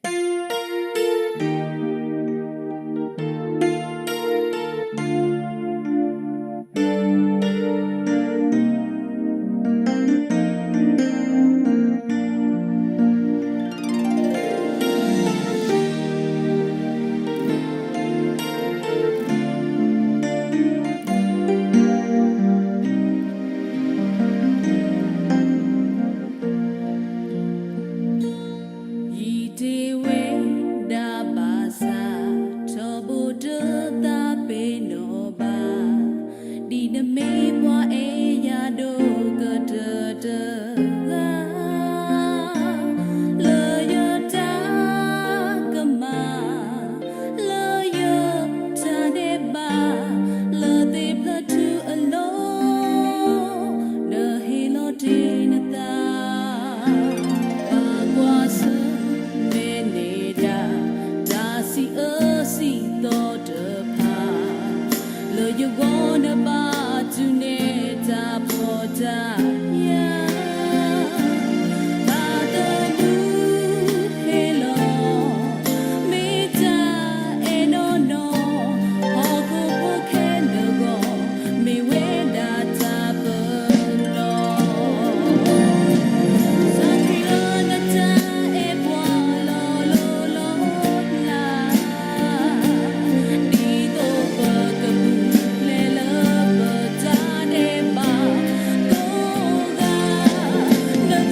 ယံာ်တ့ၢ်ဝဲဒၣ်ဘၣ်ဆၣ်, ထီဘိတသးပ့ၤနီၣ်ဘၣ်, ဒ်နမ့ၢ်ပှၤအဲၣ်ယၤဒိၣ်ကတၢၢ်တဂၤ, လၢယတၢ်ကမၣ်, လၢယတၢ်ဒဲးဘး, လၢသ့ၣ်ဖျၢၣ်ထူအလိၤ, နဟ့ၣ်လီၤတ့ၢ်နသး ဘၣ်ကွၢ်ဆၢၣ်မဲာ်န့ၢ်ဒၣ် တၢ်စံးအၢစံးသီတဖၣ်, လၢယဂီၢ်နဘၣ်တူၢ်န့ၢ်တၢ်ဖှီၣ်တၢ်ယာ်, ဘၣ်သနူဟ့ၣ်လီၤ မ့ၢ်တၢ်အဲၣ်နီၢ်နီၢ်, ဟီၣ်ခိၣ်ဖိခဲလၢာ်အဂီၢ် မ့ၢ်ဝဲဒၣ်တၢ်ပနီၣ် စခရံာ်ဧၢနတၢ်အဲၣ်ပှၤလီၤလိၤလီၤလး, ဒ်သိးပကပူၤဖျဲးလၢပတၢ်ဒဲးဘး, ကိးဂၤ နသွံၣ်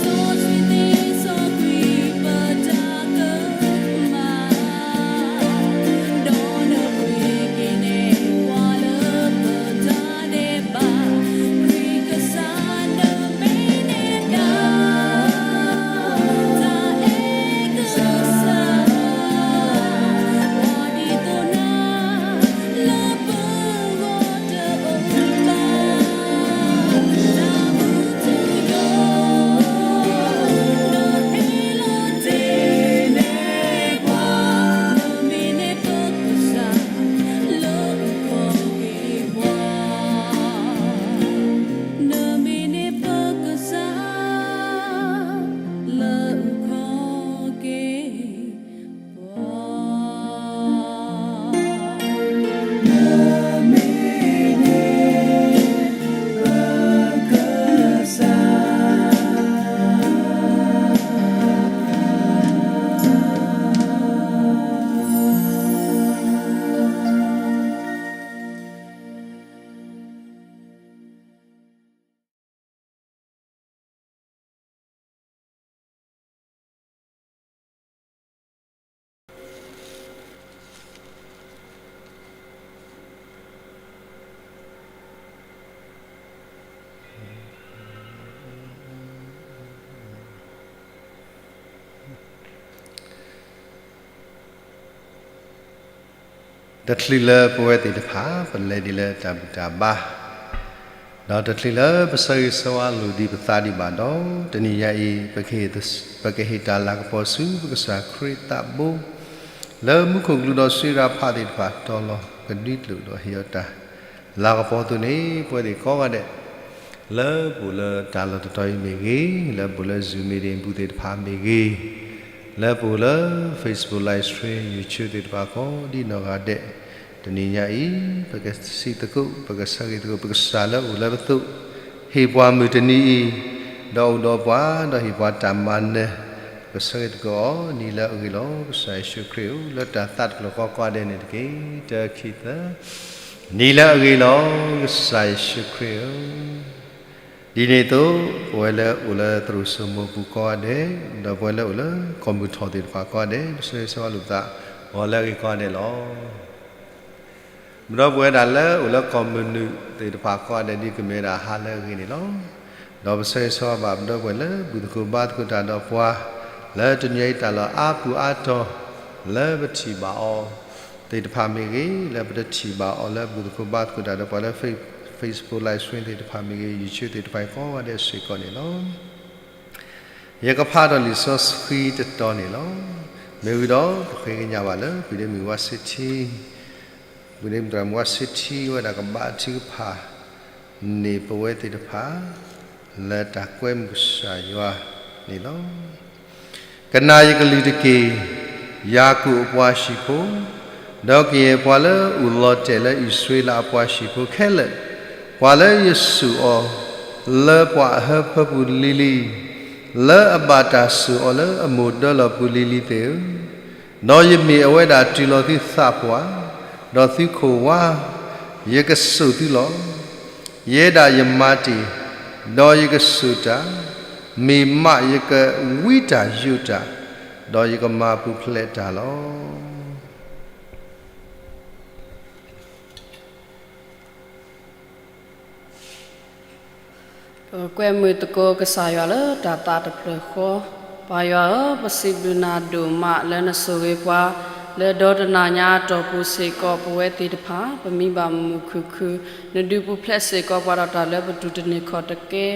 စီဆှံသ့စီကွံာ်ပတၢ်ကမၣ် ဒီးနပှ့ၤက့ၤန့ၢ်ပှၤလၢပတၢ်ဒဲးဘး, ခရံာ်ကစၢ်နမ့ၢ်န့ၢ်ဒၣ် တၢ်အဲၣ်ကစၢ်, ပှၤဒ်သိးနၤ လၢပဂီၢ်တအိၣ်ဘၣ်, တၢ်မူထူယိာ် နဟ့ၣ်လီၤတ့ၢ်န့ၢ်ပှၤ, နမ့ၢ်န့ၢ်ပကစၢ် လၢအုၣ်က့ၤခီၣ်က့ၤပှၤ. နမ့ၢ်န့ၢ်ပကစၢ် လၢအုၣ်က့ၤခီၣ်က့ၤပှၤ. တချုးလၢပဝဲသ့ၣ်တဖၣ် ပလဲၤဒ်လၢတၢ်ဘူၣ်တၢ်ဘါ, ဒီးတချုးလၢပဆၢဂ့ၤဆၢဝါလိာ်ဒံးပသးဒံးဘၣ်ဒီး, တနံၤညါအံၤ ပကဟ့ၣ်တၢ်လၤကပီၤဆူပကစၢ်ခရံာ်သးဘိ, လၢမူခိၣ်ကလူးဒီးစံရၤဖးသ့ၣ်တဖၣ်တီၤလီၤကဒုးကျိာ်ဒီးဟ့ၣ်အီၤတၢ်လၤကပီၤအသိးန့ၣ်, ပဝဲသ့ၣ်ကိးဂၤဒဲး လၢပအိၣ်လၢတၢ်လီၢ်တတီၤအံၤမ့ၢ်ဂ့ၤ, လၢပအိၣ်လၢ Zoom meeting ပူၤသ့ၣ်တဖၣ်မ့ၢ်ဂ့ၤ, လၢပအိၣ်လၢ Facebook Live Stream, YouTube သ့ၣ်တဖၣ်ကိးဒ်နီၢ်ဂၤဒဲး, တနံၤညါအံၤ ပကစံးသကိး, ပကဆၢဂ့ၤသကိး ပကစၢ်လၢအအိၣ်လၢပသိး, ဟ့ၣ်ပှၤမုၢ်တနံၤအံၤ, ဒီးအိၣ်ဒီးပှၤ, ဒီးဟ့ၣ်ပှၤတၢ်မၤနၢၤ, ပကဆၢဂ့ၤသကိးအီၤ, နံၤလၢအဂ့ၤလီၤ. ကစၢ်ယ့ၣ်ၡူးခရံာ်ဧၢ, လၢတၢ်သးတဖျၢၣ်ဃီကိးဂၤဒဲးန့ၣ်တက့ၢ်. တၢ ခံ သၢ, နံၤလၢအဂ့ၤလီၤ. ကစၢ်ယ့ၣ်ၡူးခရံာ်ဧၢ, ဒ်န့ၣ်အသိး, ပဝဲလၢအိၣ်လၢသရိာ်စိမိးပူၤကိးဂၤဒဲး, ဒီးပဝဲလၢအိၣ်လၢကီၢ်မုၢ်ထီၣ်သ့ၣ်တဖၣ်ကိးဂၤဒဲး, ပဆၢဂ့ၤဆၢဝါလိာ်ပသး, ဂီၤလၢအဂ့ၤကိးဂၤဒဲးလီၤ. ဒီးပဝဲဒၣ်လၢအိၣ်လၢကီၢ်မုၢ်နုာ်သ့ၣ်တဖၣ်ကိးဂၤဒဲး, ဒ်ကမ့ၢ်ဝဲဒၣ်ဟါလၢအဂ့ၤန့ၣ်လီၤ. ဒီးပဆၢဂ့ၤဆၢဝါဘၣ်ပဒီပုၢ်ဝဲၢ်လၢဘူၣ်သကိးဘါသကိးတၢ်ဒီးပှၤ, လၢတနံၤအံၤတၢ်လီၢ်အါပူၤအါတီၤ, လၢပထံၣ်ဘၣ်အီၤသ့ၣ်တဖၣ်မ့ၢ်ဂ့ၤ, လၢပတထံၣ်ဘၣ်အီၤလၢဘူၣ်သကိးဘါသကိးတၢ်ဒီးပှၤလၢ Facebook Live Stream သ့ၣ်တဖၣ်မ့ၢ်ဂ့ၤ, YouTube သ့ၣ်တဖၣ်အံၤကိးဂၤဒဲးစ့ၢ်ကီးန့ၣ်လီၤ. ယကဖးဒီးလံာ်စီဆှံတတီၤန့ၣ်လီၤ. မ့ၢ်ဝံၤဒီးပဃ့ကညးဘၣ်လၢ ဖုဒ့မုၣ်ဝါဆံထံ, ဖုဒ့မုၣ်သရၣ်မုၣ်ဝါဆံထံ ဝဲဒၣ်ကဘါထုကဖၣ်န့ၢ်ပဝဲသ့ၣ်တဖၣ် လၢတၢ်ကွဲမုာ်ကစၢ်ယွၤန့ၣ်လီၤ. ကနၣ်ယကလုၢ်တက့ၢ်, ယၤကိာ်အပှၤဟံၣ်ဖိ, ဒီးကယဲၢ်ပှၤလၢအအိၣ်လီၤတဲာ်လၢအံၣ်စရ့လးအပှၤဟံၣ်ဖိခဲလၢာ်, ပှၤလၢယစိာ်အီၤလၢပှၤအဟၢဖၢပူၤလံၤလံၤ, လၢအဘၣ်တၢ်စိာ်အီၤလၢအမိၢ်ဒၢလီၢ်ပူၤလံၤလံၤသ့ၣ်ဧၢ, ဒီးယမ့ၢ်အဝဲဒၣ်တုၤလီၤသုသးပှၢ်, ဒီးသုခိၣ်ဝါ, ယကစိာ်သုလီၤ. ယဲဒၣ်ယမၤတ့ၢ်, ဒီးယကစိာ်တၢ်, မ့ၢ်မးယကဝံတၢ်ယိးတၢ်, ဒီးယကမၤပူၤဖျဲးတၢ်လီၤ. ပကကွဲမုာ်သကိးကစၢ်ယွၤလၢတၢ်သးတဖျၢၣ်ဃီ, ပၢ်ယွၤဧၢ, ပစံးဘျုးနၤဒိၣ်မးလၢနဆိၣ်ဂ့ၤပှၤ, လၢဒီတနၤညါအတီၢ်ပူၤစ့ၢ်ကီး ပဝဲသ့ၣ်တဖၣ် ပမံဘၣ်မုာ်မုာ်ခုၣ်ခုၣ်, နဒုးပူၤဖျဲးစ့ၢ်ကီးပှၤဒီးတၢ်လၢပတူၢ်တန့ၢ်ခီၣ်တကဲ,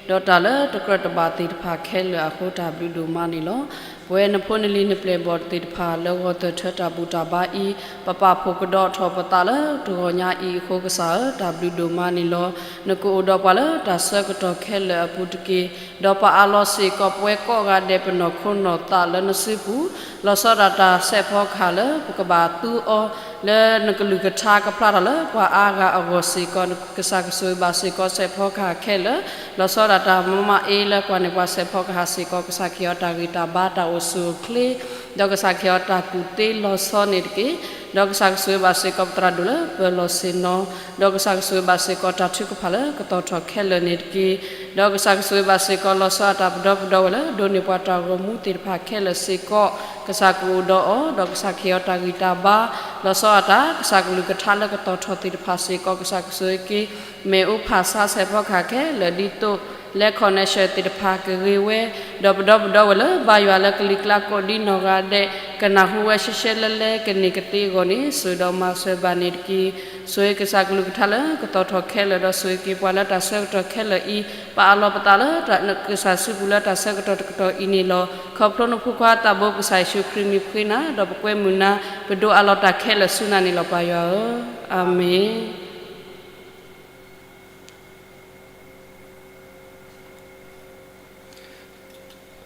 ဒီးတၢ်လၢတကြၢးတဘၣ်သ့ၣ်တဖၣ်ခဲလၢာ်အဃိ တၢ်ဘျုးဒိၣ်မးန့ၣ်လီၤ. ပဝဲနဖိနလံၤနပျဲၢ်ဘီၣ်သ့ၣ်တဖၣ် လၢဂီၤသၢၣ်ထၢတၢ်ဘူၣ်တၢ်ဘါအံၤ, ပပာ်ဖှိၣ်ကဒီးထီၣ်ပသးလၢတဂီၤညါအံၤအဃိ ကစၢ်ဧၢ, တၢ်ဘျုးဒိၣ်မးန့ၣ်လီၤ. နကအိၣ်ဒီးပှၤလၢတၢ်ဆၢကတီၢ်ခဲလၢာ်အပူၤတက့ၢ်. ဒီးပအးလီၤစ့ၢ်ကီးပဝဲကိးဂၤဒဲးပနီၢ်ခိနီၢ်သးလၢနစုပူၤ, လီၤဆီဒၣ်တၢ်စဲးဖီကဟၣ်လၢပကဘၣ်သူအီၤ လၢနကလုၢ်ကထါကဖျါထီၣ်လၢပှၤအါဂၤအဂီၢ်စ့ၢ်ကီး, ကစၢ်ကဆိၣ်ဂ့ၤဘၣ်စ့ၢ်ကီးစဲးဖီကဟၣ်ခဲလၢာ်, လီၤဆီဒၣ်တၢ်မၤမၤအ့လၢကွၢ်န့ၢ်ပှၤစဲးဖီကဟၣ်စ့ၢ်ကီး, ကစၢ်ကဟ့ၣ်အီၤတၢ်ဂံၢ်တၢ်ဘါတၢ်အိၣ်ဆူၣ်အိၣ်ချ့, ဒီးကစၢ်ကဟ့ၣ်အီၤတၢ်ကူၣ်သ့လီၤဆီန့ၣ်တက့ၢ်. ဒီးကစၢ်ကဆိၣ်ဂ့ၤဘၣ်စ့ၢ်ကီးပသရၣ်ဒိၣ်လၢပၢၤလီၢ်ဆ့ၣ်နီၤ, ဒီးကစၢ်ကဆိၣ်ဂ့ၤဘၣ်စ့ၢ်ကီးတၢ်ထုကဖၣ်လၢကတီၤထီၣ်ခဲလၢာ်န့ၣ်တက့ၢ်. ဒီးကစၢ်ကဆိၣ်ဂ့ၤဘၣ်စ့ၢ်ကီးလီၤဆီဒၣ်တၢ်ပဒီပုၢ်ဝဲၢ်လၢ ဒိးန့ၢ်ပှၤတၢ်ဂီၤမူသ့ၣ်တဖၣ်ခဲလၢာ်စ့ၢ်ကီး, ကစၢ်ကအိၣ်ဒီးအီၤ, ဒီးကစၢ်ကဟ့ၣ်အီၤတၢ်ဂံၢ်တၢ်ဘါ, လီၤဆီဒၣ်တၢ် ကစၢ်ကလုၢ်ကထါလၢကတီၤထီၣ်သ့ၣ်တဖၣ်စ့ၢ်ကီး, ကစၢ်ကဆိၣ်ဂ့ၤက့ၤ မ့ၣ်အူဖၣ်ဆါစဲးဖီကဟၣ်ခဲလၢာ်ဒ်သိး လၢ connection သ့ၣ်တဖၣ်ကဂ့ၤဝဲ, ဒီးပဒီပုၢ်ဝဲၢ်လၢဘါယွၤလၢကလံၤကျါကိးဒ်နီၢ်ဂၤဒဲး ကနၢ်ဟူဝဲရှဲရှဲလဲလဲကန့ၢ်ကသ့အဂီၢ်န့ၣ် ဆိၣ်ဂ့ၤဒီးမၤစၢၤဘၣ်န့ၣ်တက့ၢ်. ဆိၣ်ဂ့ၤကစၢ်ကလုၢ်ကထါလၢကတီၤထီၣ်ခဲလၢာ်, ဒီးဆိၣ်ဂ့ၤက့ၤပှၤလၢတၢ်ဆၢကတီၢ်ခဲလၢာ်အံၤ, ပအးလီၤပသးလၢကစၢ်စုပူၤလၢတၢ်ဆၢကတီၢ်တကတီၢ်အံၤန့ၣ်လီၤ. ခီဖျိနဖိခွါသးဘိကစၢ်ယ့ၣ်ၡူးခရံာ်မံၤပဃ့နၤ, ဒီးပကွဲမုာ်နၤ, ပဒိးအးလီၤတၢ်ခဲလၢာ်ဆူနၤန့ၣ်လီၤ ပၢ်ယွၤဧၢ. အၤမ့ၣ်.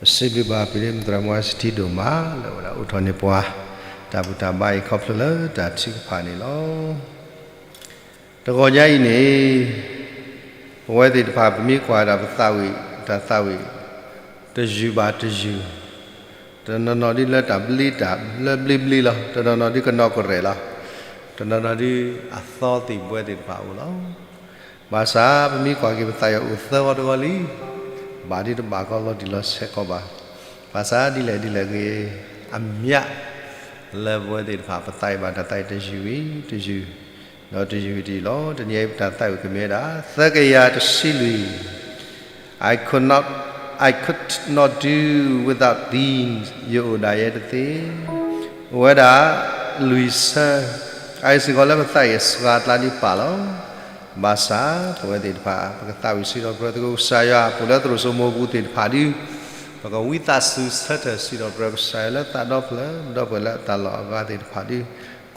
ပစံးဘျုးဘၣ်ဖုဒ့မုၣ်သရၣ်မုၣ်ဝါဆံထံဒိၣ်မး လၢအဝဲဒၣ်အိးထီၣ်န့ၢ်ပှၤ တၢ်ဘူၣ်တၢ်ဘါအံၤ ခီဖျိလၢတၢ်ထုကဖၣ်န့ၣ်လီၤ. တဂီၤညါအံၤန့ၣ် ပဝဲသ့ၣ်တဖၣ် ပမ့ၢ်ကွၢ်ဒၣ်ပသးဝံၣ် တၢ်သးဝံၣ် တယုၢ်ဘၣ်တယုၢ်, တနီၤနီၤဒ်လၢတၢ်ဘျ့တၢ်လၢဘျ့ဘျ့လီၤ, တနီၤနီၤဒ်ကနီၣ်ကရဲၣ်လီၤ, တနီၤနီၤဒ်အသီသံၣ်ဘှဲသ့ၣ်တဖၣ်အိၣ်လီၤ. ဘၣ်ဆၣ် ပမ့ၢ်ကွၢ်က့ၤပသးအံၤအိၣ်သၢဝီတဝီလံ, ဘၣ်ဒ်တဘၣ်ကီလီၤတံၢ်လီၤဆဲးကီးဘၣ်. ဘၣ်ဆၣ်ဒ်လဲၣ်ဒ်လဲၣ်ဂ့ၤ, အမျး လၢပဝဲသ့ၣ်တဖၣ် ပသးဝံၣ်ဘၣ်တၢ်သးဝံၣ်တယုၢ်ဝံၤတယုၢ်, ဒီးတယုၢ်ဝံၤတယုၢ်လီၤ. တနံၤအံၤပတၢ်သးဝံၣ်ကမ့ၢ်ဝဲဒၣ် သၢကယၤတဆံလွံၢ် I could not, I could not do without thee, ယအိၣ်ဒၣ်ယဲတသ့. အိၣ်ဝဲဒၣ် လွံၢ်ဆၢ, အအံၤစ့ၢ်ကီးလၢပသးအံၤအစှၤအကျါဒ်ပာ်လီၤ. ဘၣ်ဆၣ်ပဝဲသ့ၣ်တဖၣ် ပကသးဝံၣ်စံးထီၣ်ပတြၢၤသကိးကစၢ်ယွၤ ပအိၣ်လၢသရိာ်စိမိပူၤသ့ၣ်တဖၣ်ဒီး ပကဝံသးစူၤဆၢထၢၣ်စံးထီၣ်ပတြၢၤကစၢ်ယွၤလၢသးဒီဖျၢၣ် ဒီဖျၢၣ်လၢတၢ်လီၢ်အဂၤသ့ၣ်တဖၣ်ဒီး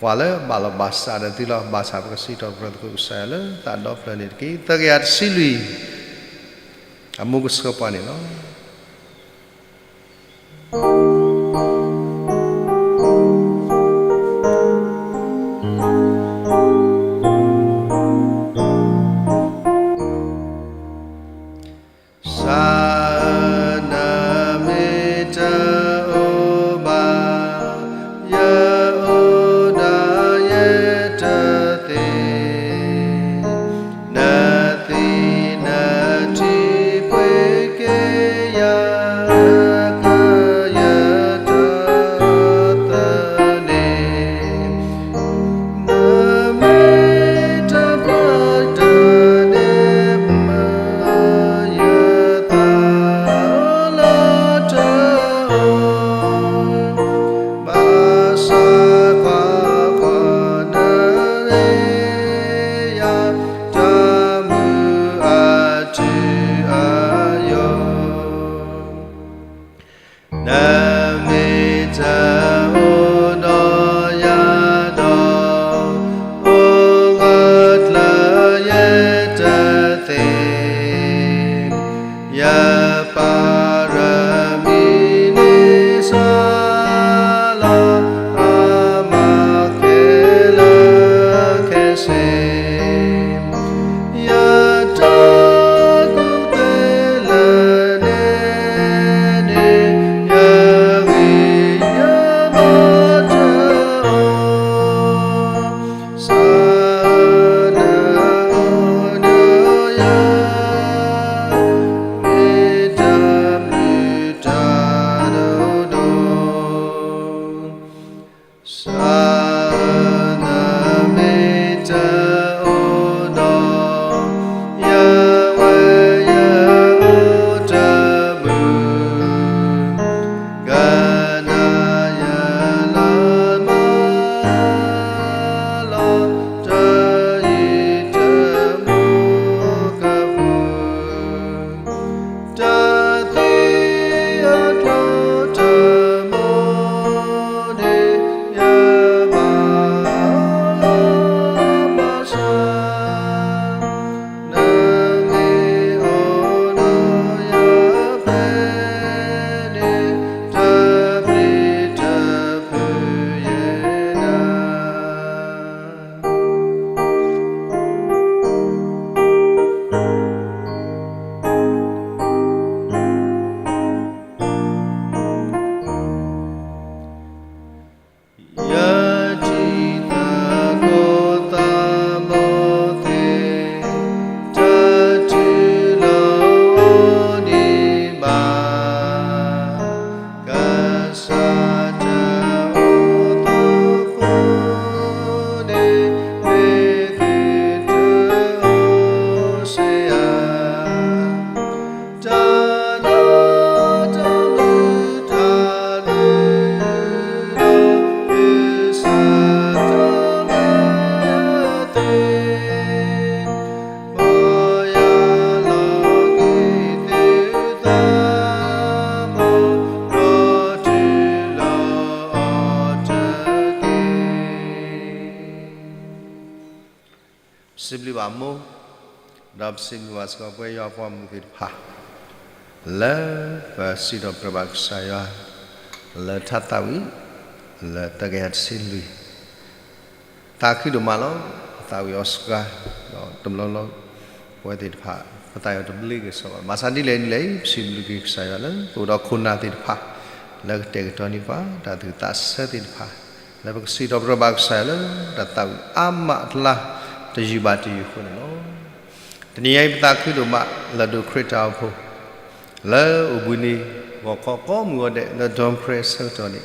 ကွၢ်လၢဘၣ်လီၤဘၣ်စးဒီးသုလီၤ. ဘၣ်ဆၣ်ပကစံးထီၣ်ပတြၢၤသကိးကစၢ်ယွၤလၢသးဒီဖျၢၣ်န့ၣ်တက့ၢ်. သၢကယၤတဆံလွံၢ် အမူကဆှီပှၤန့ၣ်လီၤ. ကစၢ်ဧၢ, နမ့ၢ်တအိၣ်ဘၣ် ယအိၣ်ဒီးယဲတသ့, နသံနထံပှ့ၤက့ၤယၤ ကယဲၢ်တသန့ၣ် နမ့ၢ်တပျၢ်တၢ်န့ၣ် မၤယသးလၢတအိၣ်, ဘၣ်ဆၣ်ကွၢ်ကွၢ်, နဂ့ၤယၤ တၢ်မုာ်အထူအယိာ် နမ့ၢ်တအိၣ်ဒီးယၤဒီး အိၣ်ဂၢၢ်ကျၢၤယဲတသ့, ယပၢ်ရမံန့ၣ်စှၤလီၤ အမၤခဲလၢာ်ခဲဆ့ ယတၢ်ကူၣ်သ့လၢနၤန့ၣ် ယဂံၢ်ယဘါတအိၣ်, ကစၢ်နအိၣ်ဒီးယၤ မ့ၢ်တၢ်ဘျုးတၢ်ဒိၣ်ဒိၣ် ကစၢ်ဧၢ, နမ့ၢ်တအိၣ်ဒီးယၤ ဝဲယအိၣ်တမုာ်, ကနၤယၤလၢမၤလီၤ တၢ်အံၤတမူကပူၤ တၢ်သံအကျိၤတမူန့ၣ် ယဘၣ်ဘၣ်ဆၣ် နမ့ၢ်အိၣ်ဒီးယၤဖဲန့ၣ် တၢ်ပျံၤတၢ်ဖုးယဲနၤ ယတံၤသကိးသးဘိသ့ၣ် တၢ်ထူလီၤအိၣ်ဒံးဘၣ် ကစၢ်တၢ်အိၣ်သးဘိန့ၣ် မ့ၢ်သုတၢ်အိၣ်စ့ၢ်ဧါ တၢ်နီတမံၤတၢ်ဘျုးဒီး ကစၢ်တၢ်ဘျုးသ့ၣ် ပီၢ်ယၢ်လီၤက့ၤသုသးဘိ ဒီးထူလီၤအီၤတက့ၢ်. ပစံးဘျုးဘၣ်မိၢ်, ဒီးပစံးဘျုးဘၣ်စ့ၢ်ကီးပဝဲယွၤပှၤမုၢ်သ့ၣ်တဖၣ် လၢပစံးထီၣ်ပတြၢၤဘၣ်ကစၢ်ယွၤ လၢထါသးဝံၣ် လၢသၢကယၤတဆံလွံၢ် သးခုဒိၣ်မးလီၤ. ပသးဝံၣ်အီၤစှၤ ဒီးတဘျီလီၤ ပဝဲသ့ၣ်တဖၣ် ပသးအီၤတဘျ့က့ၤစ့ၢ်ကီးဘၣ်. ဘၣ်ဆၣ်ဒ်လဲၣ်ဒ်လဲၣ်အံၤ ပစံးဘျုးက့ၤကစၢ်ယွၤလၢ ပအိၣ်ဒီးခိၣ်နၢ်သ့ၣ်တဖၣ် လၢကတဲာ်ကတီၤန့ၢ်ပှၤ တၢ်သူၣ်သးဆၢသ့ၣ်တဖၣ် လၢပကစံးထီၣ်ပတြၢၤဘၣ်ကစၢ်ယွၤလၢ တၢ်သးဝံၣ်အါမးအကျါ တယုၢ်ဘၣ်တယုၢ်အဃိန့ၣ်လီၤ. တနံၤအံၤပသးခုဒိၣ်မး လၢဒိၣ်ခရံာ်တၢ်အိၣ်ဖှိၣ် လၢအိၣ်ဘှံးနံၤ ဂီၤခီကိးမုၢ်ဂီၤဒဲး လၢ Dawn Prayer အဆၢကတီၢ်န့ၣ်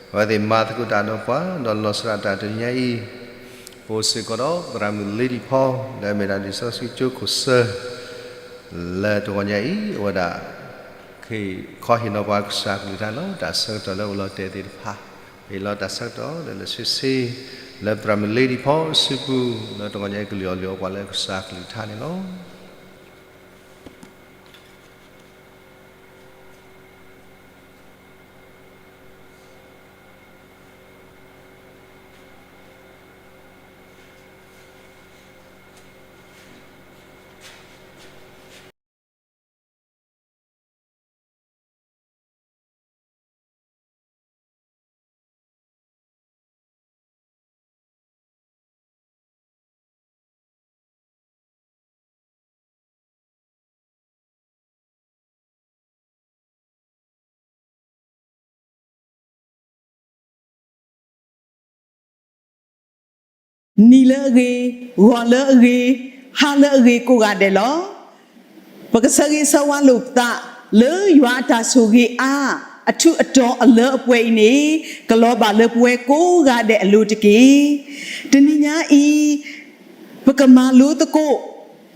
အဝဲသ့ၣ်မၤသကိးတၢ်ဒီးပှၤ ဒီးလီၤစှၤတၢ်တနံၤအံၤ ပအိၣ်စ့ၢ်ကီးဒီး သရၣ်မုၣ် Lady Paul လၢအမ့ၢ်ဒၣ်လံာ်စီဆှံကၠိခိၣ်စၢၢ် လၢတဂီၤညါအံၤ အဝဲဒၣ် ကဟ့ၣ်ခီဟ့ၣ်နီၤပှၤကစၢ်ကလုၢ်ကထါလၢတၢ်ဆၢကတီၢ်လၢအိၣ်လီၤတဲာ်သ့ၣ်တဖၣ် ဟ့ၣ်လီၤတၢ်ဆၢကတီၢ်လၢလၢာ်ဆ့ဆ့ လၢသရၣ်မုၣ်လ့ဒံဖီစံပူ လၢတဂီၤညါအံၤကလုၢ်အီၣ်လုၢ်အီပှၤလၢကစၢ်ကလုၢ်ကထါန့ၣ်လီၤ. နံၤလၢအဂ့ၤ, ဂီၤလၢအဂ့ၤ, ဟါလၢအဂ့ၤကိးဂၤဒဲးလီၤ. ပကဆၢဂ့ၤဆၢဝါလိာ်ပသး လၢယွၤအတၢ်ဆိၣ်ဂ့ၤအါ အထူးအတီၤအလၢအပှဲၤအံၤန့ၣ် ကလီၤဘၣ်လၢပဝဲကိးဂၤဒဲးအလိၤတက့ၢ်. တနံၤညါအံၤ ပကမၤလိသကိး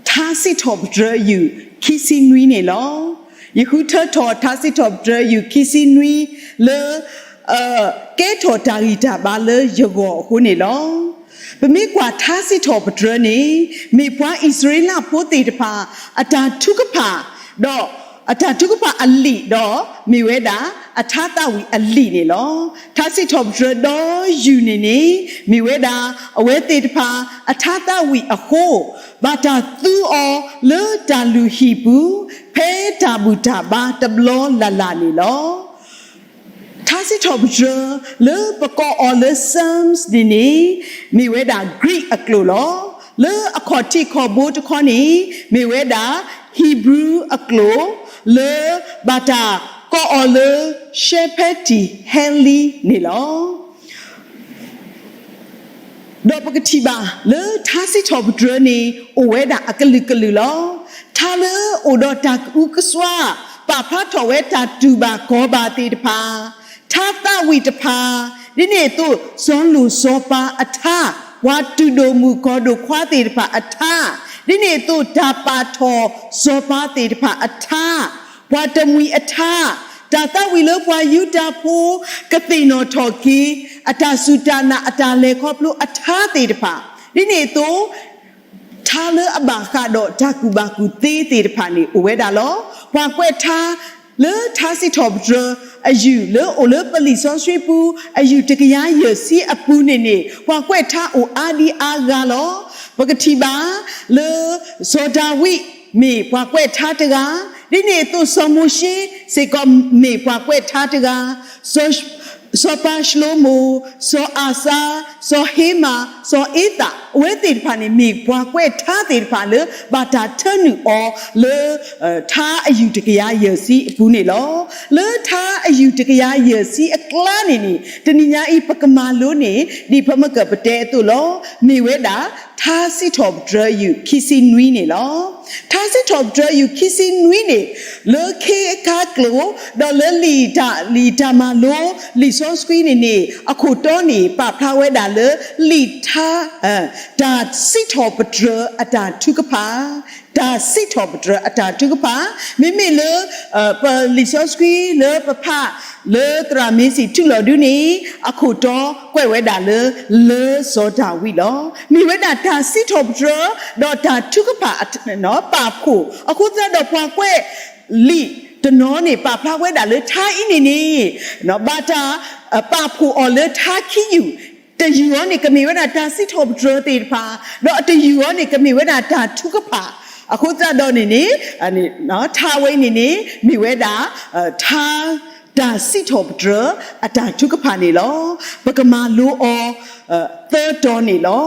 ထါစံးထီၣ်ပတြၢၤယုၢ် ခံဆံနွံန့ၣ်လီၤ. ယဃုထၢထီၣ်ထါစံးထီၣ်ပတြၢၤယုၢ် ခံဆံနွံ လၢ ကဲထီၣ်တၢ်ဂံၢ်တၢ်ဘါလၢယဂီၢ်အဃိန့ၣ်လီၤ. ပမ့ၢ်ကွၢ်ထါစံးထီၣ်ပတြၢၤန့ၣ် မ့ၢ်ပှၤအံၣ်စရ့လးဖိသ့ၣ်တဖၣ် အတၢ်ထုကဖၣ် ဒီး အတၢ်ထုကဖၣ်အလံာ်ဒီး မ့ၢ်ဝဲဒၣ် အထါသးဝံၣ်အလံာ်န့ၣ်လီၤ. ထါစံးထီၣ်ပတြၢၤဒီးယုၢ်န့ၣ်န့ၣ် မ့ၢ်ဝဲဒၣ် အဝဲသ့ၣ်တဖၣ် အထါသးဝံၣ်အဃိ ဘၣ်တၢ်သူအီၤလၢတၢ်လုၢ်ဟံၣ်ပူၤ ဖဲတၢ်ဘူၣ်တၢ်ဘါတဘျီလၢ်လၢ်န့ၣ်လီၤ. ထါစံးထီၣ်ပတြၢၤ လၢပကိးအီၤလၢ Psalms န့ၣ်န့ၣ် မ့ၢ်ဝဲဒၣ် Greek အကျိာ်လီၤ. လၢအခီၣ်ထံးခီၣ်ဘိတခီန့ၣ် မ့ၢ်ဝဲဒၣ် Hebrew အကျိာ် လၢဘၣ်တၢ်ကိးအီၤလၢ Shepherdtehalie န့ၣ်လီၤ. ဒီးပကထံၣ်ဘၣ်လၢထါစံးထီၣ်ပတြၢၤန့ၣ် အိၣ်ဝဲဒၣ်အကလုာ်ကလုာ်လီၤ. ထါလၢအိၣ်ဒီးတၢ်ကအုကစွါ ပာ်ဖျါထီၣ်ဝဲတၢ်တူၢ်ဘၣ်ခီၣ်ဘၣ်သ့ၣ်တဖၣ်, ထါသးဝံၣ်တဖၣ်, ဒ်န့ၣ်အသိး စီၤလိၣ်စီၤပၤအထါ, ပှၤတူၢ်ဒိၣ်မုၣ်ကီၢ်ဒိၣ်ခွါသ့ၣ်တဖၣ်အထါ, ဒ်န့ၣ်အသိးတၢ်ပာ်ထီၣ်စီၤပၤသ့ၣ်တဖၣ်အထါ, ပှၤတမှံၤအထါ, တၢ်သးဝံၣ်လၢပှၤယူဒၤဖိ ကသ့ၣ်နီၣ်ထီၣ်က့ၤ အတၢ်စူၢ်တၢ်နာ်အတၢ်လဲၤခီဖျိအထါသ့ၣ်တဖၣ်, ဒ်န့ၣ်အသိး ထါလၢအဘၣ်ဃးဒီးတၢ်ကူၣ်ဘၣ်ကူၣ်သ့သ့ၣ်တဖၣ်န့ၣ် အိၣ်ဝဲဒၣ်လီၤ. ပှၤကွဲးထါ လၢထါစံးထီၣ်ပတြၢၤအယုၢ်လၢအိၣ်လၢပလံာ်စီဆှံပူၤ အယုၢ်တကယၤယဲၢ်ဆံအပူၤန့ၣ်န့ၣ် ပှၤကွဲးထါအိၣ်အါဒံအါဂၤလီၤ. ပကထံၣ်ဘၣ်လၢ စီၤဒၤဝံး မ့ၢ်ပှၤကွဲးထါတဂၤ, ဒ်န့ၣ်အသိးစီၤမိၤၡ့စ့ၢ်ကီးမ့ၢ်ပှၤကွဲးထါတဂၤ, စီၤ စီၤပၤၡလိမိၣ်, စီၤအၤစါ, စီၤဟ့မၤ, စီၤအ့သး အဝဲသ့ၣ်တဖၣ်န့ၣ် မ့ၢ်ပှၤကွဲးထါသ့ၣ်တဖၣ်လၢ ဘၣ်တၢ်ထၢနုာ်အီၤလၢ ထါအယုၢ်တကယၤယဲၢ်ဆံအပူၤန့ၣ်လီၤ. လၢထါအယုၢ်တကယၤယဲၢ်ဆံအကျါန့ၣ်န့ၣ် တနံၤညါအံၤပကမၤလိန့ၣ် ဒ်ဖဲမ့ၢ်ကပတဲအသိးလီၤ. မ့ၢ်ဝဲဒၣ် ထါစံးထီၣ်ပတြၢၤယုၢ်ခံဆံနွံန့ၣ်လီၤ. ထါစံးထီၣ်ပတြၢၤယုၢ်ခံဆံနွံန့ၣ် လၢခ့အခါကျိာ် ဒီးလၢလံာ်တၢ် လံာ်တၢ်မၤလိ လံာ်စီဆှံန့ၣ်န့ၣ် အခိၣ်တီန့ၣ် ပာ်ဖျါဝဲဒၣ်လၢ လံာ်ထါ တၢ်စံးထီၣ်ပတြၢၤအတၢ်ထုကဖၣ်, တၢ်စံးထီၣ်ပတြၢၤအတၢ်ထုကဖၣ်, မ့မ့ၢ်လၢ ပလံာ်စီဆှံလၢပဖး လၢသရၣ်မ့ၢ်စံၣ်ထူလီၤဒုန့ၣ် အခိၣ်တီကွဲးဝဲဒၣ်လၢ လၢစီၤဒၤဝံးလီၤ. မ့ၢ်ဝဲဒၣ်တၢ်စံးထီၣ်ပတြၢၤ ဒီးတၢ်ထုကဖၣ် ပာ်ဖှိၣ် အဃိသတးဒီးပှၤကွဲးလံာ်တနီၤန့ၣ် ပာ်ဖျါဝဲဒၣ်လၢထါအံၤန့ၣ်န့ၣ် ဘၣ်တၢ် ပာ်ဖှိၣ်အီၤလၢထါခံယုၢ်, တယုၢ်အီၤန့ၣ် ကမ့ၢ်ဝဲဒၣ်တၢ်စံးထီၣ်ပတြၢၤသ့ၣ်တဖၣ်, ဒီးအတယုၢ်အီၤန့ၣ် ကမ့ၢ်ဝဲဒၣ်တၢ်ထုကဖၣ်, အဃိသတးဒီးန့ၣ်န့ၣ် ထါဝဲအံၤန့ၣ်န့ၣ် မ့ၢ်ဝဲဒၣ် ထါ တၢ်စံးထီၣ်ပတြၢၤအတၢ်ထုကဖၣ်န့ၣ်လီၤ. ပကမၤလိအီၤ သၢတီၤန့ၣ်လီၤ.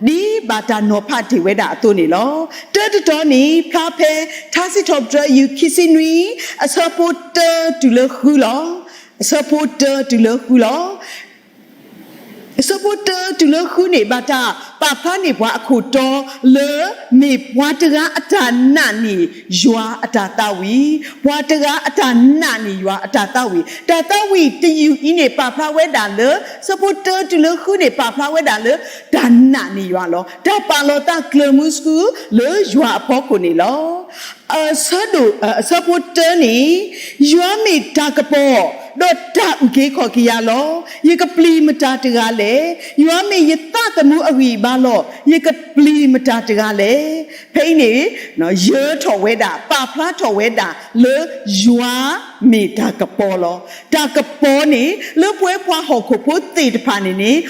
ဒ်ဘၣ်တၢ်နီၤဖးတ့ၢ်ဝဲဒၣ်အသိးန့ၣ်လီၤ. တၢတတီၤန့ၣ် ဖျါဖဲ ထါစံးထီၣ်ပတြၢၤယုၢ်ခံဆံနွံ အဆၢဖိတၢတုၤလၢဃုလီၤ. အဆၢဖိတၢတုၤလၢဃုလီၤ. အဆၢဖိတၢတုၤလၢဃုန့ၣ် ဘၣ်တၢ်ပာ်ဖျါန့ၢ်ပှၤအခိၣ်တီလၢ မ့ၢ်ပှၤတဂၤအတၢ်နာ်န့ၢ်ယွၤအတၢ်သးဝံၣ်, ပှၤတဂၤအတၢ်နာ်န့ၢ်ယွၤအတၢ်သးဝံၣ်. တၢ်သးဝံၣ်တယုၢ်အံၤန့ၣ် ပာ်ဖျါဝဲဒၣ်လၢ ဆၢဖိတၢတုၤလၢဃုန့ၣ် ပာ်ဖျါဝဲဒၣ်လၢ တၢ်နာ်န့ၢ်ယွၤလီၤ. တၢ်ပာ်လီၤသးကျၢၤမုဆူလၢယွၤအဖီခိၣ်န့ၣ်လီၤ. အဆၢဒိၣ် အဆၢဖိတၢန့ၣ် ယွၤမ့ၢ်တၢ်ကပီၤ ဒီးတၢ်အုၣ်က့ၤခီၣ်က့ၤယၤလီၤ. ယကပျံၤမတၤတဂၤလဲၣ်. ယွၤမ့ၢ်ယသးသမူအဂံၢ်အဘါလီၤ. ယကပျံၤမတၤတဂၤလဲၣ်. ဖဲအံၤန့ၣ် ယၢၤထီၣ်ဝဲဒၣ် ပာ်ဖျါထီၣ်ဝဲဒၣ်လၢယွၤမ့ၢ်တၢ်ကပီၤလီၤ. တၢ်ကပီၤန့ၣ် လၢပဝဲပှၤဟီၣ်ခိၣ်ဖိသ့ၣ်တဖၣ်န့ၣ်န့ၣ်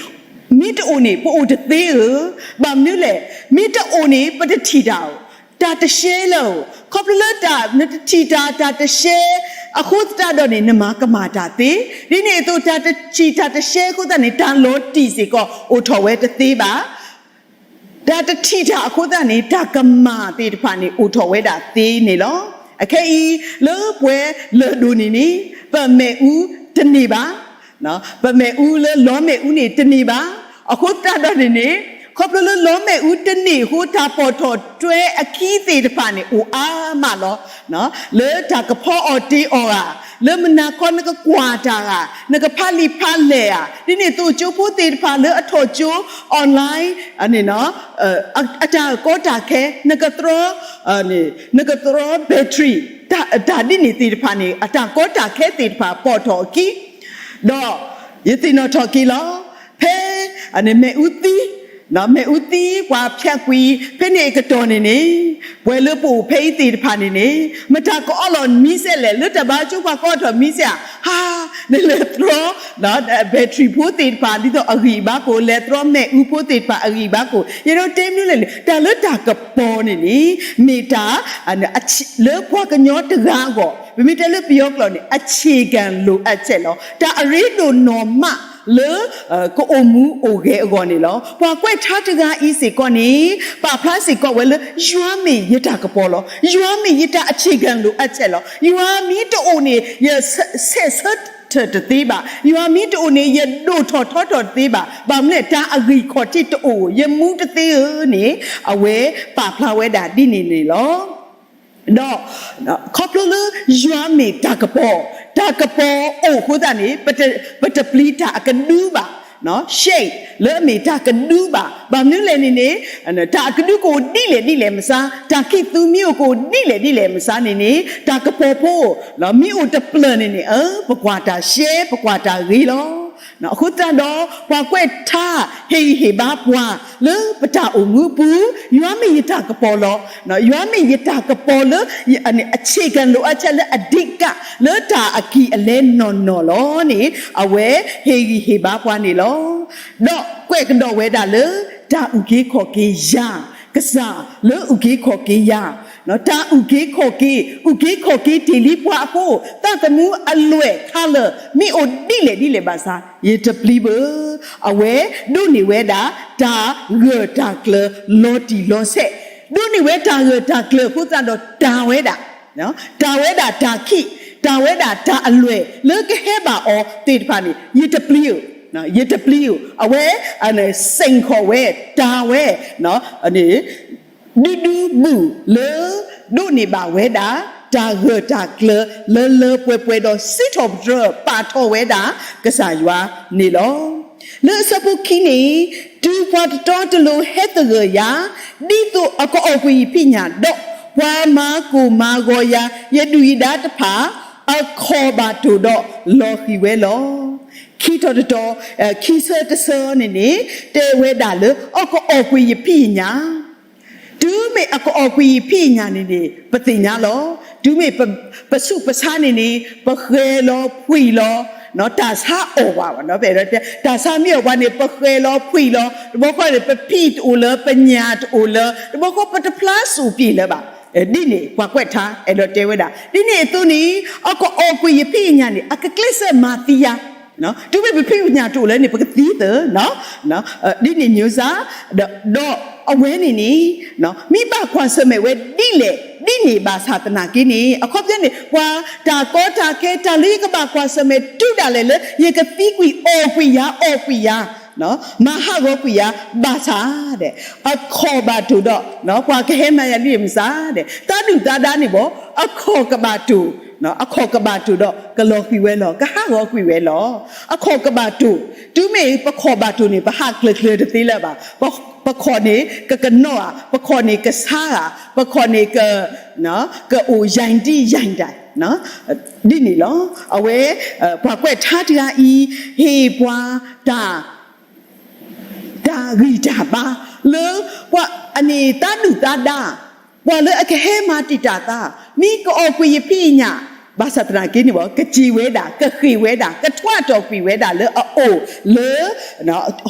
မ့ၢ်တအိၣ်န့ၣ် ပအိၣ်တသ့ဧၢ. ဘၣ်မနုၤလဲၣ်. မ့ၢ်တအိၣ်န့ၣ် ပတထံၣ်တၢ်ဧိၤ, တၢ်တရှဲလၢအအိၣ်, ခီဖျိလၢတၢ်နတထံၣ်တၢ် တၢ်တရှဲအဃိသတးဒီးန့ၣ် နမၤကမၣ်တၢ်သ့. ဒ်န့ၣ်အသိး တၢ်တထံၣ်တၢ်တရှဲအဃိသတးန့ၣ် တၢ်လီၤတံၢ်စ့ၢ်ကီးအိၣ်ထီၣ်ဝဲတသ့ဘၣ်. တၢ်တထံၣ်တၢ်အဃိသတးန့ၣ် တၢ်ကမၣ်သ့ၣ်တဖၣ်န့ၣ် အိၣ်ထီၣ်ဝဲဒၣ်သ့န့ၣ်လီၤ. အခဲအံၤ လၢပှဲၤလၢၢ်ဒိၣ်န့ၣ်န့ၣ် ပမ့ၣ်အူတန့ၢ်ဘၣ်. ပမ့ၣ်အူလၢလီမ့ၣ်အူန့ၣ်တန့ၢ်ဘၣ်. အဃိသတးဒီးန့ၣ်န့ၣ် ခီဖျိလၢလီမ့ၣ်အူတန့ၢ်အဃိ တၢ်ပိာ်ထီၣ်တွဲအခံသ့ၣ်တဖၣ်န့ၣ် အိၣ်အါမးလီၤ. လၢတၢ်ကဖီအီၣ်တ့အီၣ်ဧါ, လၢမုၢ်နၤခီနကကွၢ်တၢ်ဧါ, နကဖးလံာ်ဖးလဲၢ်ဧါ, ဒ်န့ၣ်အသိးကၠိဖိသ့ၣ်တဖၣ်လၢအထီၣ်ကၠိ online န့ၣ် အတၢ်ကီတၢ်ခဲ နကတြီ နကတြီ battery တၢ်ဒ်န့ၣ်သ့ၣ်တဖၣ်န့ၣ် အတၢ်ကီတၢ်ခဲသ့ၣ်တဖၣ်ပိာ်ထီၣ်အခံ ဒီးယသ့ၣ်နီၣ်ထီၣ်က့ၤလီၤ. ဖဲ မ့ၣ်အူသံ, မ့ၣ်အူသံ ပှၤဖၠးကွံာ် ဖဲန့ၣ်အကတီၢ်န့ၣ်န့ၣ် ပှဲၤလၢပအိၣ်ဖဲအံၤသ့ၣ်တဖၣ်န့ၣ်န့ၣ် မတၤကအီလီၤမံၤစဲးလဲၣ်, လၢတၢ်ဘါကၠိပှၤကအီထီၣ်မံၤစဲးဧါ, ဟါ, နလဲၤတြီ battery ဖိသ့ၣ်တဖၣ် ဒ်သိးအဂံၢ်အဘါကအိၣ်, လဲၤတြီမ့ၣ်အူဖိသ့ၣ်တဖၣ်အဂံၢ်အဘါကအိၣ်, ယအဲၣ်ဒိးတဲမနုၤလဲၣ်န့ၣ် တၢ်လၢတၢ်ကပီၤန့ၣ်န့ၣ် မ့ၢ်တၢ် လၢပှၤကညီတဂၤအဂီၢ်, ပမ့ၢ်တဲလၢပယီၤကျိာ်န့ၣ် အဆ့ၣ်ကၣ်လိာ်အဆဲးလီၤ. တၢ်အရ့ဒိၣ်နီၢ်မးလၢ ကအိၣ်မူအိၣ်ဂဲၤအဂီၢ်န့ၣ်လီၤ. ပှၤကွဲးထါတဂၤအံၤစ့ၢ်ကီးန့ၣ် ပာ်ဖျါစ့ၢ်ကီးဝဲလၢ ယွၤမ့ၢ်ယတၢ်ကပီၤလီၤ. ယွၤမ့ၢ်ယတၢ်အဆ့ၣ်ကၣ်လိာ်အဆဲးလီၤ. ယွၤမ့ၢ်တအိၣ်န့ၣ် ယဆဲးဆၢထၢၣ်တသ့ဘၣ်. ယွၤမ့ၢ်တအိၣ်န့ၣ် ယဒိၣ်ထီၣ်ထီထီၣ်တသ့ဘၣ်. ဘၣ်မနုၤလဲၣ် တၢ်အဂံၢ်ခီၣ်ထံးတအိၣ်, ယမူတသ့ဧၢန့ၣ် အဝဲပာ်ဖျါဝဲဒၣ်ဒ်န့ၣ်န့ၣ်လီၤ. ဒီး ခီဖျိလၢယွၤမ့ၢ်တၢ်ကပီၤ, တၢ်ကပီၤအိၣ်အဃိသတးန့ၣ် ပတပျံၤတၢ်အကဒုဘၣ်, ရှဲးလၢအမ့ၢ်တၢ်ကဒုဘၣ်. ဘၣ်မနုၤလဲၣ်န့ၣ်န့ၣ် တၢ်အကဒုကအိၣ်ဒ်လဲၣ်ဒ်လဲၣ်မစါ, တၢ်ခံးသူမ့ၢ်အိၣ်ကအိၣ်ဒ်လဲၣ်ဒ်လဲၣ်မစါန့ၣ်န့ၣ် တၢ်ကပီၤဖိ မ့ၢ်အိၣ်တပျၢၢ်န့ၣ်န့ၣ် အၢ ပကွၢ်တၢ်ရှဲ ပကွၢ်တၢ်ဂ့ၤလီၤ. အဃိသတးဒီး ပှၤကွဲးထါဟ့ၣ်ဂံၢ်ဟ့ၣ်ဘါပှၤလၢပတၢ်အိၣ်မူအပူၤ, ယွၤမ့ၢ်ယတၢ်ကပီၤလီၤ. ယွၤမ့ၢ်ယတၢ်ကပီၤလၢ အဆ့ၣ်ကၣ်လိာ်အဆဲးလၢအဓိက လၢတၢ်အကံၢ်အလဲနီၢ်နီၢ်လီၤန့ၣ် အဝဲဟ့ၣ်ဂံၢ်ဟ့ၣ်ဘါပှၤန့ၣ်လီၤ. ဒီးကွဲးကဒီးဝဲဒၣ်လၢ တၢ်အုၣ်က့ၤခီၣ်က့ၤယၤ, ကစၢ်လၢအုၣ်က့ၤခီၣ်က့ၤယၤ, တၢ်အုၣ်က့ၤခီၣ်က့ၤ, အုၣ်က့ၤခီၣ်က့ၤတ့ၢ်လံပှၤအဃိ, သးသမူအလွဲၢ် color မ့ၢ်အိၣ်ဒ်လဲၣ်ဒ်လဲၣ်ဘၣ်ဆၣ် ယတပျံၤဘၣ်. အဝဲဒိးန့ၢ်ဝဲဒၣ် တၢ်ဂၢၢ်တၢ်ကျၢၤလီၤတံၢ်လီၤဆဲး, ဒိးန့ၢ်ဝဲတၢ်ဂၢၢ်တၢ်ကျၢၤအဃိသတးဒီး တၢ်ဝဲဒၣ် တၢ်ဝဲဒၣ်တၢ်ခံး, တၢ်ဝဲဒၣ်တၢ်အလွဲၢ် လၢကဟဲဘၣ်အီၤသ့ၣ်တဖၣ်န့ၣ် ယတပျံၤဧိၤ, ယတပျံၤဧိၤ, အဝဲ စ့ၢ်ကီးဝဲ တၢ်ဝဲ ဒုဒုဘူးလၢ ဒိးန့ၢ်ဘၣ်ဝဲဒၣ် တၢ်ဂၢၢ်တၢ်ကျၢၤ လၢလၢပှဲၤပှဲၤဒီးစံးထီၣ်ပတြၢၤပာ်ထီၣ်ဝဲဒၣ် ကစၢ်ယွၤန့ၣ်လီၤ. လၢအဆၢဖိခံန့ၣ်, တုၤပှၤတတီတလိၤဟဲသဂၢၢ်ယၤ, ဒ်သိးအကအီၣ်ကွံာ်ယဖံးညၣ်ဒီး, ပှၤမၤကိၢ်မၤဂီၤယၤ ယဒုၣ်ယဒါတဖၣ် အခီၣ်ဘၣ်တိၢ်ဒီးလီၤဃံၤဝဲလီၤ. ခံထီၣ်တတီၤ, ခံဆၢတဆၢန့ၣ်န့ၣ် တဲဝဲဒၣ်လၢ အကအီၣ်ကွံာ်ယဖံးယညၣ် တုၤမ့ၢ်အကအီၣ်ကွံာ်ယဖံးယညၣ်န့ၣ်န့ၣ် ပသ့ၣ်ညါလီၤ. တုၤမ့ၢ်ပဆူးပဆါန့ၣ်န့ၣ် ပဃဲၤလီၤဖှံလီၤ, တၢ်ဆါအီၣ်ပှၤ, တၢ်ဆါမ့ၢ်အီၣ်ပှၤန့ၣ် ပဃဲၤလီၤဖှံလီၤ, တဘျီဃီန့ၣ် ပဖံးတအိၣ်လၢၤ ပညၣ်တအိၣ်လၢၤ, တဘျီဃီပတဖျါစူၣ်ပျ့ၤလၢၤဘၣ်. ဒ်န့ၣ် ပှၤကွဲးထါအဲၣ်ဒိးတဲဝဲဒၣ် ဒ်န့ၣ်အသိးန့ၣ် အကအီၣ်ကွံာ်ယဖံးယညၣ်န့ၣ် အကကျဲးစၢးမၤသံယၤ တုၤမ့ၢ်ပဖံးပညၣ်တအိၣ်လၢၤန့ၣ် ပကသံသၢ, ဒ်န့ၣ်မ့ၢ်စ့ၢ်, ဒီးအဝဲန့ၣ်န့ၣ် မ့ၢ်ဘၣ်ကွၢ်ဆၢၣ်မဲာ်ဝဲဒ်လဲၣ်ဒ်န့ၣ်ဘၣ်ဆၣ်သနာ်က့န့ၣ် အခီပညီန့ၣ် ပှၤတၢ်ကီတၢ်ခဲ တၢ်လၢယကဘၣ်ကွၢ်ဆၢၣ်မဲာ်တုၤဒၣ်လဲာ်လၢ ယကသံကွံာ်အီၣ်ကွံာ်ယၤအီၣ်ကွံာ်ယၤ မၤဟးဂီၤကွံာ်ယၤ ဘၣ်ဆၣ်ဒီး အခီၣ်ဘၣ်တိၢ်ဒီး ပှၤကဟဲမၤယၤလံမ့ၢ်စ့ၢ်ဒီး သးဒုၣ်သးဒါန့ၣ်ဘၣ် အခီၣ်ကဘၣ်တိၢ်, အခီၣ်ကဘၣ်တိၢ်ဒီး ကလီၤကွံာ်ဝဲလီၤ ကဟးဂီၤကွံာ်ဝဲလီၤ. အခီၣ်ကဘၣ်တိၢ်, တုၤမ့ၢ်ပခီၣ်ဘၣ်တိၢ်န့ၣ် ပဟးကျၢၤကျၢၤတသ့လၢၤဘၣ်. ပခီၣ်န့ၣ် ကကနီၣ်ဧါ, ပခီၣ်န့ၣ်ကဆါဧါ, ပခီၣ်န့ၣ် ကအိၣ်ယါဒံယါဒံ ဒ်န့ၣ်လီၤ. အဝဲ ပှၤကွဲးထါတဂၤအံၤ ဟ့ၣ်ပှၤတၢ် တၢ်ဂံၢ်တၢ်ဘါ လၢ ပှၤအန့ၣ်သးဒုၣ်သးဒါ, ပှၤလၢအကဟဲမၤတံာ်တာ်သး, မ့ၢ်ကအီၣ်ကွံာ်ယဖံးယညၣ်, ဘၣ်ဆၣ်သနာ်က့န့ၣ် ကစံးဝဲဒၣ်, ကဃ့ၢ်ဝဲဒၣ်, ကထွါတီၢ်ကွံာ်ဝဲဒၣ်လၢအအိၣ်လၢ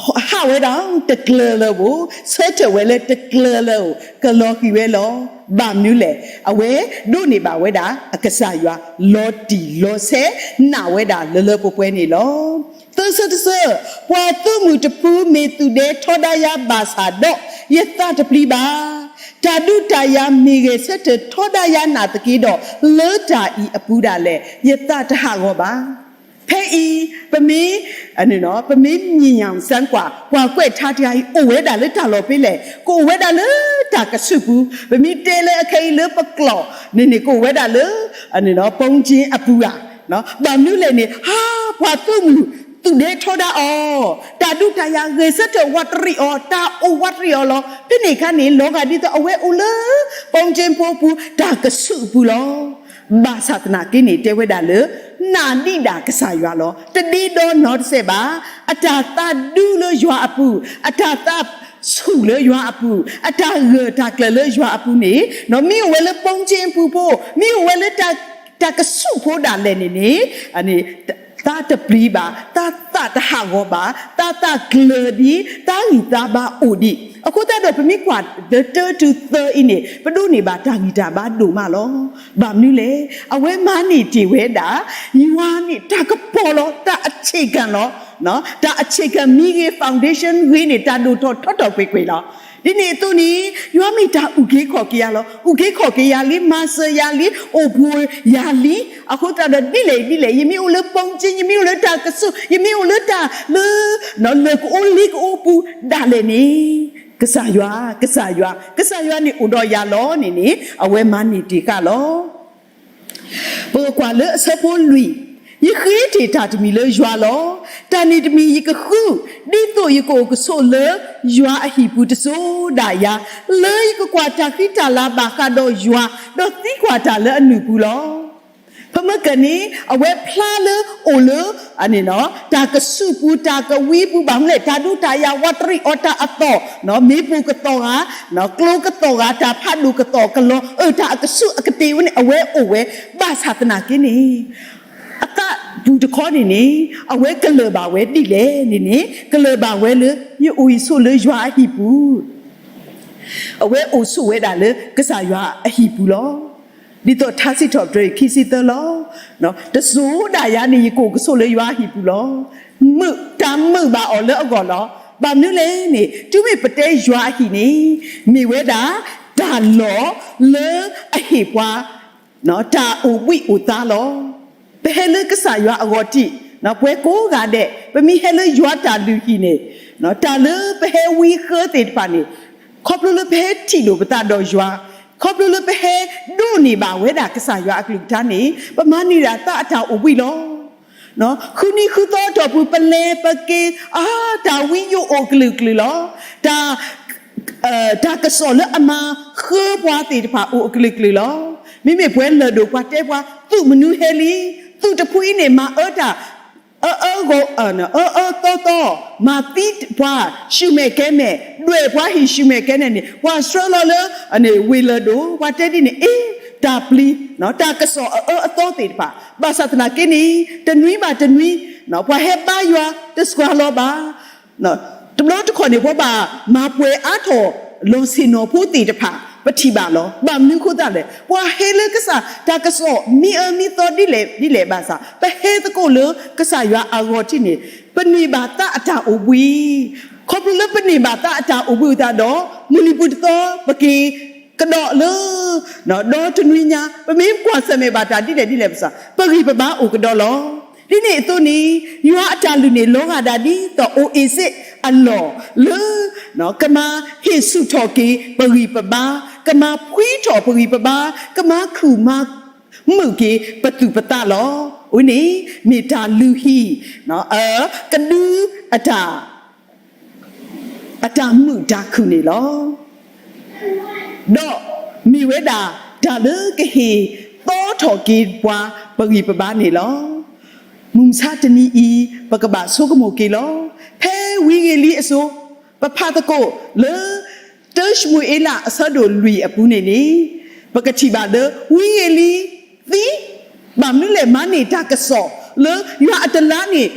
ဟးဝဲဒၣ်တကျၢၤလၢၤဧိၤ, ဆၢထၢၣ်ဝဲလၢတကျၢၤလၢၤဧိၤ, ကလီၤဃံၤဝဲလီၤ. ဘၣ်မနုၤလဲၣ်, အဝဲဒိးန့ၢ်ဘၣ်ဝဲဒၣ်အကစၢ်ယွၤ လီၤတံၢ်လီၤဆဲး နာ်ဝဲဒၣ်လၢလၢပှဲၤပှဲၤန့ၣ်လီၤ. သၢဆၢတဆၢ, ပှၤသုးမုၢ်တဖုမ့ၢ်သူၣ်ဒဲထီဒါယၤဘၣ်ဆၣ်ဒီး ယသးတပျံၤဘၣ်. တၢ်ဒုးတၢ်ယၤမ့ၢ်ဂဲၤဆၢထၢၣ်ထီဒါယၤနာ်သက့ဒီး, လၢတၢ်အံၤအပူၤဒၣ်လဲာ် ယသးတဟးဂီၤဘၣ်. ဖဲအံၤ ပမ့ၢ် ပမ့ၢ်မံၤညၣ်စၢကွၢ် ပှၤကွဲးထါတဂၤအံၤ အိၣ်ဝဲဒၣ်လၢတၢ်လီၢ်ဖဲလဲၣ်, ကအိၣ်ဝဲဒၣ်လၢတၢ်ကဆူၣ်ပူၤ, ပမ့ၢ်တဲလၢအခဲအံၤလၢပကျိာ်န့ၣ်န့ၣ် ကအိၣ်ဝဲဒၣ်လၢ ဘုန်းကြီး အပူၤဧါ. ဘၣ်မနုၤလဲၣ်န့ၣ် ဟါ ပှၤသုးမုၢ်သူၣ်ဒဲထီဒါအီၤ, တၢ်ဒုးတၢ်ယၤဂဲၤဆၢထၢၣ်ဝးတရံးအီၤ, တၢ်အိၣ်ဝးတရံးအီၤလီၤ. ဖဲန့ၣ်အခါန့ၣ် လီၤဂာ်ဒ်သိးအဝဲအိၣ်လၢ ဘုန်းကြီး ဖိပူၤ တၢ်ကဆူၣ်အပူၤလီၤ. ဘၣ်ဆၣ်သနာ်က့န့ၣ် တဲဝဲဒၣ်လၢ နာ်ဒံးဒၣ်ကစၢ်ယွၤလီၤ. တဒ့ဒီနီတစဲးဘၣ်. အတၢ်သးဒူလၢယွၤအပူၤ, အတၢ်သးဆူၣ်လၢယွၤအပူၤ, အတၢ်ဂၢၢ်တၢ်ကျၢၤလၢယွၤအပူၤန့ၣ်, မ့ၢ်အိၣ်ဝဲလၢ ဘုန်းကြီး အပူၤဖိ, မ့ၢ်အိၣ်ဝဲလၢ တၢ်ကဆူၣ်ဖိဒၣ်လဲာ်န့ၣ်န့ၣ်, သးတပျံၤဘၣ်, သးသးတဟးဂီၤဘၣ်, သးသးကျၢၤဒံး, သးဂံၢ်သးဘါအိၣ်ဒံး. အဃိသတးဒီးပမ့ၢ်ကွၢ်လၢတၢတုၤသၢအံၤန့ၣ် ပဒိးန့ၢ်ဘၣ်တၢ်ဂံၢ်တၢ်ဘါဒိၣ်မးလီၤ. ဘၣ်မနုၤလဲၣ်, အဝဲမၤန့ၢ်တ့ၢ်ဝဲဒၣ် ယွၤန့ၣ်တၢ်ကပီၤလီၤ, တၢ်အဆ့ၣ်ကၣ်လီၤ. တၢ်အဆ့ၣ်ကၣ်မံၤဂ့ၤ foundation ဂ့ၤန့ၣ် တၢ်ဒိၣ်ထီၣ်ထီထီၣ်ကွ့ၢ်ကွ့ၢ်လီၤ. ဒ်န့ၣ်အသိးန့ၣ် ယွၤမ့ၢ်တၢ်အုၣ်က့ၤခီၣ်က့ၤယၤလီၤ. အုၣ်က့ၤခီၣ်က့ၤယၤလံ, မၤစၢၤယၤလံ, အိၣ်ဘှံးယၤလံ. အဃိသတးဒီး ဒ်လဲၣ်ဒ်လဲၣ် ယမ့ၢ်အိၣ်လၢ ဘုန်းကြီး, ယမ့ၢ်အိၣ်လၢတၢ်ကဆူၣ်, ယမ့ၢ်အိၣ်လၢတၢ်လၢ လၢၢ်ကအိလ့ကအိပူၤဒၣ်လဲာ်န့ၣ်, ကစၢ်ယွၤ, ကစၢ်ယွၤ, ကစၢ်ယွၤန့ၣ်အိၣ်ဒီးယၤလီၤန့ၣ်န့ၣ် အဝဲမၤန့ၢ်တ့ၢ်ဃာ်လီၤ. ပကကွၢ်လၢအဆၢဖိလွံၢ်, ယဃ့တ့ၢ်တၢ်တမံၤလၢယွၤလီၤ. တၢ်န့ၣ်တမံၤယကဃု, ဒ်သိးယကအိၣ်ကဆိးလၢယွၤအဟံၣ်ပူၤတစိၤဒၣ်ယၤ, လၢယကကွၢ်တၢ်ဃံတၢ်လၤဘၣ်ဃးဒီးယွၤ, ဒီးသံကွၢ်တၢ်လၢအနုာ်ပူၤလီၤ. ဖဲမ့ၢ်ကန့ၣ် အဝဲဖျါလၢအိၣ်လၢ တၢ်ကဆူၣ်ပူၤ တၢ်ကဝံပူၤ ဘၣ်မနုၤလဲၣ် တၢ်ဒုးတၢ်ယၤဝးတရံးအီၤတၢ်အသီၣ်, မ့ၣ်ပိၢ်ကသီၣ်ဂၤ, ကျိကသီၣ်ဂၤ, တၢ်ဖးဒိၣ်ကသီၣ်ကလီၤ, အတၢ်အကဆူၣ်အကတ့ၢ်ဝဲန့ၣ် အဝဲအိၣ်ဝဲ, ဘၣ်ဆၣ်သနာ်က့န့ၣ် အသးပူၤတခီန့ၣ်န့ၣ် အဝဲကလၢၢ်ဘၣ်ဝဲဒ်လဲၣ်န့ၣ်န့ၣ် ကလၢၢ်ဘၣ်ဝဲလၢ ယအိၣ်ယဆိးလၢယွၤအဟံၣ်ပူၤ အဝဲအိၣ်ဆိးဝဲဒၣ်လၢကစၢ်ယွၤအဟံၣ်ပူၤလီၤ. ဒ်သိးထါစံးထီၣ်ပတြၢၤခံဆံသၢလီၤ. တစိၤဒၣ်ယၤန့ၣ် ယကအိၣ်ကဆိးလၢယွၤအဟံၣ်ပူၤလီၤ. မုာ်, တၢ်မုာ်ဘၣ်အီၤလၢအဂီၢ်လီၤ. ဘၣ်မနုၤလဲၣ်န့ၣ် တုၤမ့ၢ်ပတဲယွၤအဟံၣ်န့ၣ် မ့ၢ်ဝဲဒၣ်တၢ်လီၢ်လၢအဟ့ၣ်ပှၤ တၢ်အိၣ်ဘှံးအိၣ်သါလီၤ. ပဟဲလၢကစၢ်ယွၤအဂီၢ်တံၢ်, ပှၤကိးဂၤဒဲး ပမ့ၢ်ဟဲလၢယွၤတၢ်လုၢ်ဟံၣ်န့ၣ်, တၢ်လၢပဟဲဝံဃၢသ့ၣ်တဖၣ်န့ၣ်, ခီဖျိလၢပဟဲထံၣ်လိာ်ပသးဒီးယွၤ, ခီဖျိလၢပဟဲဒိးန့ၢ်ဘၣ်ဝဲဒၣ်ကစၢ်ယွၤအကလုၢ်ကထါန့ၣ် ပမၤန့ၢ်ဒၣ်သးအတၢ်အိၣ်ဘှံးလီၤ. ဃုနံၤဃုသီအတီၢ်ပူၤ ပလဲၤပက့ၤ, အါ, တၢ်ဝံယိာ်အိၣ်ကလုာ်ကလုာ်လီၤ. တၢ် တၢ်ကစီၣ်လၢအမၤဃၢပှၤသ့ၣ်တဖၣ်အိၣ်အကလုာ်ကလုာ်လီၤ. မ့မ့ၢ်ပှၤလၢၢ်ဒိၣ် ပှၤတဲပှၤ သုးမနုၤဟဲလံ, သုးတဖုအံၤန့ၣ် မၤအၢတၢ် အၢအၢဂီၢ်, အၢအၢသီသီ, မၤသံပှၤ ဆူၣ်မဲာ်ကဲမဲာ်, ဒွဲၣ်ပှၤဟံၣ်ဆူၣ်မဲာ်ကဲမဲာ်န့ၣ် ပှၤဆှၢလီၤလၢ ဝ့ၢ်လၢၢ်ဒိၣ်, ပှၤတဲဒ်န့ၣ် အ့, တၢ်ပျံၤ, တၢ်ကစီၣ်အၢအၢအသီသ့ၣ်တဖၣ်, ဘၣ်ဆၣ်သနာ်က့န့ၣ် တနွံဘၣ်တနွံ ပှၤဟဲဘါယွၤတစှၤလီၤဘၣ်. တဘျီတခီၣ်န့ၣ် ပှၤဘၣ်မၤပှဲၤအါထီၣ်လီၢ်ဆ့ၣ်နီၤဖိသ့ၣ်တဖၣ် ပထံၣ်ဘၣ်လီၤ. ဘၣ်မနုၤအဃိသတးလဲၣ်, ပှၤဟဲလၢကစၢ်တၢ်ကစီၣ်မံအၢမံသီဒ်လဲၣ်ဒ်လဲၣ်ဘၣ်ဆၣ်, ပဟဲသကိးလၢကစၢ်ယွၤအဂီၢ်တံၢ်န့ၣ် ပန့ၢ်ဘၣ်သးအတၢ်အိၣ်ဘှံး, ခီဖျိလၢပန့ၢ်ဘၣ်သးအတၢ်အိၣ်ဘှံးအသးဒီး မုၢ်နံၤပူၤတသီ ပက့ၤကဒီးလၢ ဒီတနွံညါ ပမ့ၢ်ကွၢ်ဆၢၣ်မဲာ်ဘၣ်တၢ်ဒ်လဲၣ်ဒ်လဲၣ်ဘၣ်ဆၣ် ပဂံၢ်ပဘါအိၣ်ကဒီးလီၤ. ဒ်န့ၣ်အသိးန့ၣ် ယွၤအတၢ်လုၢ်န့ၣ် လီၤဂာ်ဒၣ်ဒ်သိးအိၣ်အ့ၤစ့းအလီၢ်လၢ ကမၤဟ့ၣ်ဆူၣ်ထီၣ်က့ၤ ပဂံၢ်ပဘါ, ကမၤဖှံထီၣ်ပဂံၢ်ပဘါ, ကမၤခုၣ်မၤမုာ်က့ၤပသူၣ်ပသးလီၤ. အဝဲန့ၣ် မ့ၢ်တၢ်လုၢ်ဟံၣ် ကဒုအတၢ် အတၢ်မုာ်တၢ်ခုၣ်န့ၣ်လီၤ. ဒီးမ့ၢ်ဝဲဒၣ်တၢ်လၢကဟ့ၣ်သီ ထီၣ်က့ၤပှၤပဂံၢ်ပဘါန့ၣ်လီၤ. မုၢ်မဆါတနံၤအံၤ ပကဘၣ်ဆိကမိၣ်က့ၤလီၤ. ဖဲဝံၤဂ့ၤလံအစိၤ ပဖးသကိးလၢ တၢၡမူၤအ့လးအဆၢဒိၣ်လွံၢ်အပူၤန့ၣ်န့ၣ် ပကထံၣ်ဘၣ်လၢ ဝံၤဂ့ၤလံသံ, ဘၣ်မနုၤလဲၣ် မၤန့ၢ်တၢ်ကစီၣ်လၢယွၤအတလါန့ၣ်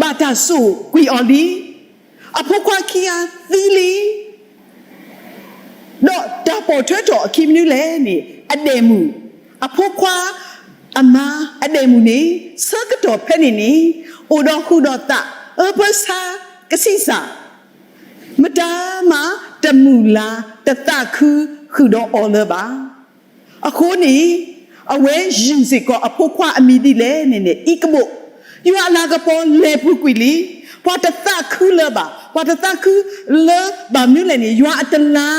ဘၣ်တၢ်စိာ်ကွံာ်အီၤလံ. အဖိခွါခံဂၤသံလံ. ဒီးတၢ်ပိာ်ထွဲထီၣ်အခံမနုၤလဲၣ်န့ၣ် အဒဲၣ်မုၣ်, အဖိခွါအမါအဒဲၣ်မုၣ်န့ၣ် ဆၢကတီၢ်ဖဲန့ၣ်န့ၣ် အိၣ်ဒီးဟုၣ်ဒီးသး အၢပၢဆါကဆံးစၢ် မတၤမးတမုာ်လၤတသးခုဃုာ်ဒီးအီၤလၢၤဘၣ်. အဃိန့ၣ် အဝဲယုၢ်စ့ၢ်ကီးအဖိခွါအမံၤဒ်လဲၣ်န့ၣ်န့ၣ် အံကဘိၣ်, ယွၤအလၤကပီၤလဲၤပူၤကွံာ်လံ. ပှၤတသးခုလၢၤဘၣ်, ပှၤတသးခုလၢၤဘၣ်မနုၤလဲၣ်န့ၣ် ယွၤအတလါ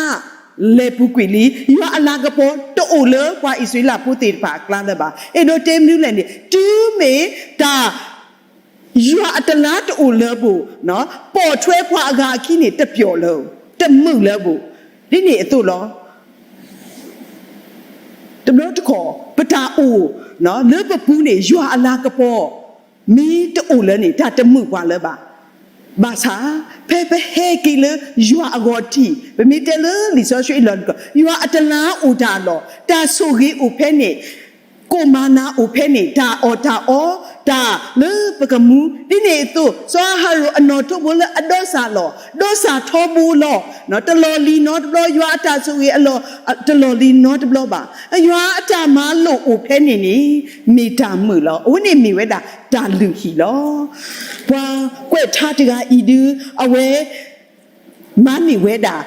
လဲၤပူၤကွံာ်လံ. ယွၤအလၤကပီၤတအိၣ်လၢပှၤအံၣ်စရ့လးဖိသ့ၣ်တဖၣ်အကျါလၢၤဘၣ်. အဲၣ်ဒိးတဲမနုၤလဲၣ်န့ၣ် တုၤမ့ၢ်တၢ် ယွၤအတလါတအိၣ်လၢၤဘၣ်, ပိာ်ထွဲပှၤအဂၤအခံန့ၣ် တပျီၣ်လၢၤဘၣ်, တမုာ်လၢၤဘၣ်. ဒ်န့ၣ်အသိးလီၤ. တဘျီတခီၣ် ပတၢ်အိၣ်လၢပပူၤန့ၣ် ယွၤအလၤကပီၤ မ့ၢ်တအိၣ်လၢၤန့ၣ် တၢ်တမုာ်ပှၤလၢၤဘၣ်. ဘၣ်ဆၣ် ဖဲပဟဲက့ၤလၢယွၤအဂီၢ်ထံး ပမ့ၢ်တဲလၢလံာ်စီဆှံအလီၢ်န့ၣ် ယွၤအတလါအိၣ်တၢ်အလီၢ်, တၢ်ဆိၣ်ဂ့ၤအိၣ်ဖဲန့ၣ်, ကိၣ်မၤနၤအိၣ်ဖဲန့ၣ်, တၢ်အီၣ်တၢ်အီ, တၢ်လၢပကမူ, ဒ်န့ၣ်အသိး စီၤအၤဟရိၣ်အနီၣ်ထိးဘိလၢအဒီစၢ်လီၢ်, ဒီစၢ်ထီဘိလီၤ. တလီၢ်လံၤနီတဘျီ, ယွၤအတၢ်ဆိၣ်ဂ့ၤအလီၢ် တလီၢ်လံၤနီတဘျီဘၣ်. ယွၤအတၢ်မၤလိာ်အိၣ်ဖဲန့ၣ်န့ၣ် မ့ၢ်တၢ်မုာ်လီၤ. အဝဲန့ၣ်မ့ၢ်ဝဲဒၣ်တၢ်လုၢ်ဟံၣ်လီၤ. ပှၤကွဲးထါတဂၤအံၤဒု အဝဲ မၤန့ၢ်ဝဲဒၣ်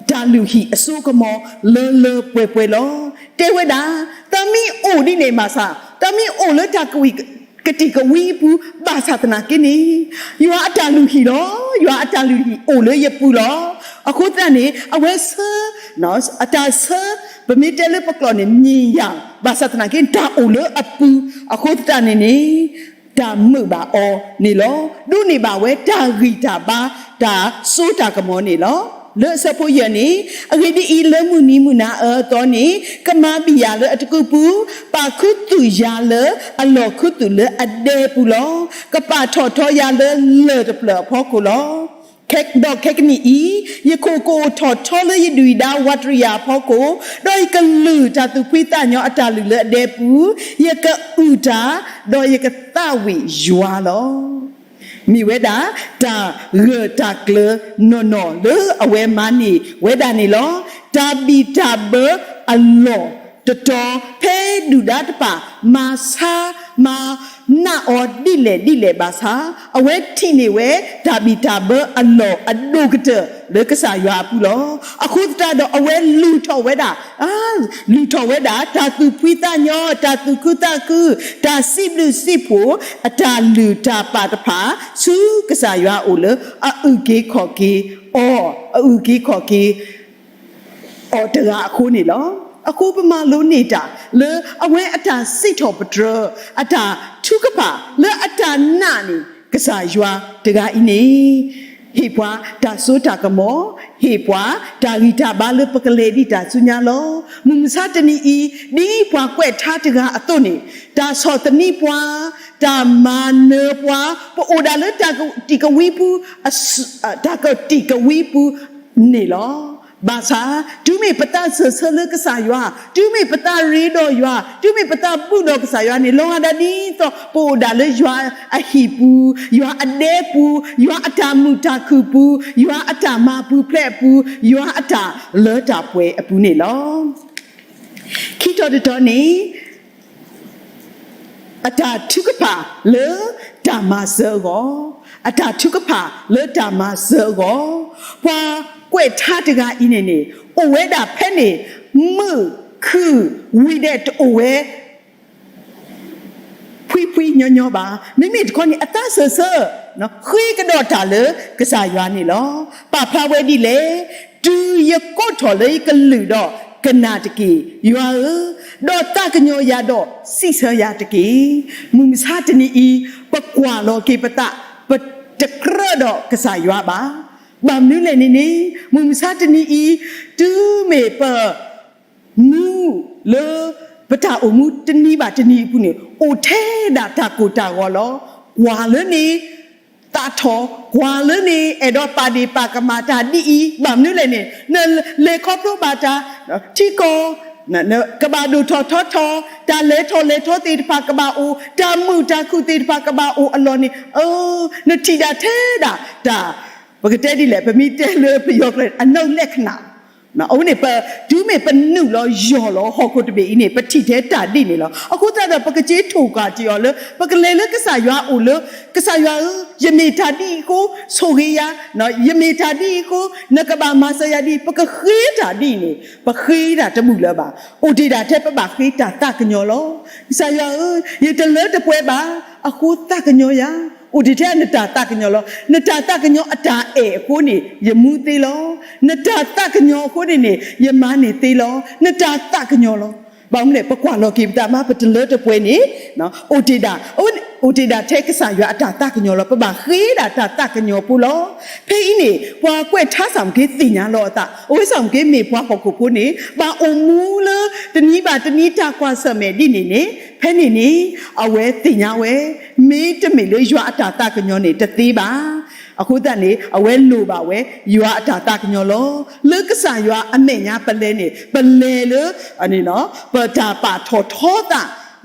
တၢ်လုၢ်ဟံၣ်အစိကမီၤလၢလၢပှဲၤပှဲၤလီၤ. တဲဝဲဒၣ် တၢ်မ့ၢ်အိၣ်ဒ်န့ၣ်ဘၣ်ဆၣ်, တၢ်မ့ၢ်အိၣ်လၢတၢ်ကဝံၣ်ကတံာ်ကဝံပူၤဘၣ်ဆၣ်သနာ်က့န့ၣ်, ယွၤအတၢ်လုၢ်ဟံၣ်လီၤ. ယွၤအတၢ်လုၢ်ဟံၣ်အိၣ်လၢယပူၤလီၤ. အဃိသတးန့ၣ် အဝဲဆၢ, အတၢ်ဆၢ, ပမ့ၢ်တဲလၢပကျိာ်န့ၣ် မြင်ရ ဘၣ်ဆၣ်သနာ်က့ တၢ်အိၣ်လၢအပူၤ, အဃိသတးန့ၣ်န့ၣ် တၢ်မုာ်ဘၣ်အီၤန့ၣ်လီၤ. ဒိးန့ၢ်ဘၣ်ဝဲတၢ်ဂံၢ်တၢ်ဘါ တၢ်စိတၢ်ကမီၤန့ၣ်လီၤ. လၢအဆၢဖိယဲၢ်န့ၣ်, အဂ့ၢ်ဒ်အံၤ, လၢမုၢ်နံၤမုၢ်နၤအၢအသီန့ၣ် ကမၤဘံၣ်ယၤလၢအတကုးပူၤ, ပာ်ခူသူၣ်ယၤလၢအလီၢ်ခူသူၣ်လၢအဒဲပူၤလီၤ. ကပာ်ထီၣ်ထီယၤလၢလၢၢ်တဖျၢၣ်အဖီခိၣ်လီၤ. ဒီးခဲကနံၣ်အံၤ, ယခိၣ်ကအိၣ်ထီၣ်ထီလၢယဒုၣ်ယဒါဝးတရံးယၤအဖီခိၣ်, ဒီးယကလုၢ်တၢ်သူၣ်ဖှံသးညီအတၢ်လုၢ်လၢအဒဲပူၤ, ယကအုၣ်တၢ်, ဒီးယကသးဝံၣ်ယွၤလီၤ. မ့ၢ်ဝဲဒၣ်တၢ်ဂၢၢ်တၢ်ကျၢၤနီၢ်နီၢ်လၢအဝဲမၤန့ၢ်ဝဲဒၣ်န့ၣ်လီၤ. တၢ်ဘံၣ်တၢ်ဘၢအလီၢ်တတီၤ, ဖဲဒုၣ်ဒါတဖၣ်မၤဆါမၤနးအီၤဒ်လဲၣ်ဒ်လဲၣ်ဘၣ်ဆၣ်, အဝဲထံၣ်န့ၢ်ဝဲတၢ်ဘံၣ်တၢ်ဘၢအလီၢ်အဒိၣ်ကတၢၢ်လၢကစၢ်ယွၤအပူၤလီၤ. အဃိသတးဒီးအဝဲလုၢ်ထီၣ်ဝဲဒၣ် လုၢ်ထီၣ်ဝဲဒၣ် တၢ်သူၣ်ဖှံသးညီ, တၢ်သူၣ်ခုသးခု, တၢ်စံးဘျုးစံးဖှိၣ်, အတၢ်လုၢ်တၢ်ပာ်တဖၣ် ဆူကစၢ်ယွၤအအိၣ်လၢအအုၣ်က့ၤခီၣ်က့ၤအီၤ, အအုၣ်က့ၤခီၣ်က့ၤအီၤတဂၤအဃိန့ၣ်လီၤ. အဃိပမၤလိန့ၢ်တၢ် လၢအဝဲအတၢ်စံးထီၣ်ပတြၢၤ, အတၢ်ထုကဖၣ်လၢအတၢ်နာ်န့ၣ် ကစၢ်ယွၤတဂၤအံၤန့ၣ် ဟ့ၣ်ပှၤတၢ်စိတၢ်ကမီၤ, ဟ့ၣ်ပှၤတၢ်ဂံၢ်တၢ်ဘါလၢပကလဲၤဒံးတၢ်ဆူညါလီၤ. မုၢ်မဆါတနံၤအံၤ ဒ်ပှၤကွဲးထါတဂၤအသိးန့ၣ်, တၢ်ဆီၣ်သနံးပှၤ, တၢ်မၤနၢၤပှၤ, ပအိၣ်ဒၣ်လၢတၢ်ကတံာ်ကဝံပူၤ, တၢ်ကတံာ်ကဝံပူၤန့ၣ်လီၤ. ဘၣ်ဆၣ် တုၤမ့ၢ်ပသးစၢၢ်ဆၢလၢကစၢ်ယွၤ, တုၤမ့ၢ်ပသးရ့ဒီးယွၤ, တုၤမ့ၢ်ပသးဘူၣ်ဒီးကစၢ်ယွၤန့ၣ် လီၤဂာ်ဒ်သိး ပအိၣ်ဒၣ်လၢယွၤအဟံၣ်ပူၤ, ယွၤအဒဲပူၤ, ယွၤအတၢ်မုာ်တၢ်ခုၣ်ပူၤ, ယွၤအတၢ်မၤပူၤဖျဲးအပူၤ, ယွၤအတၢ်လၢတၢ်ပှဲၤအပူၤန့ၣ်လီၤ. ခံတီၤတတီၤန့ၣ် အတၢ်ထုကဖၣ်လၢတၢ်မၤစၢၤအဂီၢ်, အတၢ်ထုကဖၣ်လၢတၢ်မၤစၢၤအဂီၢ်, ပှၤကွဲးထါတဂၤအံၤန့ၣ်န့ၣ် အိၣ်ဝဲဒၣ်ဖဲန့ၣ် မုာ်ခုၣ်ဝံၤဒဲးတအိၣ်ဝဲ ဖှံဖှံညီညီဘၣ်. မ့မ့ၢ်တခီန့ၣ် အသးစၢၢ်ဆၢ ဃ့ကဒီးတၢ်လၢကစၢ်ယွၤန့ၣ်လီၤ. ပာ်ဖျါဝဲဒ်လဲၣ်, တုၤယကိးထီၣ်လၢယကလုၢ်ဒီးကနၣ်တက့ၢ်, ယွၤဧၢ, ဒီးသးကညီၤယၤဒီးစံးဆၢယၤတက့ၢ်. မုၢ်မဆါတနံၤအံၤ ပကွၢ်လီၤက့ၤပသး, ပတကြၢးဒီးကစၢ်ယွၤဘၣ်. ဘၣ်မနုၤလဲၣ်န့ၣ်န့ၣ် မုၢ်မဆါတနံၤအံၤ တုၤမ့ၢ်ပ မူလၢပတၢ် အိၣ်မူတနံၤဘၣ်တနံၤအပူၤန့ၣ် အိၣ်ထဲဒၣ်တၢ်ကိၢ်တၢ်ဂီၤလီၤ. ကွၢ်လၢန့ၣ် သးထီၣ်, ကွၢ်လၢန့ၣ် အဲၣ်ဒိးပာ်ဒ့ၣ်ပာ်ကမၣ်တၢ်ဒ်အံၤ, ဘၣ်မနုၤလဲၣ်န့ၣ် နလဲၤခီဖျိဘၣ်တၢ် ထံကီၢ် ကဘၣ်ဒိၣ်ထီၣ်ထီထီၣ်, တၢ်လဲၤထီၣ်လဲၤထီသ့ၣ်တဖၣ်ကဘၣ်အိၣ်, တၢ်မုာ်တၢ်ခုၣ်သ့ၣ်တဖၣ်ကဘၣ်အိၣ်အလီၢ်န့ၣ် နထံၣ်ဒၣ်ထဲဒၣ်တၢ်, ပကတဲဒ်လဲၣ်, ပမ့ၢ်တဲလၢပယီၤကျိာ်န့ၣ် အနုလက္ခဏာ အဝဲန့ၣ် ပတုၤမ့ၢ်ပနုာ်လီၤယီၢ်လီၤဟီၣ်ခိၣ်တဘ့ၣ်အံၤန့ၣ် ပထံၣ်ထဲတၢ်ဒ်န့ၣ်လီၤ. အဃိသတးဒီး ပကစ့ထိၣ်ကွၢ်တ့ၢ်အီၤလၢ ပကလဲၤလၢကစၢ်ယွၤအအိၣ်လၢ ကစၢ်ယွၤဧၢ, ယမ့ၢ်တၢ်ဒ်အံၤအဃိ ဆိၣ်ဂ့ၤယၤ, ယမ့ၢ်တၢ်ဒ်အံၤအဃိ နကဘၣ်မၤစၢၤယၤဒ်အံၤ, ပကဃ့တၢ်ဒ်အံၤန့ၣ် ပဃ့တၢ်တဘူၣ်လၢၤဘၣ်. အိၣ်တ့ၢ်ဒၣ်ထဲပဘၣ်ဃ့တၢ်သးကညီၤလီၤ. ကစၢ်ယွၤဧၢ, ယတလၢတပှဲၤဘၣ်, အဃိသးကညီၤယၤ, အိၣ်တ့ၢ်ထဲနတၢ်သးကညီၤလီၤ. နတၢ်သးကညီၤအတၢ်အဲၣ်အဃိန့ၣ် ယမူသ့လီၤ. နတၢ်သးကညီၤအဃိန့ၣ်န့ၣ် ယမၤန့ၢ်သ့လီၤ. နတၢ်သးကညီၤလီၤ. ဘၣ်မနုၤလဲၣ်, ပကွၢ်လီၤက့ၤပသးမး ပတလၢတပှဲၤန့ၣ် အိၣ်တ့ၢ်ဒၣ်, အိၣ်တ့ၢ်ဒၣ်ထဲကစၢ်ယွၤအတၢ်သးကညီၤလီၤ. ပဘၣ်ဃ့ဒၣ်တၢ်သးကညီၤဖိလီၤ. ဖဲအံၤန့ၣ် ပှၤကွဲးထါစီၤမူက့သ့ၣ်ညါလီၤအသး, အဝဲစီၤမူက့မ့ၢ်ပှၤဟီၣ်ခိၣ်ဖိန့ၣ် ဘၣ်အိၣ်မူလၢတနံၤဘၣ်တနံၤတၢ်ကွၢ်ဆၢၣ်မဲာ်ဒ်န့ၣ်န့ၣ် ဖဲန့ၣ်န့ၣ် အဝဲသ့ၣ်ညါဝဲ မ့တမ့ၢ်လၢယွၤအတၢ်သးကညီၤန့ၣ် တသ့ဘၣ်. အဃိသတးန့ၣ် အဝဲလိၣ်ဘၣ်ဝဲ ယွၤအတၢ်သးကညီၤလီၤ. လၢကစၢ်ယွၤအမဲာ်ညါပလဲၤန့ၣ် ပလဲၤလၢ ပတၢ်ပာ်ထီၣ်ထီသး,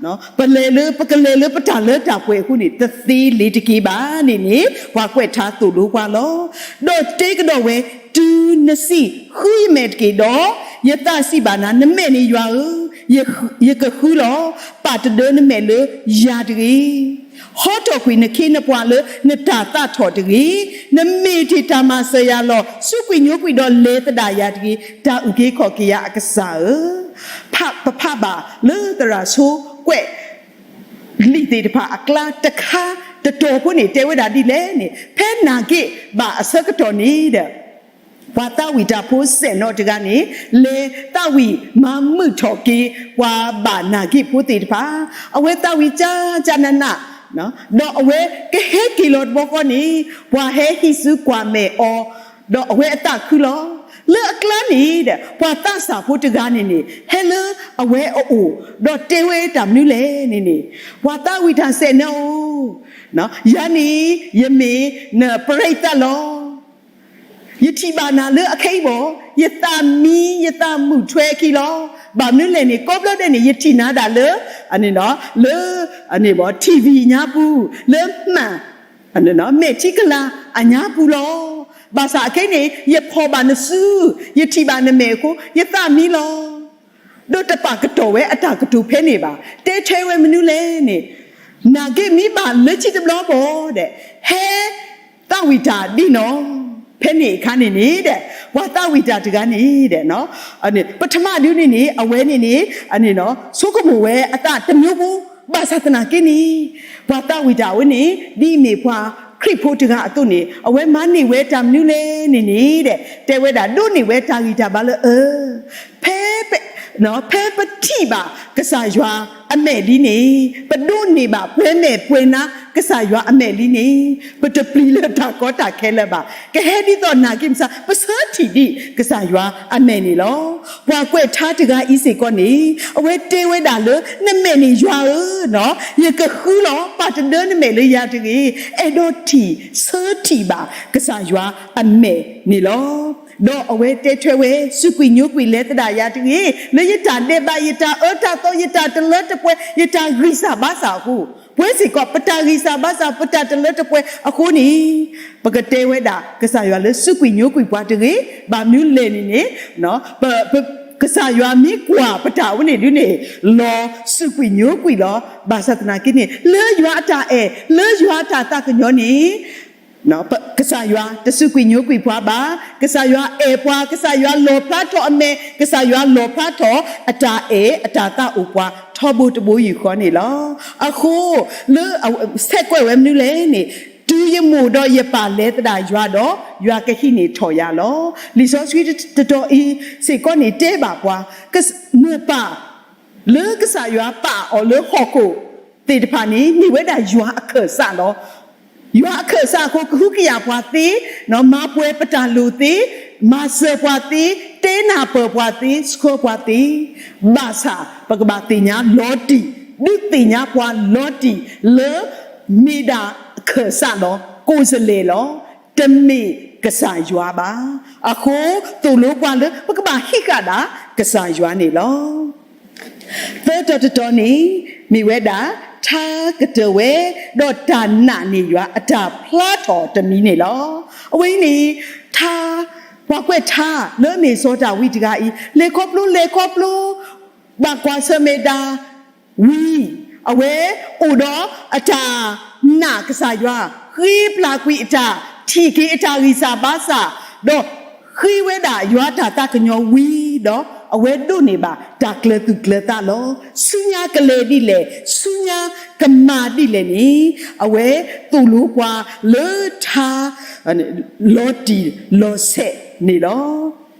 ပလဲၤလၢ ပကလဲၤလၢပတၢ်လၢတၢ်ပှဲၤအဃိန့ၣ် တသ့လၢၤတက့ၢ်ဘၣ်န့ၣ်န့ၣ် ပှၤကွဲးထါသိၣ်လိပှၤလီၤ. ဒီးတဲကဒီးဝဲ, တုၤနစံး, ဃုယမဲာ်တက့ၢ်ဒီး, ယသးစံးဘၣ်နၤ, နမဲာ်န့ၣ်ယွၤဧၢ, ယကဃုလီၤ. ပာ်တဒၢနမဲာ်လၢယၤတဂ့ၤ. ဟီထီၣ်ကွံာ်နခ့နပှၤလၢနတၢ်သးထီၣ်တဂ့ၤ. နမ့ၢ်တ့ၢ်တၢ်မၤစၢၤယၤလီၤ. စူးကွံာ်ညိကွံာ်ဒီးလဲၤသဒၣ်ယၤတဂ့ၤ. တၢ်အုၣ်က့ၤခီၣ်က့ၤယၤအကစၢ်ဧၢ, ပဖးဘၣ်လၢသရၣ်ဆိကွဲး လံာ်သ့ၣ်တဖၣ်အကျါတခါတတီၤဖိန့ၣ် တဲဝဲဒၣ်ဒ်လဲၣ်န့ၣ် ဖဲနာ်က့ၣ်ဘၣ်အဆၢကတီၢ်န့ၣ်ဒီး ပှၤသးဝံၣ်တၢ်ဖိစဲးနီတဂၤန့ၣ် လဲၤသးဝံၣ်မၤမုာ်ထီၣ်က့ၤ ပှၤဘၣ်နာ်က့ၣ်ဖိသ့ၣ်တဖၣ်, အဝဲသးဝံၣ်ကၠၢကၠၢနးနး, ဒီးအဝဲကဟဲက့ၤလီၤတဘျီဃီန့ၣ် ပှၤဟဲဟံးစုကွၢ်မဲာ်အီၤ, ဒီးအဝဲအသးခုလီၤ. လၢအကျါန့ၣ်ဒီး ပှၤသးစၢ်ဖိတဂၤန့ၣ်န့ၣ် ဟဲလၢအဝဲအအိၣ်, ဒီးတဲဝဲတၢ်မနုၤလဲၣ်န့ၣ်န့ၣ်, ပှၤသးဝံၣ်တၢ်စဲးနီၤဧၢ, ယၤန့ၣ် ယမ့ၢ်နပရံးသးလီၤ. ယထံၣ်ဘၣ်နၤလၢအခဲအံၤဘၣ်, ယသးမံယသးမုာ်ထွဲခံလီၤ. ဘၣ်မနုၤလဲၣ်န့ၣ် ကိးဘျီဒဲးန့ၣ် ယထံၣ်နၤဒၣ်လၢ လၢ ထံၣ်ဝံၤညါပူၤ, လၢမှၣ် မဲာ်ထံကလၤအညါပူၤလီၤ. ဘၣ်ဆၣ်အခဲအံၤန့ၣ် ယဖီၣ်ဘၣ်နစု, ယထံၣ်ဘၣ်နမဲာ်အဃိ ယသးမံလီၤ. ဒီးတပာ်ကတီၢ်ဝဲအတၢ်ကတိၤဖဲန့ၣ်ဘၣ်. တဲထဲဝဲမနုၤလဲၣ်န့ၣ်, နာ်က့ၣ်မ့ၢ်ဘၣ်လၢခံတဘျီဘၣ်ဒီး ဟဲသးဝံၣ်တၢ်ဒ်နီၤ. ဖဲန့ၣ်အခါန့ၣ်န့ၣ်ဒီး ပှၤသးဝံၣ်တၢ်တဂၤန့ၣ်ဒီး ပထမဒုန့ၣ်န့ၣ် အဝဲန့ၣ်န့ၣ် ဆိကမိၣ်ဝဲအသးတမျိုးဖိ, ဘၣ်ဆၣ်သနာ်က့န့ၣ် ပှၤသးဝံၣ်တၢ်ဝဲန့ၣ် ဒ်အမ့ၢ်ပှၤခရံာ်ဖိတဂၤအသိးန့ၣ် အဝဲမၤန့ၢ်ဝဲတၢ်မနုၤလဲၣ်န့ၣ်န့ၣ်ဒီး တဲဝဲဒၣ်ဒိးန့ၢ်ဝဲတၢ်ဂံၢ်တၢ်ဘါလၢအ ဖဲ ဖဲပထံၣ်ဘၣ်ကစၢ်ယွၤအမဲာ်လံန့ၣ်, ပဒိးန့ၢ်ဘၣ်ပှဲၤမဲာ်ပှဲၤနါကစၢ်ယွၤအမဲာ်လံန့ၣ်, ပတပျံၤလၢတၢ်ကီတၢ်ခဲလၢၤဘၣ်. ကဟဲဒ်သိးနာ်က့ၣ်မစါ ပဆၢထံၣ်ဒံးကစၢ်ယွၤအမဲာ်န့ၣ်လီၤ. ပှၤကွဲးထါတဂၤအံၤစ့ၢ်ကီးန့ၣ် အဝဲတဲဝဲဒၣ်လၢ နမဲာ်န့ၣ်ယွၤဧၢ, ယကဃုလီၤ. ပာ်တဒၢနမဲာ်လၢယၤတဂ့ၤ. အဲၣ်ဒိးထံၣ်ဆၢထံၣ်ဘၣ်ကစၢ်ယွၤအမဲာ်န့ၣ်လီၤ. ဒီးအဝဲတဲထွဲဝဲ, စူးကွံာ်ညိကွံာ်လဲၤသဒၣ်ယၤတဂ့ၤ, လၢယတၢ်ဒဲးဘး ယတၢ်အၢတၢ်သီ ယတၢ်တလၢတပှဲၤ ယတၢ်ဂံၢ်စၢ်ဘါစၢ်အဃိ, ပဝဲစ့ၢ်ကီး ပတၢ်ဂံၢ်စၢ်ဘါစၢ် ပတၢ်တလၢတပှဲၤအဃိန့ၣ် ပကတဲဝဲဒၣ်ကစၢ်ယွၤလၢ စူးကွံာ်ညိကွံာ်ပှၤတဂ့ၤ. ဘၣ်မနုၤလဲၣ်န့ၣ်န့ၣ် ကစၢ်ယွၤမ့ၢ်ကွၢ်ပတၢ်ဝဲန့ၣ်ဒုန့ၣ် လီၤစူးကွံာ်ညိကွံာ်လီၤ. ဘၣ်ဆၣ်သနာ်က့န့ၣ် လၢယွၤအတၢ်အဲၣ် လၢယွၤအတၢ်သးကညီၤန့ၣ် ကစၢ်ယွၤတစူးကွံာ်ညိကွံာ်ပှၤဘၣ်. ကစၢ်ယွၤအဲၣ်ပှၤ, ကစၢ်ယွၤလီၣ်ဖျါထီၣ်အမဲာ်, ကစၢ်ယွၤလီၣ်ဖျါထီၣ်အတၢ်အဲၣ်အတၢ်သးအိၣ်ပှၤထီဘိတဘိယူၢ်ဃီန့ၣ်လီၤ. အဃိ လၢ ဆဲးကွဲးဝဲမနုၤလဲၣ်န့ၣ်, တုၤယမိၢ်ဒီးယပၢ်လဲၤသဒၣ်ယွၤဒီး ယွၤကဟံးန့ၢ်ထီၣ်ယၤလီၤ. လံာ်စီဆှံတတီၤအံၤစ့ၢ်ကီးန့ၣ်တဲဘၣ်ပှၤ, မိၢ်ပၢ် လၢကစၢ်ယွၤပာ်အီၤလၢဟီၣ်ခိၣ်သ့ၣ်တဖၣ်န့ၣ် မ့ၢ်ဝဲဒၣ်ယွၤအခၢၣ်စးလီၤ. ယွၤအခၢၣ်စးအဃိ ကဟုကယာ်ပှၤသ့, မၤပှဲၤပတၢ်လိၣ်သ့, မၤစၢၤပှၤသ့, တဲ သ့နၢ်ပၢၢ်ပှၤသ့, ဆှၢပှၤသ့, ဘၣ်ဆၣ်ပကဘၣ်သ့ၣ်ညါလီၤတံၢ်, ဒုးသ့ၣ်ညါပှၤလီၤတံၢ်လၢ မ့ၢ်ဒၣ်ခၢၣ်စးဒီး ကိးစလဲၣ်လီၤ. တမ့ၢ်ကစၢ်ယွၤဘၣ်. အဃိ သိၣ်လိပှၤလၢပကဘၣ်ဟံးဃာ်ဒၣ်ကစၢ်ယွၤန့ၣ်လီၤ. သၢတီၤတတီၤန့ၣ် မ့ၢ်ဝဲဒၣ် ထါကတၢၢ်ဝဲ, ဒီးတၢ်နာ်န့ၢ်ယွၤအတၢ်ဖျါထီၣ်တမံၤန့ၣ်လီၤ. အဝဲအံၤန့ၣ် ထါ, ပှၤကွဲးထါလၢမ့ၢ်စီၤဒၤဝံးတဂၤအံၤ လဲၤခီဖျိလဲၤခီဖျိ ဘၣ်ကွၢ်ဆၢၣ်မဲာ်ဒၣ် ဝံၤ, အဝဲအိၣ်ဒီးအတၢ်နာ်ကစၢ်ယွၤ, ဃ့ပျၢ်ကွံာ်အတၢ်ထံၣ်က့ၤအတၢ်ဂံၢ်စၢ်ဘါစၢ်, ဒီးဃ့ဝဲဒၣ်ယွၤတၢ်သးကညီၤဝံၤဒီး အဝဲဒိးန့ၢ်ဘၣ်တၢ်ကျၢၤသူၣ်ကျၢၤသးလီၤ. ဆူညါကလဲၤဒ်လဲၣ်, ဆူညါကမၤဒ်လဲၣ်န့ၣ် အဝဲသိၣ်လိပှၤလၢထါ လီၤတံၢ်လီၤဆဲးန့ၣ်လီၤ.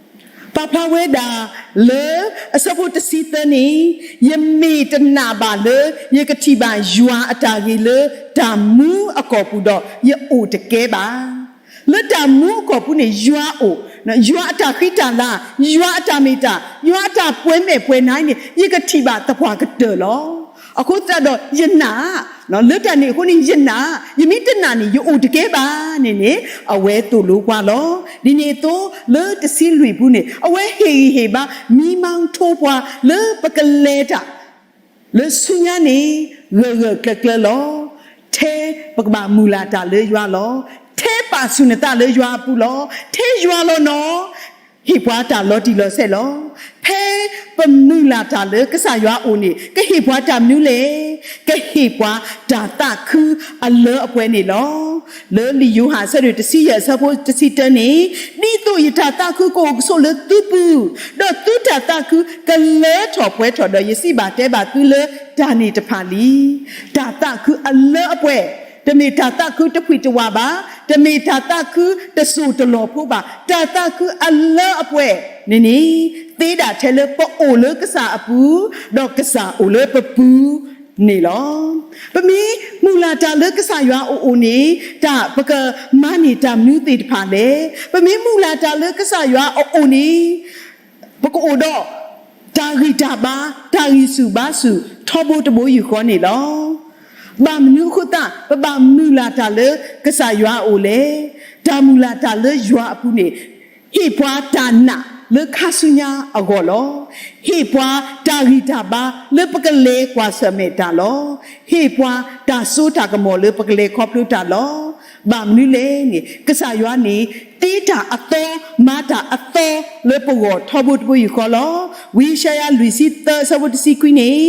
ပာ်ဖျါဝဲဒၣ်လၢအဆၢဖိတဆံသၢန့ၣ်, ယမ့ၢ်တနာ်ဘၣ်လၢယကထံၣ်ဘၣ်ယွၤအတၢ်ဂ့ၤလၢတၢ်မူအကီၢ်ပူၤဒီး ယအိၣ်တကဲဘၣ်. လၢတၢ်မူအကီၢ်ပူၤန့ၣ် ယွၤအိၣ်, ယွၤအတၢ်ဃံတၢ်လၤ, ယွၤအတၢ်မ့ၢ်တၢ်, ယွၤအတၢ်ပှဲၤမဲာ်ပှဲၤနါန့ၣ် ယကထံၣ်ဘၣ်သပှၢ်ကတၢၢ်လီၤ. အဃိသတးဒီးယနာ်, လၢတၢ်န့ၣ်အဃိန့ၣ်ယနာ်, ယမ့ၢ်တနာ်န့ၣ် ယအိၣ်တကဲဘၣ်န့ၣ်န့ၣ် အဝဲသိၣ်လိပှၤလီၤ. ဒ်န့ၣ်အသိး လၢတဆံလွံၢ်ပူၤန့ၣ် အဝဲဟ့ၣ်ဂံၢ်ဟ့ၣ်ဘါ မံမီၢ်ထိပှၤလၢပကလဲၤတၢ် လၢဆူညါန့ၣ် ဂၢၢ်ဂၢၢ်ကျၢၤကျၢၤလီၤ. ထဲပကဘၣ်မုၢ်လၢ်တၢ်လၢယွၤလီၤ. ထဲပာ်ဆူၣ်နသးလၢယွၤအပူၤလီၤ. ထဲယွၤလီၤနီၤ ဟ့ၣ်ပှၤတၢ်လီၤတံၢ်လီၤဆဲးလီၤ. ဖဲပမုၢ်လၢ်တၢ်လၢကစၢ်ယွၤအအိၣ်န့ၣ် ကဟ့ၣ်ပှၤတၢ်မနုၤလဲၣ်. ကဟ့ၣ်ပှၤတၢ်သးခုအလၢအပှဲၤန့ၣ်လီၤ. လၢလံာ်ယိၤဟၣ်အဆၢဒိၣ်တဆံယဲၢ်အဆၢဖိတဆံတၢန့ၣ်, ဒ်သိးယတၢ်သးခုကအိၣ်ကဆိးလၢသုပူၤ, ဒီးသုတၢ်သးခုကလၢထီၣ်ပှဲၤထီၣ်ဒီး ယစံးဘၣ်တဲဘၣ်သုလၢတၢ်န့ၣ်တဖၣ်လံ. တၢ်သးခုအလၢအပှဲၤ, တမ့ၢ်တၢ်သးခုတဖှံတဝးဘၣ်, တမ့ၢ်တၢ်သးခုတစိၢ်တလီၢ်ဖိဘၣ်, တၢ်သးခုအလၢအပှဲၤန့ၣ်န့ၣ် သ့ဒၣ်ထဲလၢပအိၣ်လၢကစၢ်အပူၤ, ဒီးကစၢ်အိၣ်လၢပပူၤန့ၣ်လီၤ. ပမ့ၢ်မုၢ်လၢ်တၢ်လၢကစၢ်ယွၤအအိၣ်န့ၣ် တၢ်ပကမၤန့ၢ်တၢ်မနုၤသ့ၣ်တဖၣ်လဲၣ်. ပမ့ၢ်မုၢ်လၢ်တၢ်လၢကစၢ်ယွၤအအိၣ်န့ၣ် ပကအိၣ်ဒီး တၢ်ဂံၢ်တၢ်ဘါ, တၢ်ဂံၢ်ဆူၣ်ဘါဆူၣ် ထီဘိတဘိယူၢ်ဃီန့ၣ်လီၤ. ဘၣ်မနုၤအဃိသတး ပဘၣ်မုၢ်လၢ်တၢ်လၢကစၢ်ယွၤအအိၣ်လဲၣ်. တၢ်မုၢ်လၢ်တၢ်လၢယွၤအပူၤန့ၣ် ဟ့ၣ်ပှၤတၢ်နာ်လၢခါဆူညါအဂီၢ်လီၤ. ဟ့ၣ်ပှၤတၢ်ဂံၢ်တၢ်ဘါလၢပကလဲၤကွၢ်ဆၢၣ်မဲာ်တၢ်လီၤ. ဟ့ၣ်ပှၤတၢ်စိတၢ်ကမီၤလၢပကလဲၤခီဖျိတၢ်လီၤ. ဘၣ်မနုၤလဲၣ်န့ၣ် ကစၢ်ယွၤန့ၣ် သ့တၢ်အသီ မၤတၢ်အသီလၢပဂီၢ်ထီဘိတဘိယူၢ်ဃီလီၤ. ဝံယၡါယၤလွံၢ်ဆံသၢအဆၢဖိတဆံခွံန့ၣ်,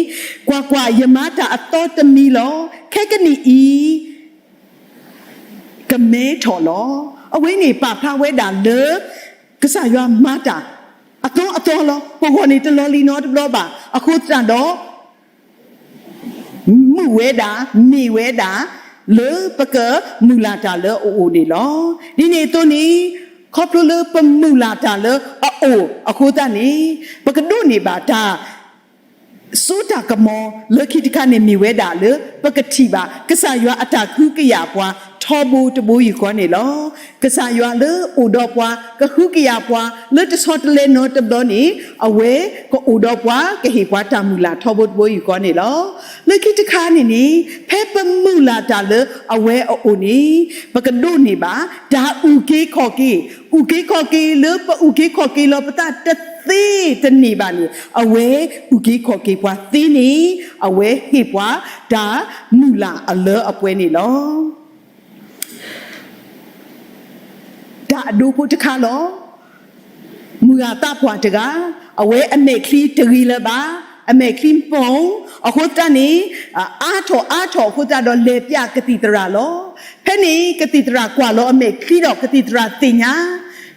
ကွၢ်ကွၢ်, ယမၤတၢ်အသီတမံၤလီၤ. ခဲကနံၣ်အံၤ ကမဲထီၣ်လီၤ. အဝဲန့ၣ်ပာ်ဖျါဝဲဒၣ်လၢ ကစၢ်ယွၤမၤတၢ် အသီအသီလီၤ. ပဂီၢ်န့ၣ်တလီၤလံနီတဘျီဘၣ်. အဃိသတးဒီး မုာ်ဝဲဒၣ်, မ့ၢ်ဝဲဒၣ် လၢပကမုၢ်လၢ်တၢ်လၢအအိၣ်န့ၣ်လီၤ. ဒ်န့ၣ်အသိးန့ၣ် ခီဖျိလၢပမုၢ်လၢ်တၢ်လၢအအိၣ်အဃိသတးန့ၣ် ပကဒိးန့ၢ်ဘၣ်တၢ် စိတၢ်ကမီၤလၢခံတခါန့ၣ်မ့ၢ်ဝဲဒၣ်လၢ ပကထံၣ်ဘၣ် ကစၢ်ယွၤအတၢ်ကဟုကယာ်ပှၤ ထီဘိတဘိယူၢ်ဃီန့ၣ်လီၤ. ကစၢ်ယွၤလၢအိၣ်ဒီးပှၤ ကဟုကယာ်ပှၤ လၢတဆီတလဲနီတဘျီန့ၣ် အဝဲကအိၣ်ဒီးပှၤ ကဟ့ၣ်ပှၤတၢ်မုၢ်လၢ်ထီဘိတဘိယူၢ်ဃီန့ၣ်လီၤ. လၢခံတခါန့ၣ်န့ၣ် ဖဲပမုၢ်လၢ်တၢ်လၢအဝဲအအိၣ်န့ၣ် ပကဒိးန့ၢ်ဘၣ် တၢ်အုၣ်က့ၤခီၣ်က့ၤ, အုၣ်က့ၤခီၣ်က့ၤလၢပအုၣ်က့ၤခီၣ်က့ၤလီၤပသးတသ့တန့ၢ်ဘၣ်န့ၣ် အဝဲအုၣ်က့ၤခီၣ်က့ၤပှၤသ့န့ၣ် အဝဲဟ့ၣ်ပှၤတၢ်မုၢ်လၢ်အလၢအပှဲၤန့ၣ်လီၤ. တၢ်အဒိဖိတခါလီၤ. မုၢ်ဂၤသးပှၢ်တဂၤ အဝဲအမဲာ်ချံတဂ့ၤလၢၤဘၣ်, အမဲာ်ချံပိၢ်, အဃိသတးန့ၣ် အါထီၣ်အါထီၣ်အဃိသတးဒီးလဲၤပျးကသံၣ်သရၣ်လီၤ. ဖဲန့ၣ်ကသံၣ်သရၣ်ကွၢ်လီၤအမဲာ်ချံဒီးကသံၣ်သရၣ်သ့ၣ်ညါ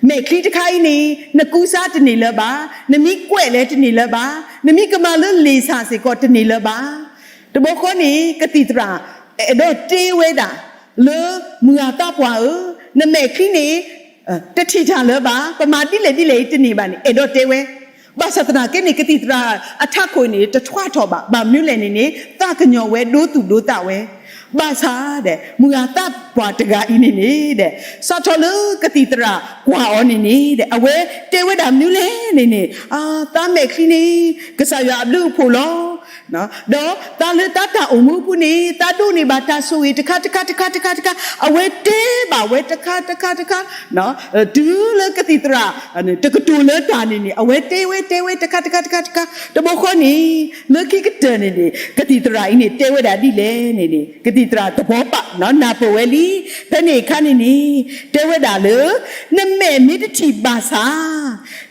မဲာ်ချံတခါအံၤန့ၣ် နကူစါတန့ၢ်လၢၤဘၣ်, နမ့ၢ်ကွဲးလဲၤတန့ၢ်လၢၤဘၣ်, နမ့ၢ်ကမၤလၢလ့ၣ်ဆၣ်စ့ၢ်ကီးတန့ၢ်လၢၤဘၣ်. တဘျီဃီန့ၣ် ကသံၣ်သရၣ် အဲၣ်ဒိးတဲဝဲဒၣ် လၢမုၢ်ဂၤသးပှၢ်ဧၢ, နမဲာ်ချံန့ၣ် တထံၣ်တၢ်လၢၤဘၣ်, ပမၤဒ်လဲၣ်ဒ်လဲၣ်အံၤတန့ၢ်ဘၣ်န့ၣ် အဲၣ်ဒိးတဲဝဲ. ဘၣ်ဆၣ်သနာ်က့န့ၣ် ကသံၣ်သရၣ်အထးခိၣ်န့ၣ် တထွါထီၣ်ဘၣ်. ဘၣ်မနုၤလဲၣ်န့ၣ်န့ၣ် သးကညီၤဝဲဒိသူၣ်ဒိသးဝဲ. ဘၣ်ဆၣ်ဒီး မုၢ်ဂၤသးပှၢ်တဂၤအံၤန့ၣ်န့ၣ်ဒီး စးထီၣ်လၢကသံၣ်သရၣ်ကွၢ်အီၤန့ၣ်န့ၣ်ဒီး အဝဲတဲဝဲဒၣ်မနုၤလဲၣ်န့ၣ်န့ၣ်, အၢ သးမဲာ်ချံန့ၣ် ကစၢ်ယွၤအဘျုးအဖှိၣ်လီၤ. ဒီးသးလၢသးတၢ်အိၣ်မူအပူၤန့ၣ် သးဒိးန့ၢ်ဘၣ်တၢ်ဆိၣ်ဂ့ၤတခါတခါတခါတခါတခါ, အဝဲတဲဘၣ်ဝဲတခါတခါတခါ, တုၤလၢကသံၣ်သရၣ် တကတိၤလၢတၢ်န့ၣ်န့ၣ် အဝဲတဲဝဲတဲဝဲတခါတခါတခါတခါ, တဘျီဃီန့ၣ် လၢခံကတၢၢ်န့ၣ်န့ၣ် ကသံၣ်သရၣ်အံၤန့ၣ် တဲဝဲဒၣ်ဒ်လဲၣ်န့ၣ်န့ၣ် ကသံၣ်သရၣ်သဘီပၢ် နၢ်ပၢၢ်ဝဲလံ. ဖဲန့ၣ်အခါန့ၣ်န့ၣ် တဲဝဲဒၣ်လၢ နမဲာ်မ့ၢ်တထံၣ်ဘၣ်ဆၣ်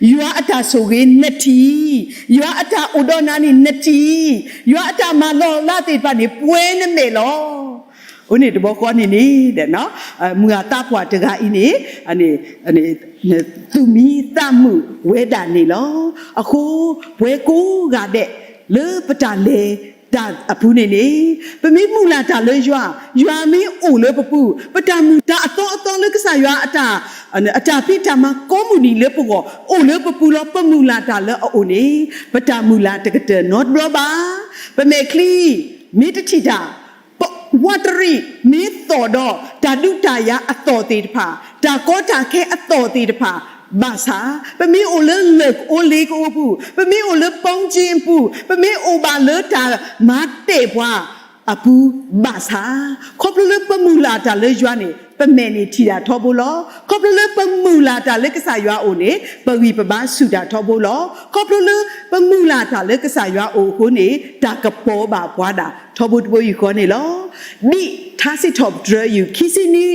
ယွၤအတၢ်ဆိၣ်ဂ့ၤနထံၣ်, ယွၤအတၢ်အိၣ်ဒီးနၤန့ၣ်နထံၣ်, ယွၤအတၢ်မၤလီၤလးသ့ၣ်တဖၣ်န့ၣ် ပှဲၤနမဲာ်လီၤ. အဃိန့ၣ်တဘျီဃီန့ၣ်န့ၣ် မုၢ်ဂၤသးပှၢ်တဂၤအံၤန့ၣ် သူၣ်မံသးမုာ်ဝဲဒၣ်န့ၣ်လီၤ. အဃိ ပဝဲကိးဂၤဒဲး လၢပတၢ်လဲၤတၢ်အပူၤန့ၣ်န့ၣ် ပမ့ၢ်မုၢ်လၢ်တၢ်လၢယွၤ, ယွၤမ့ၢ်အိၣ်လၢပပူၤ, ပတၢ်မုာ်တၢ်အသီအသီလၢကစၢ်ယွၤအတၢ် အတၢ်ဖံးတၢ်မၤကိးမုၢ်နံၤလၢပဂီၢ် အိၣ်လၢပပူၤလီၤ. ပမုၢ်လၢ်တၢ်လၢအအိၣ်န့ၣ် ပတၢ်မုၢ်လၢ်တကတၢၢ်နီတဘျီဘၣ်. ပမဲာ်ချံ မ့ၢ်တထံၣ်တၢ်, ဝးတရံး မ့ၢ်သီၣ်ဒီးတၢ်ဒုးတၢ်ယၤအသီၣ်သ့ၣ်တဖၣ်, တၢ်ကီတၢ်ခဲအသီၣ်သ့ၣ်တဖၣ် ဘၣ်ဆၣ်, ပမ့ၢ်အိၣ်လၢလၢၢ်ကအိလ့ကအိပူၤ, ပမ့ၢ်အိၣ်လၢ ပီကၠ့အပူၤ, ပမ့ၢ်အိၣ်ဘၣ်လၢတၢ်မၤတဲာ်ပှၤအပူၤဘၣ်ဆၣ်, ခီဖျိလၢပမုၢ်လၢ်တၢ်လၢယွၤန့ၣ် ပမဲာ်န့ၣ်ထံၣ်တၢ်ထီဘိလီၤ. ခီဖျိလၢပမုၢ်လၢ်တၢ်လၢကစၢ်ယွၤအအိၣ်န့ၣ် ပဂံၢ်ပဘါဆူၣ်တၢ်ထီဘိလီၤ. ခီဖျိလၢပမုၢ်လၢ်တၢ်လၢကစၢ်ယွၤအအိၣ်အဃိန့ၣ် တၢ်ကပီၤဘၣ်ပှၤဒၣ်ထီဘိတဘိယူၢ်ဃီန့ၣ်လီၤ. ဒ်ထါစံးထီၣ်ပတြၢၤယူၢ်ခံဆံနွံ,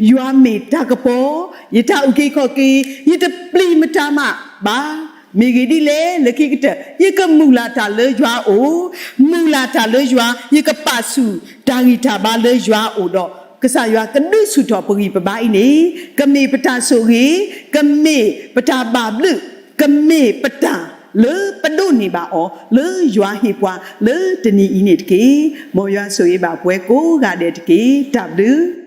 ယွၤမ့ၢ်တၢ်ကပီၤ, ယတၢ်အုၣ်က့ၤခီၣ်က့ၤ, ယတပျံၤမတၤမးဘၣ်. မ့ၢ်ဂ့ၢ်ဒ်လဲၣ်, လၢခံကတၢၢ် ယကမုၢ်လၢ်တၢ်လၢယွၤအအိၣ်, မုၢ်လၢ်တၢ်လၢယွၤ, ယကပာ်ဆူၣ်တၢ်ဂံၢ်တၢ်ဘါလၢယွၤအအိၣ်ဒီး ကစၢ်ယွၤကဒုးဆူၣ်ထီၣ်ပဂံၢ်ပဘါအံၤန့ၣ် ကမ့ၢ်ပတၢ်ဆိၣ်ဂ့ၤ, ကမ့ၢ်ပတၢ်ဘၣ်ဘျုး, ကမ့ၢ်ပတၢ်လၢပဒိးန့ၢ်ဘၣ်အီၤ လၢယွၤဟ့ၣ်ပှၤလၢတနံၤအံၤန့ၣ်တက့ၢ်. မ်ယွၤဆိၣ်ဂ့ၤဘၣ်ပှၤကိးဂၤဒဲးတက့ၢ်. တၢ်ဘျုး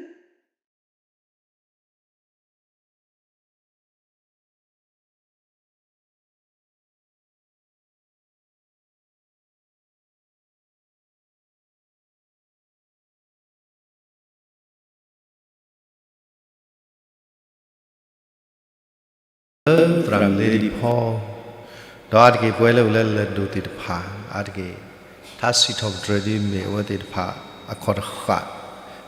လၢသရၣ်မုၣ်လ့ၤဒံၣ်ဖီ, ဒီးအါတက့ၢ် ပဝဲလၢအိၣ်လၢလၢၢ်ဒိၣ်သ့ၣ်တဖၣ် အါတက့ၢ် ထါစံးထီၣ်ပတြၢၤဒ်မ့ၢ်အဝဲသ့ၣ်တဖၣ်အခီၣ်တဃၣ်,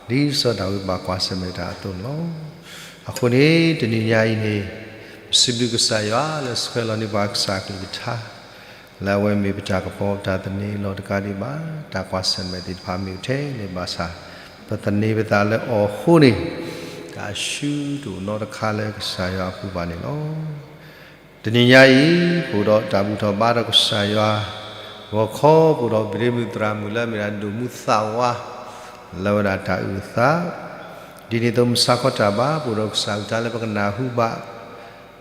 ဒ်စီၤဒၤဝံးဘၣ်ကွၢ်ဆၢၣ်မဲာ်တၢ်အသိးန့ၣ်လီၤ. အဃိန့ၣ် တနံၤညါအံၤန့ၣ် ပစံးဘျုးကစၢ်ယွၤလၢဆှၢလီၤန့ၢ်ပှၤကစၢ်အကလုၢ်ကထါ လၢအဝဲမ့ၢ်ပတၢ်ကပီၤပတၢ်သန့ၤလီၤတကးဒံးဘၣ်, တၢ်ကွၢ်ဆၢၣ်မဲာ်သ့ၣ်တဖၣ်မ့ၢ်ထဲန့ၣ်ဘၣ်ဆၣ်, ပသန့ၤပသးလၢအီၤအဃိန့ၣ်, တၢ်ဆူၣ်တအိၣ်နီတခါလၢကစၢ်ယွၤအပူၤဘၣ်န့ၣ်လီၤ. တနံၤညါအံၤ ပအိၣ်ဒီးတၢ်ဘူၣ်ထီၣ်ဘါထီၣ်ကစၢ်ယွၤ, ဂီၤခီပအိၣ်ဒီးဘျ့မုၢ်သရၣ်မုၣ်လၢအမ့ၢ်ဒၣ်ဒိၣ်မူသးဝါ, လၢဝဲဒၣ်တၢ်အုၣ်အသး, ဒ်န့ၣ်အသိးမုၢ်ဆါခီတၢ်ဘါ ပအိၣ်ဒီးကစၢ်အုၣ်တၢ်လၢပကနၢ်ဟူဘၣ်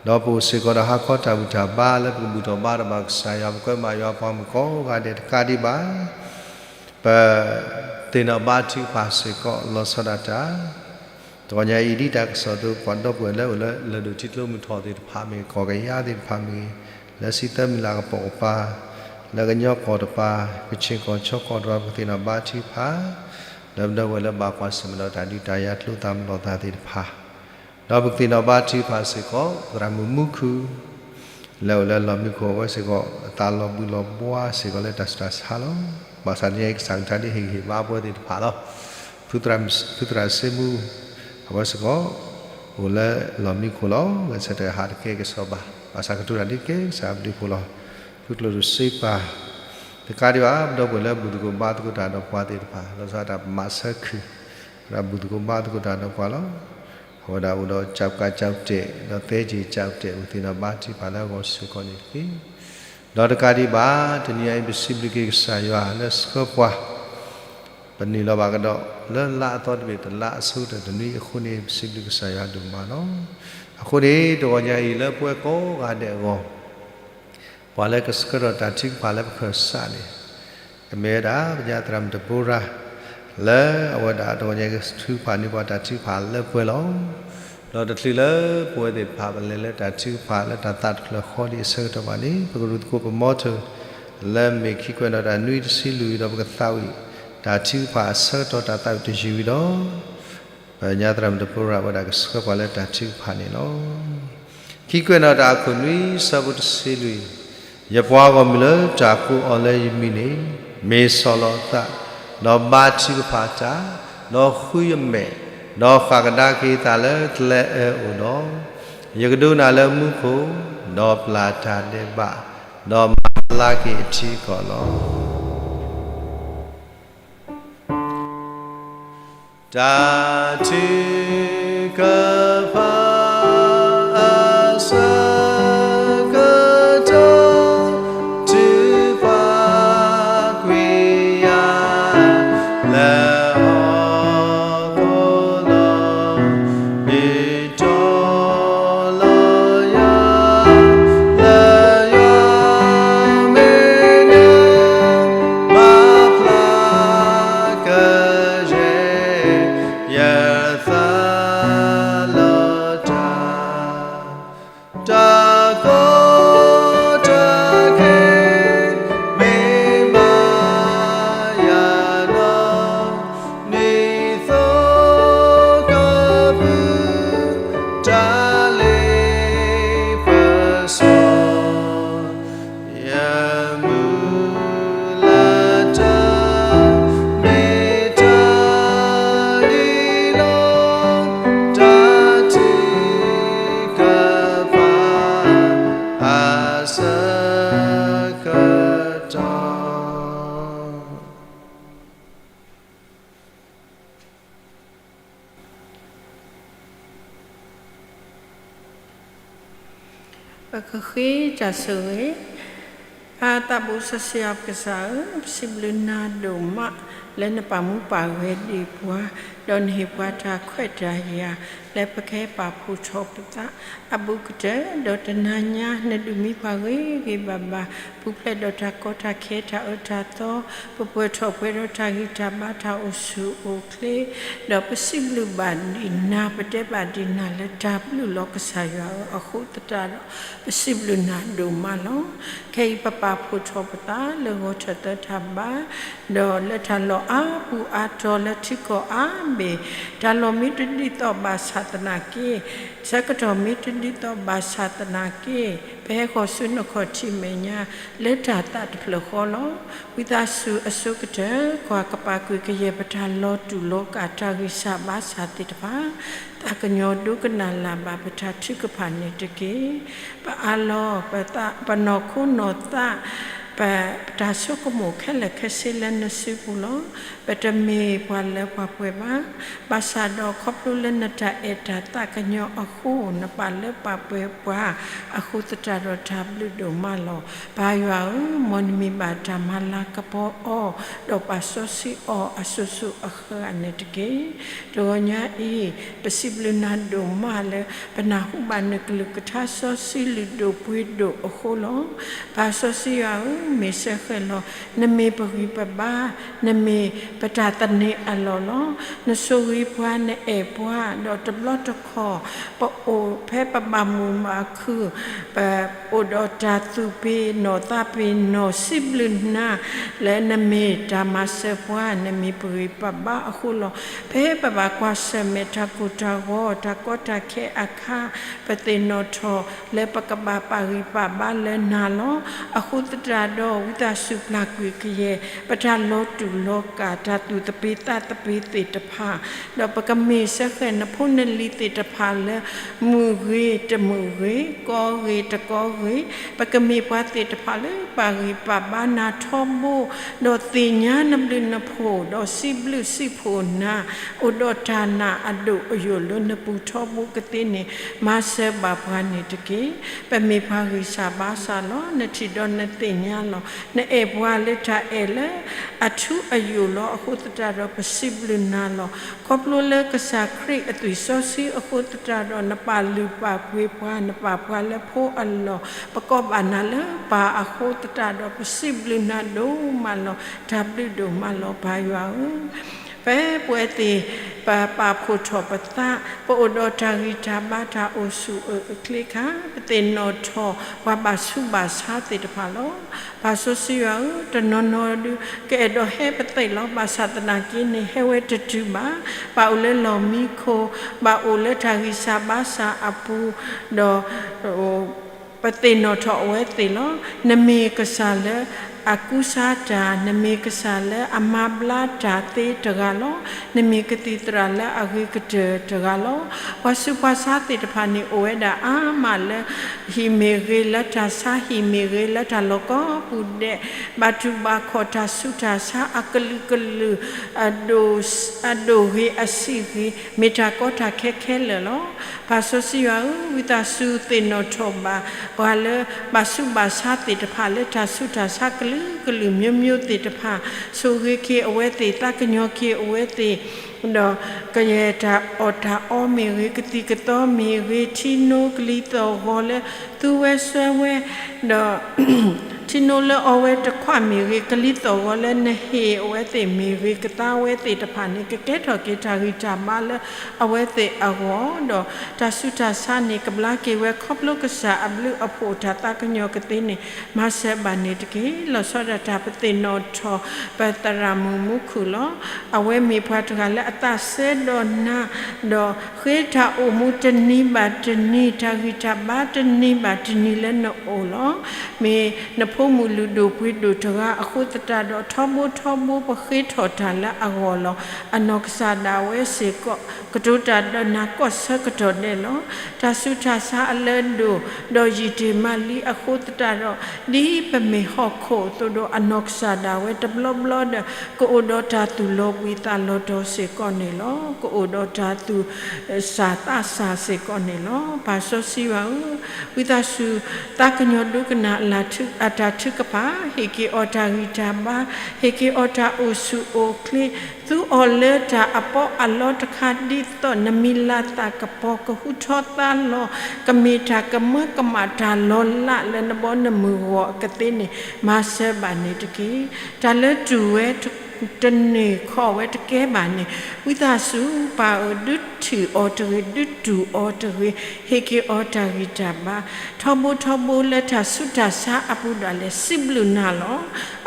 ဒီးပအိၣ်စ့ၢ်ကီးဒီးဟါခီတၢ်ဘူၣ်တၢ်ဘါလၢပကဘူၣ်ထီၣ်ဘါထီၣ်ဘၣ်ကစၢ်ယွၤ ပကွဲမးယွၤပှၤမုၣ်ကိးဂၤဒဲးတကးဒံးဘၣ်, ပသ့ၣ်နီၣ်ဘါထုကဖၣ်စ့ၢ်ကီးလီၤဆီဒၣ်တၢ်, တဂီၤညါအံၤဒ်တၢ်ကစီၣ်အသိး ပှၤဒီပုၢ်ဝဲၢ်လၢအိၣ်လၢလၢၢ်ဒိၣ်ထံကျိမုၢ်ထီၣ်သ့ၣ်တဖၣ်မ့ၢ်ဂ့ၤ ကီၢ်ကယါသ့ၣ်တဖၣ်မ့ၢ်ဂ့ၤ, လၢစံးသၢမုၢ်လၢ်ကပိာ်ကပၤ, လၢကညီကီၢ်တပၤ, ကခ့ၣ်ကီၢ်ခၠီကီၢ်တပၤ ပကသ့ၣ်နီၣ်ဘါထုကဖၣ်, လၢပဒီပုၢ်ဝဲၢ်လၢဘၣ်ကွၢ်ဆၢၣ်မဲာ်ဒီးတၢ်ဒုးတၢ်ယၤကျိသၣ်မုၢ်လီၤသၣ်သ့ၣ်တဖၣ် ဒီးပကသ့ၣ်နီၣ်ဘါထုကဖၣ်စ့ၢ်ကီး သရၣ်မုၣ်မူခိၣ် လၢအိၣ်လၢလီၢ်မံခိၣ်အဝဲစ့ၢ်ကီး အသးလီၤဘှံးလီၤဘှါစ့ၢ်ကီးလၢတၢ်ဆူးတၢ်ဆါလီၤ. ဘၣ်ဆၣ်တနံၤအံၤကစၢ်ကထါဒ်ဟ့ၣ်ဂံၢ်ဟ့ၣ်ဘါအဝဲသ့ၣ်တဖၣ်လီၤ. ဖုသရၣ်စ့မူ အဝဲစ့ၢ်ကီး အိၣ်လၢလီၢ်မံခိၣ်လီၤ. ဂဲၤဆၢထၢၣ်ဟးတကဲကစီၣ်ဘၣ်. ဘၣ်ဆၣ်ကတိၤတၢ်ဒ်ကဲကစၢ်ဘျုးဖှိၣ်လီၤ. ဖုကျိၣ်ဒိၣ်စ့ပၤ တကးဒံးဘၣ် ပဒီပုၢ်ဝဲၢ်လၢဘူၣ်သကိးဘါသကိးတၢ်ဒီးပှၤသ့ၣ်တဖၣ် လီၤဆီဒၣ်တၢ်မၤဆၢခုၣ် ဝဲဒၣ်ဘူၣ်သကိးဘါသကိးတၢ်ဒီးပှၤလီၤ. အဝဲဒၣ်အိၣ်ဒီးကၠးကၠးကၠးတဲာ် ဒီးသဲကၠ့ၣ်ကၠးတဲာ် ပသ့ၣ်နီၣ်ဘါထုကဖၣ်လၢအဂီၢ်စ့ၢ်ကီးန့ၣ်တက့ၢ်. ဒီးတကးဒံးဘၣ် တနံၤအံၤပစံးဘျုးက့ၤကစၢ်ယွၤလၢဆှၢပှၤ ပနုာ်လီၤဘၣ်ကဒီး လၢလါအသီတဘ့ၣ်တလါအဆိကတၢၢ်တနွံအဃိန့ၣ် ပစံးဘျုးကစၢ်ယွၤဒိၣ်မးလီၤ. အဃိန့ၣ် တဂီၤညါအံၤလၢပဝဲကိးဂၤဒဲးအဂီၢ် ပှၤလၢကဆှၢထီၣ်တၢ်ထုကဖၣ်လၢပခၢၣ်စးန့ၣ် ကမ့ၢ်ဝဲဒၣ် ပညါသရၣ်မုၣ်တဘိရၤ လၢအဝဲဒၣ်တဂီၤညါအံၤကထုကဖၣ်န့ၢ်ပှၤတၢ်ထုကဖၣ်လၢပှဲၤလီၤ. ဒီးတချုးလၢပဝဲသ့ၣ်တဖၣ်ပလဲၤလၢတၢ်ထုကဖၣ်လၢတၢ်သးတဖျၢၣ်ဃီဒံးအဆၢကတီၢ်ဘၣ်န့ၣ် ပကရူၢ်သကိးပမီထိၣ် လၢမ့ၢ်ခံကွဲးနီၣ်တၢ်နွံတဆံလွံၢ်ဒီးပကသးဝံၣ် တၢ်ထုကဖၣ်အဆၢကတီၢ်တၢ်သးဝံၣ်တယုၢ်ဝံၤဒီး, ပညါသရၣ်မုၣ်တပရၣ်ဝဲဒၣ်ကဆှၢပှၤလၢတၢ်ထုကဖၣ်န့ၣ်လီၤ. ခံကွဲးနီၣ်တၢ် အခိၣ်နွံ ဆၢဖိတဆံလွံၢ်, ယပှၤဂီၢ်မုၢ်လၢတၢ်ကိးအီၤလၢယမံၤန့ၣ်, မ့ၢ်ဆီၣ်လီၤအသး, ဒီးဘါထုကဖၣ်တၢ်, ဒီးဃုယမဲာ်, ဒီးဃၣ်ကဒါက့ၤအသးလၢကျဲအၢအိၣ်ဒီး, ယကဒိးနၤလၢမူခိၣ်, ဒီးပျၢ်တၢ်ဒဲးဘး, ဒီးမၤဘျါက့ၤအထံအကီၢ်လီၤ. တၢ်ထုကဖၣ်အဆၢကတီၢ်, ထုကဖၣ်ကွံာ်ယၤလၢဟီၣ်ခိၣ်လီၤ. ဟ့ၣ်တီလီၤယၤလၢယွၤမဲာ်ညါ, မၤဖျါကယဲၢ် ယသးလီၤတၢ်, တၢ်ကီတၢ်ခဲ မ့ၢ်ဘၣ်ယၤလီၤ. နံၣ်သိကီၢ်ပူၤ တၢ်လ့ပစီ ယမုၢ်လၢ်တၢ် မ့ၢ်တၢ်လံလီၤ. တၢ်ထုကဖၣ်အဆၢကတီၢ် ပကဃ့တၢ်ဆိၣ်ဂ့ၤ. ပၢ်သးဘိစီဆှံယွၤပကစၢ်ဧၢ, ပစံးဘျုးနၤဒိၣ်မး လၢနပာ်မူပာ်ဂဲၤဒံးပှၤ, ဒီးနဟ့ၣ်ပှၤတၢ်ခွဲးတၢ်ယာ် လၢပကဟဲပာ်ဖှိၣ်ထီၣ်ပသးအဘူးကတၢၢ်, ဒီးတနၤညါ နဒုးမံပှၤဂ့ၤဂ့ၤဘၣ်ဘၣ်, ပူၤဖျဲးဒီးတၢ်ကီတၢ်ခဲတၢ်အၢတၢ်သီ, ပပှဲၤထီၣ်ပှဲၤဒီးတၢ်ဂံၢ်တၢ်ဘါတၢ်အိၣ်ဆူၣ်အိၣ်ချ့, ဒီးပစံးဘျုးဘၣ်ဒံးနၤ ပတဲဘၣ်ဒံးနၤလၢတၢ်ဘျုးလီၤကစၢ်ယွၤဧၢ, အဃိသတးဒီး ပစံးဘျုးနၤဒိၣ်မးလီၤ. ခဲအံၤပပာ်ဖှိၣ်ထီၣ်ပသးလၢဂီၤထၢၣ်သၢထၢၣ်ဘး, ဒီးလၢတၢ်လီၢ်အါပူၤအါတီၤလၢထံကီၢ်အါဘ့ၣ်, တၢ်လီၢ်မ့ၢ်တဒ်သိးဘၣ်ဆၣ်သနာ်က့, ဆၢကတီၢ်မ့ၢ်တဒ်သိးဘၣ်ဆၣ်သနာ်က့, ပဟဲဃီၤဆူနခီၣ်ထံးမဲာ်ညါ လၢတၢ်သးတဖျၢၣ်ဃီလီၤ. ဝံသးစူၤအဆိကတၢၢ် ကွၢ်ကပာ်ကွံာ်ကယဲၢ်ပတၢ်လီၤတူာ်လီၤကာ်တၢ်ဂံၢ်စၢ်ဘါစၢ်သ့ၣ်တဖၣ်, သးကညီၤဒိကနၣ်လၢ်ဘၣ်ပတၢ်ထုကဖၣ်န့ၣ်တက့ၢ်. ပအးလီၤ ပနီၢ်ခိနီၢ်သး ပ ပတၢ်ဆိကမိၣ်ခဲလၢာ်ခဲဆ့လၢနစုပူၤလီၤ. ပတမ့ၢ်ပှၤလၢပှၤပှဲၤဘၣ်. ဘၣ်ဆၣ်ဒီးခီဖျိလၢနတၢ်အဲၣ်တၢ်သးကညီၤအဃိ နပာ်လၢပာ်ပှဲၤပှၤအဃိသတးဒီးတၢ်ဘျုးဒိၣ်မးလီၤ. ပၢ်ယွၤဧၢ, မ်နမံၤဘၣ်တၢ်မၤလၤကပီၤအီၤ, ဒီးပာ်စီဆှံအီၤအစိၤစိၤအဃၣ်ဃၣ်န့ၣ်တက့ၢ်. တဂီၤညါအံၤ ပစံးဘျုးနၤဒိၣ်မးလၢ ပနၢ်ဟူဘၣ်နကလုၢ်ကထါစီဆှံလုၢ်ဒိၣ်ပှ့ၤဒိၣ်အဃိလီၤ. ပၢ်စီဆှံယွၤဧၢ, မ့ၢ်စဲဃဲၤလီၤ နမ့ၢ်ပဂံၢ်ပဘါ, နမ့ၢ်ပတၢ်သန့ၤအလီၢ်လီၤ. နဆိၣ်ဂ့ၤပှၤ နအဲၣ်ပှၤ, ဒီးတဘျီတခီၣ် ပအိၣ်ဖဲပဘၣ်မုာ်ဘၣ်ခုၣ်, ပအိၣ်ဒီးတၢ်သူၣ်ပ့ၤနီၢ်သးပ့ၤနီၢ် စံးဘျုးနၤ လၢနမ့ၢ်တၢ်မၤစၢၤပှၤ, နမ့ၢ်ပဂံၢ်ပဘါအဃိလီၤ. ဖဲပဘၣ်ကွၢ်ဆၢၣ်မဲာ်တၢ်ကိၢ်တၢ်ဂီၤ တၢ်ကီတၢ်ခဲအခါ, ပသ့ၣ်နီၣ်ထီၣ်လၢပကဘၣ်ပာ်ဂံၢ်ပာ်ဘါလၢနၤလီၤ. အဃိသတးဒီး ဝံသးစူၤပျၢ်ကွံာ်ကယဲၢ် ပတၢ်လီၤတူာ်လီၤကာ် တၢ်သူၣ်သပ့ၤသးသပ့ၤသ့ၣ်တဖၣ်, ဒီးပကမ့ၢ်စဲဃဲၤနဖိနလံၤသ့ၣ်တဖၣ်လၢ မုာ်ဂ့ၤတမုာ်ဂ့ၤ, ကီဂ့ၤတကီဂ့ၤ, ပကမ့ၢ်ပှၤသ့ၣ်တဖၣ်လၢပာ်ဂံၢ်ပာ်ဘါနၤထီဘိ, ဒီးသ့ၣ်ညါနဘျုးနဖှိၣ်, ဒီးစံးဘျုးစံးဖှိၣ်နၤ, အိၣ်ဒီးတၢ်နာ်အဒိၣ်အယိာ်လၢနပူၤထီဘိကသ့န့ၣ် မၤစၢၤဘၣ်ပှၤန့ၣ်တက့ၢ်. ပမ့ၢ်ပှၤဂံၢ်စၢ်ဘါစၢ်လီၤ. နထံၣ်ဒီးနသ့ၣ်ညါလီၤ. နအဲၣ်ပှၤလၢတၢ်အဲၣ်လၢအထူအယိာ်လီၤ. အဃိသတးဒီး ပစံးဘျုးနၤလီၤ. ခီဖျိလၢကစၢ်ခရံာ်အသွံၣ်စီဆှံအဃိသတးဒီး နပာ်လုၢ်ပာ်ပှ့ၤပှၤ, နပာ်ပှၤလၢဖိအလီၢ်, ပကိးဘၣ်နၤလၢပၢ်အဃိသတးဒီး ပစံးဘျုးနၤဒိၣ်မးလီၤ. တၢ်ဘျုးဒိၣ်မးလီၤ ပၢ်ယွၤဧၢ. ဖဲပဝဲသ့ၣ် ပပာ်ဖှိၣ်ထီၣ်ပသး, ပအိၣ်ဒီးတၢ်ဂံၢ်တၢ်ဘါ တၢ်အိၣ်ဆူၣ်အိၣ်ချ့အခါ, ပသ့ၣ်နီၣ်ထီၣ်ပှၤဘၣ်ဆူးဘၣ်ဆါသ့ၣ်တဖၣ်လီၤ. ပၢ်စီဆှံယွၤဧၢ, တနီၤနီၤဒုး ကအဲၣ်ဒိးဟဲပသ့ၣ်လီၤ, ဘၣ်ဆၣ်သနာ်က့န့ၣ် ဟဲဝဲတတုၤဘၣ်, ဘၣ်အိၣ်လၢလီၢ်မံခိၣ်, ဘၣ်အိၣ်လၢတၢ်ဂံၢ်စၢ်ဘါစၢ်အပူၤ, ဒီး ပသ့ၣ်နီၣ်ထီၣ်အဝဲသ့ၣ်လီၤ. နမ့ၢ်ကစၢ်လၢအကူစါတၢ်, နမ့ၢ်ကစၢ်လၢအမၤဘျါတၢ်သ့တဂၤလီၤ. နမ့ၢ်ကသံၣ်သရၣ်လၢအဂ့ၤကတၢၢ်တဂၤလီၤ. ပှၤဆူးပှၤဆါသ့ၣ်တဖၣ်န့ၣ် အိၣ်ဝဲဒၣ်အါမးလၢ ဟံၣ်မ့ၢ်ဂ့ၤ, လၢတၢ်ဆါဟံၣ်မ့ၢ်ဂ့ၤ, လၢတၢ်လီၢ်ကိးပူၤဒဲး, ဘၣ်တူၢ်ဘၣ်ခီၣ်တၢ်ဆူးတၢ်ဆါအကလုာ်ကလုာ်, အဒိၣ်ဂ့ၤအဆံးဂ့ၤ, မ့ၢ်တၢ်ကီတၢ်ခဲခဲလၢာ်လီၤ. ပၢ်စီဆှံယွၤဧၢ, ဝံသးစူၤသ့ၣ်နီၣ်ထီၣ်ဘၣ် ပှၤလၢဘၣ်ဆူးဘၣ်ဆါသ့ၣ်တဖၣ်လၢတၢ်ဆူးတၢ်ဆါကလုာ်ကလုာ် မျိုးမျိုး သ့ၣ်တဖၣ်, ဆိၣ်ဂ့ၤက့ၤအဝဲသ့ၣ်, သးကညီၤက့ၤအဝဲသ့ၣ်, ဒီးကယဲၢ်တၢ်အီၣ်တၢ်အီမ့ၢ်ဂ့ၤ, ကသံၣ်ကသီမ့ၢ်ဂ့ၤ, ထံနိကလံၤသီၣ်ဂီၤလၢသူဝဲစွဲဝဲ, ဒီး ထံနိလၢအီဝဲတခွးမ့ၢ်ဂ့ၤ, ကလံၤသီၣ်ဂီၤလၢနဟ့ၣ်အဝဲသ့ၣ်မ့ၢ်ဂ့ၤ, ကသါဝဲသ့ၣ်တဖၣ်န့ၣ် ကကဲထီၣ်က့ၤတၢ်ဂံၢ်တၢ်ဘါလၢအဝဲသ့ၣ်အဂီၢ်, ဒီးတၢ်ဆူးတၢ်ဆါန့ၣ် ကဘျါက့ၤဝဲခီဖျိကစၢ်အဘျုးအဖှိၣ်, တၢ်သးကညီၤကသ့န့ၣ် မၤစၢၤဘၣ်န့ၣ်တက့ၢ်. လီၤဆီဒၣ်တၢ်ပသ့ၣ်နီၣ်ထီၣ် ပသရၣ်မုၣ်မူခိၣ်လီၤ. အဝဲမ့ၢ်ပှၤတဂၤလၢအသးစဲဒီးနၤ, ဒီးဃ့တၢ်အိၣ်မူတနံၤဘၣ်တနံၤ, တၢ်ဂံၢ်တၢ်ဘါတနံၤဘၣ်တနံၤလၢနအိၣ်လီၤ. မ့ၢ်နဖိမုၣ်လုၢ်ဒိၣ်ပှ့ၤဒိၣ်တဂၤအဃိသတးဒီး ထီဘိထီဘိပဃ့ထီၣ်တၢ်လၢအဂီၢ်လီၤ. အနီၢ်ကစၢ်ဒၣ်ဝဲစ့ၢ်ကီး ကတိၤတၢ်ဒီးနၤကိးဆၢကတီၢ်ဒဲးလီၤ. တၢ်ဆူးတၢ်ဆါအလၢဒိၣ်, ဒီးယံာ်တ့ၢ်မးလံအဃိသတးဒီး, ဒ်ပမ့ၢ်ဟီၣ်ခိၣ်အသိးဒီး အနီၢ်ကစၢ်ဒၣ်ဝဲတဘျီဘျီဒီး ကအိၣ်ဒီးတၢ်သူၣ်လီၤဘှံးသးလီၤတီၤစ့ၢ်ကီးန့ၣ်လီၤ. ကအိၣ်ဒီးတၢ်သူၣ်စၢ်သးစၢ်စ့ၢ်ကီးန့ၣ်လီၤ. ပၢ်စီဆှံယွၤဧၢ, ဝံသးစူၤ သးကညီၤဒိကနၣ်အတၢ်ထုကဖၣ်, ဟ့ၣ်က့ၤအီၤတၢ်ဂံၢ်တၢ်ဘါ, ဟ့ၣ်က့ၤအီၤတၢ်အိၣ်ဆူၣ်အိၣ်ချ့, သူအီၤလၢတၢ်အပီးအလီတခါ ဒ်သိးနမံၤလၤသၣ်ကပီၤကဟူထီသါလီၤ, ကမ့ၢ်တၢ်ကမၢကမၣ်တၢ်လီၤလးလၢနဘီနမုၢ်ဂီၤအကသ့န့ၣ် မၤစၢၤဘၣ်န့ၣ်တက့ၢ်. တၢ်လၢတူၢ်ဝဲ တန့ၢ်ခီၣ်ဝဲတကဲဘၣ်န့ၣ်, ဝံသးစူၤပၢ်ဧၢ, ဒုးထံၣ်အီၤတဂ့ၤ, ဒုးတူၢ်အီၤတဂ့ၤ, ဟ့ၣ်က့ၤအီၤတၢ်ဂံၢ်တၢ်ဘါ, ထီဘိထီဘိလၢတၢ်ဆူးတၢ်ဆါအပူၤဒၣ်လဲာ် စံးဘျုးနၤလီၤ.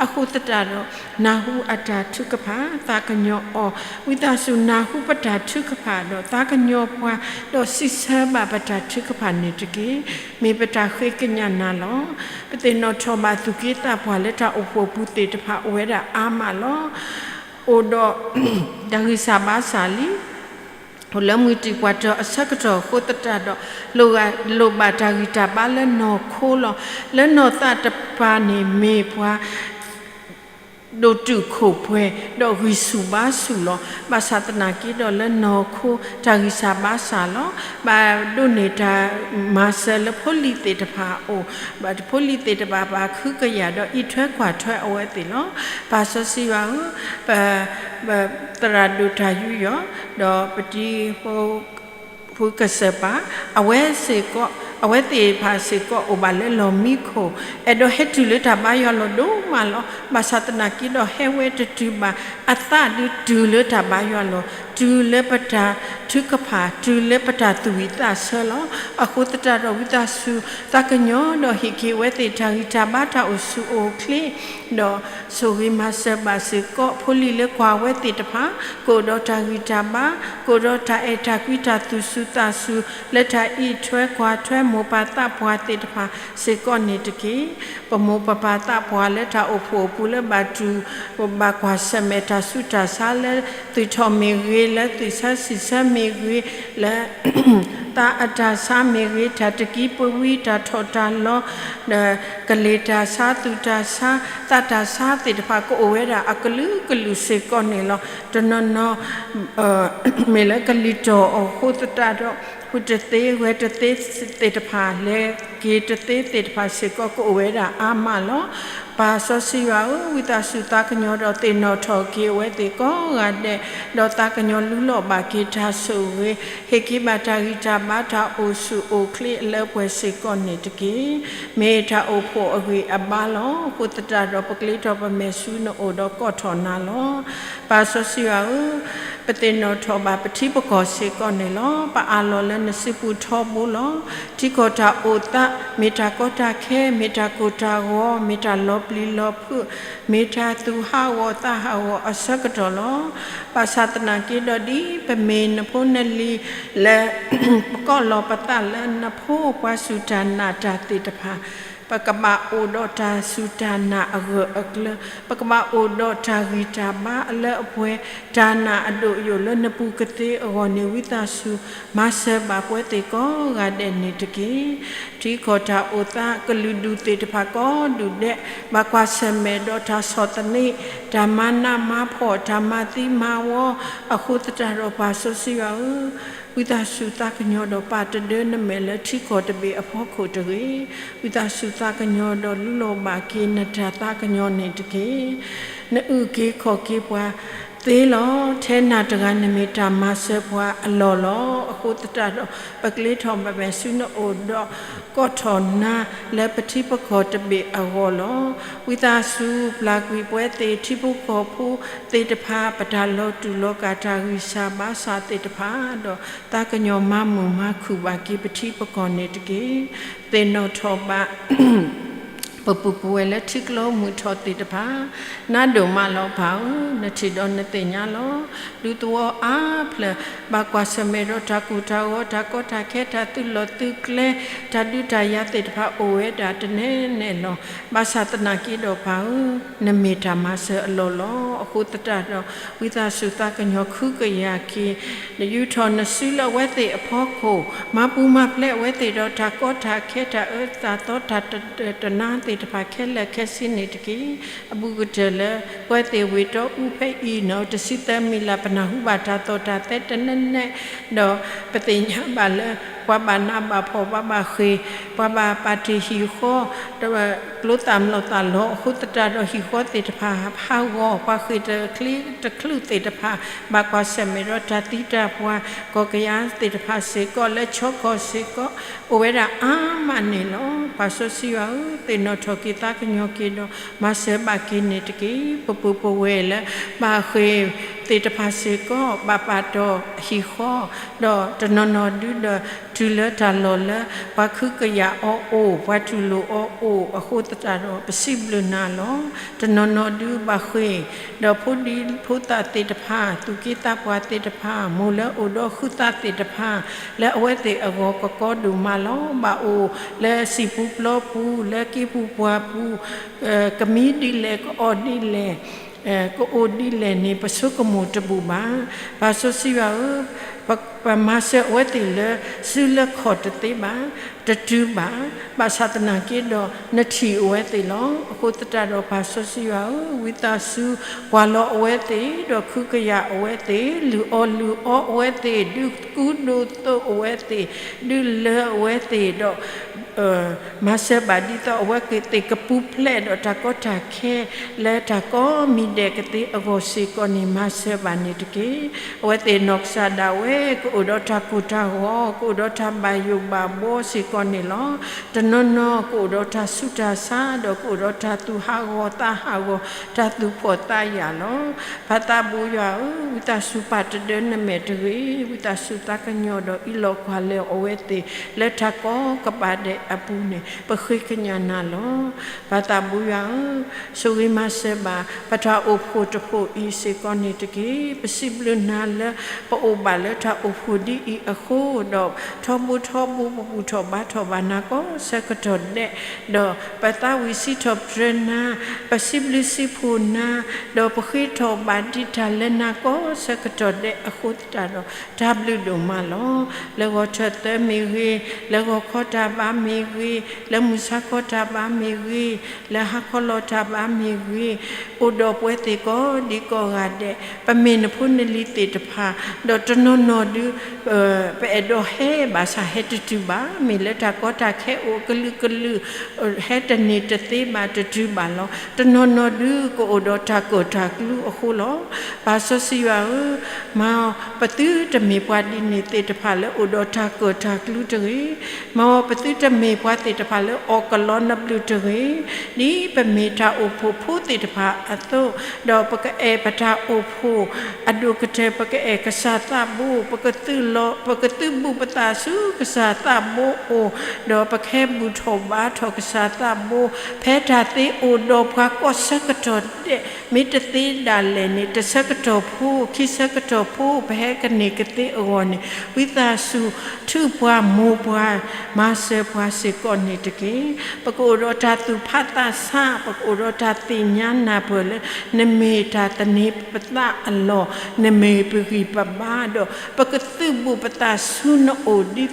အဃိသတးဒီး နၢ်ဟူအတၢ်ထုကဖၣ်, သးကညီၤအီၤ, ဝံသးစူၤနၢ်ဟူပတၢ်ထုကဖၣ်ဒီး သးကညီၤပှၤ, ဒီးစံးဆၢဘၣ်ပတၢ်ထုကဖၣ်န့ၣ်တက့ၢ်. မ့ၢ်ပတၢ်ဃ့ကညးနၤလီၤ. ပသ့ၣ်နီၣ်ထီၣ်ဘၣ်သူၣ်က့သးပှၢ်လၢတၢ်အိၣ်ဖှိၣ်ပူၤသ့ၣ်တဖၣ်အိၣ်ဝဲဒၣ်အါမးလီၤ. အိၣ်ဒီး တၢ်ဂံၢ်စၢ်ဘါစၢ်လံ အိၣ်လၢမုၢ်တံၢ်ပှၢ်တၢၢ်အဆၢကတီၢ်အဃိသတးဒီး လိၣ်ဘၣ်တၢ်ဂံၢ်တၢ်ဘါလၢနီၢ်ခိလီၤ. လၢနီၢ်သးတပၤန့ၣ်မ့ၢ်ပှၤ ဒိၣ်တုာ်ခိၣ်ပှဲၤ ဒီးဂံၢ်ဆူၣ်ဘါဆူၣ်လီၤ. ဘၣ်ဆၣ်သနာ်က့ဒီးလၢနီၢ်ခိတၢ်ဂံၢ်စၢ်ဘါစၢ်လီၤ. ဘၣ်ဒိးန့ၢ်တၢ်မၤစၢၤလၢဖိလံၤသ့ၣ်တဖၣ်အအိၣ်, ဘၣ်ဖိလံၤသ့ၣ်တဖၣ်ဘၣ်ဃုကယာ်ဒီးအံးထွဲကွၢ်ထွဲအဝဲသ့ၣ်လီၤ. ပၢ်စီဆှံယွၤဧၢ, ပ ပသရၣ်ဒိၣ်တၢ်ယူးယီၣ်, ဒီးပတံၤဖိ ဖုကစၢၢ်ပၢ်, အဝဲစ့ၢ်ကီး, အဝဲသ့ၣ်တဖၣ်စ့ၢ်ကီးအိၣ်ဘၣ်လၢလီၢ်မံခိၣ်, အဲၣ်ဒိးဟဲတုၤလၢတၢ်ဘါယွၤလီၤဒိၣ်မးလီၤ. ဘၣ်ဆၣ်သနာ်က့ဒီးဟဲဝဲတတုၤဘၣ်, အသးဒုးတုၤလၢတၢ်ဘါယွၤလီၤ, တုၤလၢပတၢ်ထုကဖၣ်, တုၤလၢပတၢ်သူၣ်ဝံၣ်သးဆၢလီၤ. အဃိသတးဒီးဝံသးစူၤ သးကညီၤဒီးဟ့ၣ်က့ၤဝဲသ့ၣ်တၢ်ဂံၢ်တၢ်ဘါတၢ်အိၣ်ဆူၣ်အိၣ်ချ့ ဒီးဆိၣ်ဂ့ၤမၤစၢၤဘၣ်စ့ၢ်ကီး ဖိလံၤလၢကွၢ်ဝဲသ့ၣ်တဖၣ်, ကအိၣ်ဒီးတၢ်ဂံၢ်တၢ်ဘါ, ကအိၣ်ဒီးတၢ်အဲၣ်တၢ်ကွံတၢ်သူၣ်စူၤသးစူၤ လၢတၢ်အံးထွဲကွၢ်ထွဲမိၢ်ပၢ်သးပှၢ်သ့ၣ်တဖၣ်စ့ၢ်ကီးန့ၣ်တက့ၢ်. ပမိၢ်ပပၢ်သးပှၢ်လၢတၢ်အိၣ်ဖှိၣ်အပူၤလၢဘၣ်တူၢ်ဘၣ်ကွၢ်ဆၢၣ်မဲာ်တၢ်ဆူးတၢ်ဆါလၢ သုးထီၣ်မ့ၢ်ဂ့ၤ, လၢသုးဆၢစံးဆၢမ့ၢ်ဂ့ၤ, လၢ သးအတၢ်ဆါမ့ၢ်ဂ့ၤ, တၢ်တကံပဝံ တၢ်ထီၣ်တၢ်လီၤ, ဒီးကလ့ၢ်တၢ်ဆါ, သူၣ်တၢ်ဆါ, သးတၢ်ဆါသ့ၣ်တဖၣ် ကအိၣ်ဝဲဒၣ်အကလုာ်ကလုာ်စ့ၢ်ကီးန့ၣ်လီၤ. တနီၤနီၤ မ့ၢ်လၢကလံၤတီၢ်အီၤအဃိသတးဒီး ဃုာ်တသ့ ဂဲၤတသ့သ့ၣ်တဖၣ် လဲၤက့ၤတသ့သ့ၣ်တဖၣ်စ့ၢ်ကီး ကအိၣ်ဝဲဒၣ်အါမးလီၤ. ပၢ်စီဆှံယွၤဧၢ, ဝံသးစူၤသးကညီၤဒီးသ့ၣ်နီၣ်ထီၣ်က့ၤအဝဲသ့ၣ်ကိးဂၤဒဲး, ဒီးသးကညီၤလူလီၤဘၣ်က့ၤတၢ်ဆိၣ်ဂ့ၤ, ဟ့ၣ်က့ၤဘၣ်တၢ်ဂံၢ်တၢ်ဘါ တၢ်အိၣ်ဆူၣ်အိၣ်ချ့အလၢပှဲၤစ့ၢ်ကီးန့ၣ်တက့ၢ်. မ့ၢ်တၢ်အိၣ်ဖှိၣ်အဂံၢ်အဘါလီၤ. အဃိသတးဒီး ပကျ့ထီၣ်ပမဲာ်ဆူနအိၣ်ဒီးကိးထီၣ်နၤလီၤ. ပၢ်စီဆှံယွၤဧၢ, ပသ့ၣ်နီၣ်ထီၣ်ဘၣ်ပထံပကီၢ်စ့ၢ်ကီးန့ၣ်လီၤ. ပအးလီၤလၢနစုပူၤထီဘိလီၤ. ထံကီၢ်တၢ်အိၣ်သး မ့ၢ်တၢ်ကီတၢ်ခဲ မ့ၢ်တၢ်ကိၢ်တၢ်ဂီၤ မ့ၢ်တၢ်လီၤပျံၤလီၤဖုး မ့ၢ်တၢ်သူၣ်ဟးဂီၤသးဟးဂီၤအဆၢကတီၢ်လီၤ. ဘၣ်ဆၣ်သနာ်က့ဒီး ဒ်ပမ့ၢ်နဖိနလံၤလၢ ပကိးလီၤပသးလၢနဖိပှၤစူၢ်တၢ်နာ်တၢ်သ့ၣ်တဖၣ် ပကဘၣ်အိၣ်ဒီးတၢ်စူၢ်တၢ်နာ်အဂၢၢ်အကျၢၤ, ပကဘၣ်အိၣ်ဒီးတၢ်ဂံၢ်တၢ်ဘါအလၢအပှဲၤ, တၢ်နာ်အဒိၣ်အယိာ်လၢနပူၤကသ့အဂီၢ်န့ၣ် ဝံသးစူၤမၤစၢၤဘၣ်ပဝဲသ့ၣ်ကိးဂၤဒဲးန့ၣ်တက့ၢ်. ထံကီၢ်တၢ်အိၣ်သး ကလုာ်ဒူၣ်သ့ၣ်တဖၣ်ကိးဒူၣ်ဒဲး ဘၣ်ကွၢ်ဆၢၣ်မဲာ်ဒီးတၢ်ဆီၣ်သနံး, တၢ်မၤနးမၤဖှီၣ်, တၢ်မၤသံမၤဝီ, အဃိသတးဒီးပၢ်စီဆှံယွၤဧၢ, ဝံသးစူၤသးကညီၤဒီးပာ်တဒၢနမဲာ်လၢထံကီၢ်တဘ့ၣ်အဖီခိၣ်တဂ့ၤ. ဝံသးစူၤသးကညီၤဒီးလူလီၤဘၣ်က့ၤနတၢ်သးကညီၤန့ၣ်တက့ၢ်. နအုၣ်က့ၤခီၣ်က့ၤပှၤသ့လီၤ. ထဲနၤတဂၤနမ့ၢ်တၢ်မၤစၢၤပှၤအလီၢ်လီၤ. အဃိသတးဒီး ပကျ့ထီၣ်ပမဲာ်ဆူနအိၣ်ဒီး ကိးထီၣ်နၤလၢပထံပကီၢ်တဘ့ၣ်အဂီၢ်လီၤ. ဝံသးစူၤပျၢ်ကွံာ်ပဝဲသ့ၣ်ထံဖိကီၢ်ဖိသ့ၣ်တဖၣ် ပတၢ်လီၤတူာ်လီၤကာ်တၢ်ဂံၢ်စၢ်ဘါစၢ်သ့ၣ်တဖၣ်ဒီး သးကညီၤမၤမုာ်မၤခုၣ်ဘၣ်က့ၤပထံပကီၢ်န့ၣ်တက့ၢ်. သ့ၣ်နီၣ်ထီၣ်ဘၣ် ပပုၢ်ပဝဲၢ်လၢထံကျိမုၢ်ထီၣ်သ့ၣ်တဖၣ်, နးဒိၣ်မးလီၤပၢ်ဧၢ, နထံၣ်ဒီးနသ့ၣ်ညါလီၤ. ဒူသဝီအါဖျၢၣ် ဘၣ်ကွၢ်ဆၢၣ်မဲာ်ဒီးတၢ်ကူၣ်တၢ်ဂီၤ တၢ်ကီတၢ်ခဲ တၢ်သူၣ်လီၤသုးကျဲ တၢ်ဒုးတၢ်ယၤသ့ၣ်တဖၣ်အိၣ်ဝဲဒၣ်တနဲနဲလီၤ. ဘၣ်ဆၣ်သနာ်က့ဒီးပၢ်ဧၢ, နမ့ၢ်တၢ်မၤစၢၤအလီၢ်လီၤ. အဃိသတးဒီး ဝံသးစူၤသးကညီၤခုကယာ်က့ၤ ယူာ်ထီၣ်နစုလၢအဝဲသ့ၣ်အဖီခိၣ်, မၤပူၤမၤဖျဲးအဝဲသ့ၣ်ဒီးတၢ်ကီတၢ်ခဲ တၢ်အၢတၢ်သီ တၢ်တနါသ့ၣ်တဖၣ်ခဲလၢာ်ခဲဆ့န့ၣ်တက့ၢ်. အဘူးကတၢၢ်လၢ ပဝဲသ့ၣ်ဝ့ၢ်တီအူဖဲအံၤန့ၣ် တဆံသၢမံၤလၢ် ပနၢ်ဟူဘၣ်တၢ်သီၣ်တၢ်သဲတနဲနဲ, ဒီးပသ့ၣ်ညါဘၣ်လၢ ပှၤဘၣ်နးဘၣ်ဖှီၣ် ပှၤဘၣ်ဃ့ၢ်, ပှၤဘၣ်ပာ်တ့ၢ်ဟံၣ်ဃီ ဒီးကျိသၣ်မျိာ်သၣ်လီၤ. အဃိသတးဒီးဟံၣ်ဃီသ့ၣ်တဖၣ်ဟးဂီၤ, ပှၤဃ့ၢ်တချုးတချုးသ့ၣ်တဖၣ် ဘၣ်ကွၢ်ဆၢၣ်မဲာ်ဒီးတၢ်သံတၢ်ပှၢ်, ကီၢ်ကယၤသ့ၣ်တဖၣ်စ့ၢ်ကီး လၢဆီကီၢ်စ့ၢ်ကီး အိၣ်ဝဲဒၣ်အါမးန့ၣ်လီၤ. ပၢ်စီဆှံယွၤဧၢ, သ့ၣ်နီၣ်ထီၣ်က့ၤသးကညီၤက့ၤဒီး မၤစၢၤဘၣ်က့ၤန့ၣ်တက့ၢ်. ပပုၢ်ပဝဲၢ်လၢ ဘၣ်ဃ့ၢ်သ့ၣ်တဖၣ်စ့ၢ်ကီး ဘၣ်ပာ်တီၢ်ဟံၣ်ဃီ ဒီးတနီၤနီၤဒုဒီး တုၤလၢတၢ်လီၢ်လၢ ပှၤခုကယာ်အီၤအိၣ်, ပှၤတူၢ်လိာ်အီၤအိၣ်, အဃိသတးဒီး ပစံးဘျုးနၤလီၤ. တနီၤနီၤဒုဘၣ်ဃ့ၢ်, ဒီးဖိဒံဖိသၣ်သ့ၣ်တဖၣ်, သူၣ်က့သးပှၢ်သ့ၣ်တဖၣ်, မိၢ်လၢအိၣ်ဒီးဃုသးသ့ၣ်တဖၣ်, လၢအဝဲသ့ၣ်အဂီၢ်ကကီဒိၣ်မးလီၤ. ဘၣ်အိၣ်လၢစံာ်ပူၤပျီပူၤ, လၢက့ၤပူၤပှၢ်ပူၤ, ကမံဒ်လဲၣ်, ကအီၣ်ဒ်လဲၣ်, ကအိၣ်ဒ်လဲၣ်န့ၣ် ပဆိကမိၣ်တဘူၣ်ဘၣ်. ပၢ်စီဆှံယွၤဧၢ, ပမၤစၢၤအဝဲသ့ၣ်လၢ စုလၢခီၣ်တသ့ဘၣ်, တတုၤဘၣ်. ဘၣ်ဆၣ်သနာ်က့ဒီး နထံၣ်အဝဲသ့ၣ်လီၤ. အဃိသတးဒီး ပၢ်စီဆှံယွၤဧၢ, ဝံသးစူၤကွၢ်လီၤအဝဲသ့ၣ်, ဒီးခုကယာ်အဝဲသ့ၣ်, လုၢ်အီၣ်လုၢ်အီအဝဲသ့ၣ်, ဒုးကူဒိးသိးအဝဲသ့ၣ်, ဒုးလၢအဝဲသ့ၣ်ဒီး မၤစၢၤဘၣ်ဒ်သိးအဝဲသ့ၣ်ကပူၤဖျဲးဒီးတၢ်ကီတၢ်ခဲ လၢတၢ်ကိးမံၤဒဲးကသ့အဂီၢ်စ့ၢ်ကီးန့ၣ် မၤစၢၤဘၣ်န့ၣ်တက့ၢ်. အဝဲသ့ၣ်နီၢ်ကစၢ်ဒၣ်ဝဲ ကအိၣ်ဒီးတၢ်ကိၢ်တၢ်ဂီၤ, ကအိၣ်ဒီးတၢ်ဘၣ်ယိၣ်ဘၣ်ဘှီစ့ၢ်ကီးန့ၣ်လီၤ. တနီၤနီၤကအိၣ်ဒီးတၢ်ဆူးတၢ်ဆါ, ဒီးကအိၣ်ဒီးတၢ်သူၣ်ဟးဂီၤသးဟးဂီၤ, တၢ်သူၣ်ဖှီၣ်သးယာ်လီၤ. ပၢ်သးဘိယွၤဧၢ, ဝံသးစူၤပာ်တဒၢနမဲာ်တဂ့ၤ, ဝံသးစူၤသးကညီၤဒီးအံးလီၤကွၢ်လၢအီၤအဝဲသ့ၣ် လၢတၢ်ကိးကပၤဒဲးအပူၤန့ၣ် ပဃ့ကညးနၤလီၤ. ပၢ်သးဘိယွၤဧၢ, ဆိၣ်ဂ့ၤမၤစၢၤဘၣ် ပတၢ်အိၣ်ဖှိၣ်တဖှိၣ်အံၤစ့ၢ်ကီးန့ၣ်တက့ၢ်. ပစံးဘျုးနၤလၢ ပအိၣ်ဘၣ်လၢတၢ်အိၣ်ဖှိၣ်ဒ်အံၤအဃိ, ဒီးထီဘိထီဘိ ပဘူၣ်ထီၣ်ဘါထီၣ်ဘၣ်နၤကိးဆၢကတီၢ်ဒဲး, ဒီးပသးဝံၣ်စံးထီၣ်ပတြၢၤနၤ, ပစံးဘျုးစံးဖှိၣ်နၤ, ဒီးပဃ့ထီၣ်ဘၣ်ဒံးတၢ်လၢနၤကိးဆၢကတီၢ်ဒဲးအဃိသတးဒီး တၢ်ဘျုးဒိၣ်မးလီၤ. လၢဂီၤထၢၣ်သၢမ့ၢ်ဂ့ၤ, လၢဂီၤခီတၢ်ဘါမ့ၢ် မ့ၢ်ဂ့ၤ, လၢမုၢ်ဆါခီတၢ်ဘါမ့ၢ်ဂ့ၤ, လၢဟါခီလီၤတၢ်ဘါမ့ၢ်ဂ့ၤ, အိၣ်ဒီးပှဲၤသ့ၣ်ကိးဒံကိးဂၤဒဲး, ပမ့ၢ်နဖိနလံၤသ့ၣ်တဖၣ်, ဒီးတနီၤနီၤဒုး ပအဲၣ်ဒိးဟဲဘၣ်ဆၣ်ဟဲတတုၤဘၣ်, မ့ၢ်လၢတၢ်ကီတၢ်ခဲအိၣ်ကလုာ်ကလုာ်, ဟဲတန့ၢ်တသ့ဘၣ်တတုၤဘၣ်လီၤ. တနီၤနီၤဒုးကအိၣ်ဒီးတၢ်ကၢၣ်တၢ်ကျူအဃိလီၤ. ပၢ်စီဆှံယွၤဧၢ, မၤပသုတမ့ၢ်ပှၤဒ်န့ၣ်သ့ၣ်တဖၣ်လၢအိၣ်ဒီးတၢ်ကၢၣ်တၢ်ကျူတဂ့ၤ, မၤပသုတမ့ၢ်ပှၤသ့ၣ်တဖၣ်လၢအီၣ်ကလီနဘျုးတဂ့ၤ, ဒ်ပမ့ၢ်တၢ်အိၣ်ဖှိၣ်ဖိသ့ၣ်တဖၣ်အသိး, ဒီးပကအဲၣ်ပတၢ်အိၣ်ဖှိၣ် အဒိၣ်ကတၢၢ် ပကအဲၣ်ကစၢ်သးဘိ, ပကသုးလီၤ, ပကသုးဘူးပသးဆူကစၢ်သးဘိအအိၣ်, ဒီးပကဟဲဘူၣ်ထီၣ်ဘါထီၣ်ကစၢ်သးဘိ, ဖဲတၢ်သ့အိၣ်ဒီးပှၤကိးဆၢကတီၢ်ဒဲး, မ့ၢ်တသ့ဒၣ်လဲာ်န့ၣ် တဆၢကတီၢ်ဖိ ခံဆၢကတီၢ်ဖိ ပဟဲကန့ၢ်ကသ့အဂီၢ်န့ၣ်, ဝံသးစူၤထုးပှၤမိၢ်ပှၤ မၤစၢၤပှၤစ့ၢ်ကီးန့ၣ်တက့ၢ်. ပကအိၣ်ဒီးတၢ်သူၣ်ဖးသးဆး, ပကအိၣ်ဒီးတၢ်သ့ၣ်ညါနၢ်ပၢၢ်လၢ နမ့ၢ်တၢ်သန့ၤပသးအလီၢ်, နမ့ၢ်ပဂံၢ်ပဘါဒီး ပကသုးဘူးပသးဆူနအိၣ်ဒ်သိး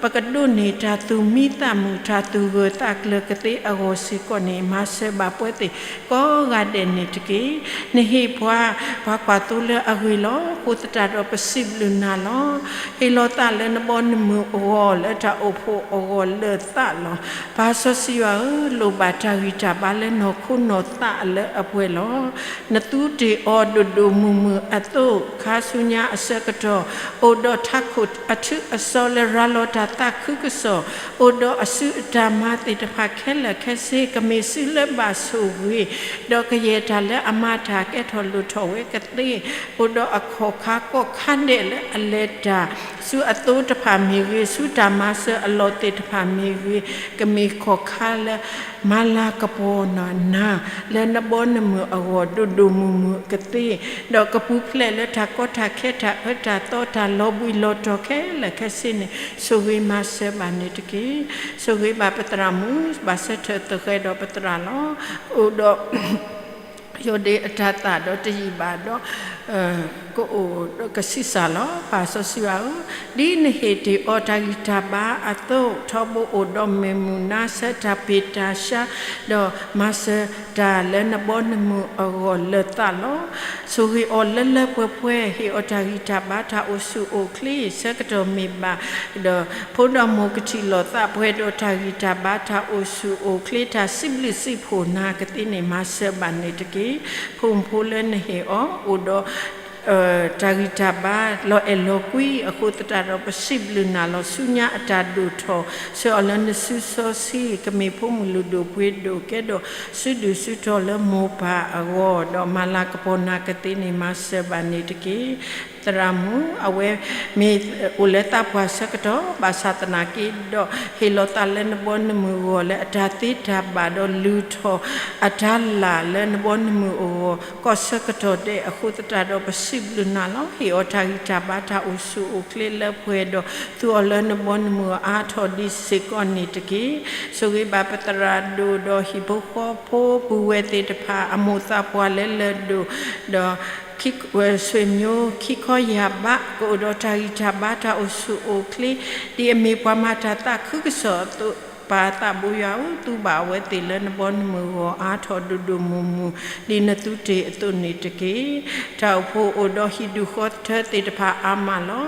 ပကဒိးန့ၢ်တၢ်သူၣ်မံသးမုာ် တၢ်သူၣ်ဂၢၢ်သးကျၢၤကသ့အဂီၢ်စ့ၢ်ကီးန့ၣ် မၤစၢၤဘၣ်ပှဲၤသ့ၣ်ကိးဂၤဒဲးန့ၣ်တက့ၢ်. နဟ့ၣ်ပှၤ ပှၤကွၢ်သိလၢအဂ့ၤလီၤ. အဃိသတးဒီးပစံးဘျုးနၤလီၤ. ဟ့ၣ်လီၤသးလၢနဘီနမုၢ်အဂီၢ် လၢတၢ်အိၣ်ဖှိၣ်အဂီၢ်လၢသးလီၤ. ပၢ်စီဆှံယွၤဧၢ, လိၣ်ဘၣ်တၢ်ဂံၢ်တၢ်ဘါလၢနီၢ်ခိနီၢ်သးလၢအပှဲၤလီၤ. နသူတ့ၢ်အီၤဒိၣ်ဒိၣ်မုၢ်မုၢ်အသိး, ခါဆူညါအဆၢကတီၢ် အိၣ်ဒီးထးခိၣ်အထူအစီၤလၢရၤလီၤတၢ်သးခုကစီၣ်, အိၣ်ဒီးအစုအတၢ်မၤသ့ၣ်တဖၣ်ခဲလၢာ်ခဲဆ့ ကမ့ၢ်စုလၢဘၣ်ဆိၣ်ဂ့ၤ, ဒီးကယဲၢ်တၢ်လၢအမၤတၢ်ကဲထီၣ်လိၣ်ထီၣ်ဝဲကသ့, အိၣ်ဒီးအခီၣ်ခါကီၢ်ခါဒဲးလၢအလဲၤတၢ် ဆူအသိတဖၣ်မ့ၢ်ဂ့ၤ, ဆူတၢ်မၤစၢၤအလီၢ်သ့ၣ်တဖၣ်မ့ၢ်ဂ့ၤ, ကမ့ၢ်ခီၣ်ခါလၢ မၤလၤကပီၤနၤ လၢနဘီနမုၢ်အဂီၢ်ဒိၣ်ဒိၣ်မုၢ်မုၢ်ကသ့, ဒီးကပူၤဖျဲးလၢတၢ်ကီတၢ်ခဲ တၢ်အၢတၢ်သီ တၢ်လီၤဘှံးလီၤတီၤခဲလၢာ်ခဲဆ့န့ၣ် ဆိၣ်ဂ့ၤမၤစၢၤဘၣ်န့ၣ်တက့ၢ်. ဆိၣ်ဂ့ၤဘၣ်ပသရၣ်မုၣ် ဘၣ်ဆၢထၢၣ်သဃဲၤဒီးပသရၣ်လီၤ. အိၣ်ဒီး ယိၤဒ့အတၤသၣ်ဒီးတယံာ်ဘၣ်ဒီး ကအိၣ်ဒီးကဆံးစၢ်လီၤ. ပၢ်စီဆှံယွၤဧၢ, ဒ်နဟ့ၣ်တ့ၢ်အီၤတၢ်ဂံၢ်တၢ်ဘါအသိး, ထီဘိအိၣ်ဒီးမ့ၢ်မုၢ်နါဆၢတၢ်ဖံးတၢ်ဆါ, ဒီးမၤစၢၤတၢ်လၢနဘီနမုၢ်အဂီၢ်လၢသးလီၤ. ဆိၣ်ဂ့ၤအီၤလၢလၢပှဲၤပှဲၤ, ဟ့ၣ်အီၤတၢ်ဂံၢ်တၢ်ဘါ တၢ်အိၣ်ဆူၣ်အိၣ်ချ့ ဆၢကတီၢ်မ့ၢ်ဘၣ် ဒီးဖိဒီးမိၢ်ကထံၣ်လိာ်သးပှဲၤဒီးတၢ်ဂံၢ်တၢ်ဘါ တၢ်အိၣ်ဆူၣ်အိၣ်ချ့ တၢ်စံးဘျုးစံးဖှိၣ်နၤကသ့န့ၣ် မၤစၢၤဘၣ်န့ၣ်တက့ၢ်. ဖိမုၣ်ဖိလၢနဟ့ၣ်အီၤ အိၣ်ဒီး တၢ်ဂံၢ်တၢ်ဘါ လီၤအဲၣ်လီၤကွံ အဃိသတးဒီး ပစံးဘျုးနၤလီၤ. ဆူညါအတၢ်ဒိၣ်ထီၣ် ဆှၢအီၤလၢနစုစီဆှံ ကမ့ၢ်ဖိမုၣ်လုၢ်ဒိၣ်ပှ့ၤဒိၣ် ကဲဒီးစုဒုၣ်စုတီၤလၢမိၢ်ပၢ်အဂီၢ် ဒီးမၤလၤကပီၤနၤကသ့န့ၣ် မၤစၢၤဘၣ်န့ၣ်တက့ၢ်. သရၣ်မုၣ် အဝဲမ့ၢ်အိၣ်လၢသးပှၢ်ဆၢကတီၢ် ဘၣ်ဆၣ်သနာ်က့ဒီး ဟ့ၣ်လီၤသးလၢနဘီနမုၢ်အဂီၢ် လၢအတၢ်သ့တၢ်ဘၣ်ဒီးလုၢ်ထီၣ် အတၢ်လၢ်လၢနဘီနမုၢ်အဂီၢ် ကီၢ်ဆၢကတီၢ်ဒဲးအဃိသတးဒီး ပစံးဘျုးနၤလီၤ. ဟ့ၣ်အီၤတၢ်ဂံၢ်တၢ်ဘါ တၢ်အိၣ်ဆူၣ်အိၣ်ချ့လၢပှဲၤဒီး သူအီၤလၢနဘီနမုၢ်အအါထီၣ်ဒ်စ့ၢ်ကီးန့ၣ်တက့ၢ်. ဆိၣ်ဂ့ၤဘၣ်ပသရၣ်ဒိၣ်ဒီးဟံၣ်ဖိဃီဖိ ပုၢ်ဝဲၢ်သ့ၣ်တဖၣ် အမိၢ်သးပှၢ်လၢလၢၢ်ဒိၣ် ဒီး ဆွေမျိုး ခံခီယၢ်ဘး ကအိၣ်ဒီးတၢ်ဂံၢ်တၢ်ဘါ တၢ်အိၣ်ဆူၣ်အိၣ်ချ့ ဒ်အမ့ၢ်ပှၤမၤတၢ်သးခုကစီၣ်အသိး ပၢ်သးဘိယွၤဧၢ, သူဘၣ်အဝဲသ့ၣ်လၢနဘီနမုၢ်အဂီၢ် အါထီၣ်ဒိၣ်ဒိၣ်မုၢ်မုၢ် ဒ်နသူတ့ၢ်အသိးန့ၣ်တက့ၢ်. တၢ်အိၣ်ဖှိၣ်အိၣ်ဒီးဟံၣ်ဒူၣ်ဃီထၢသ့ၣ်တဖၣ်အါမးလီၤ.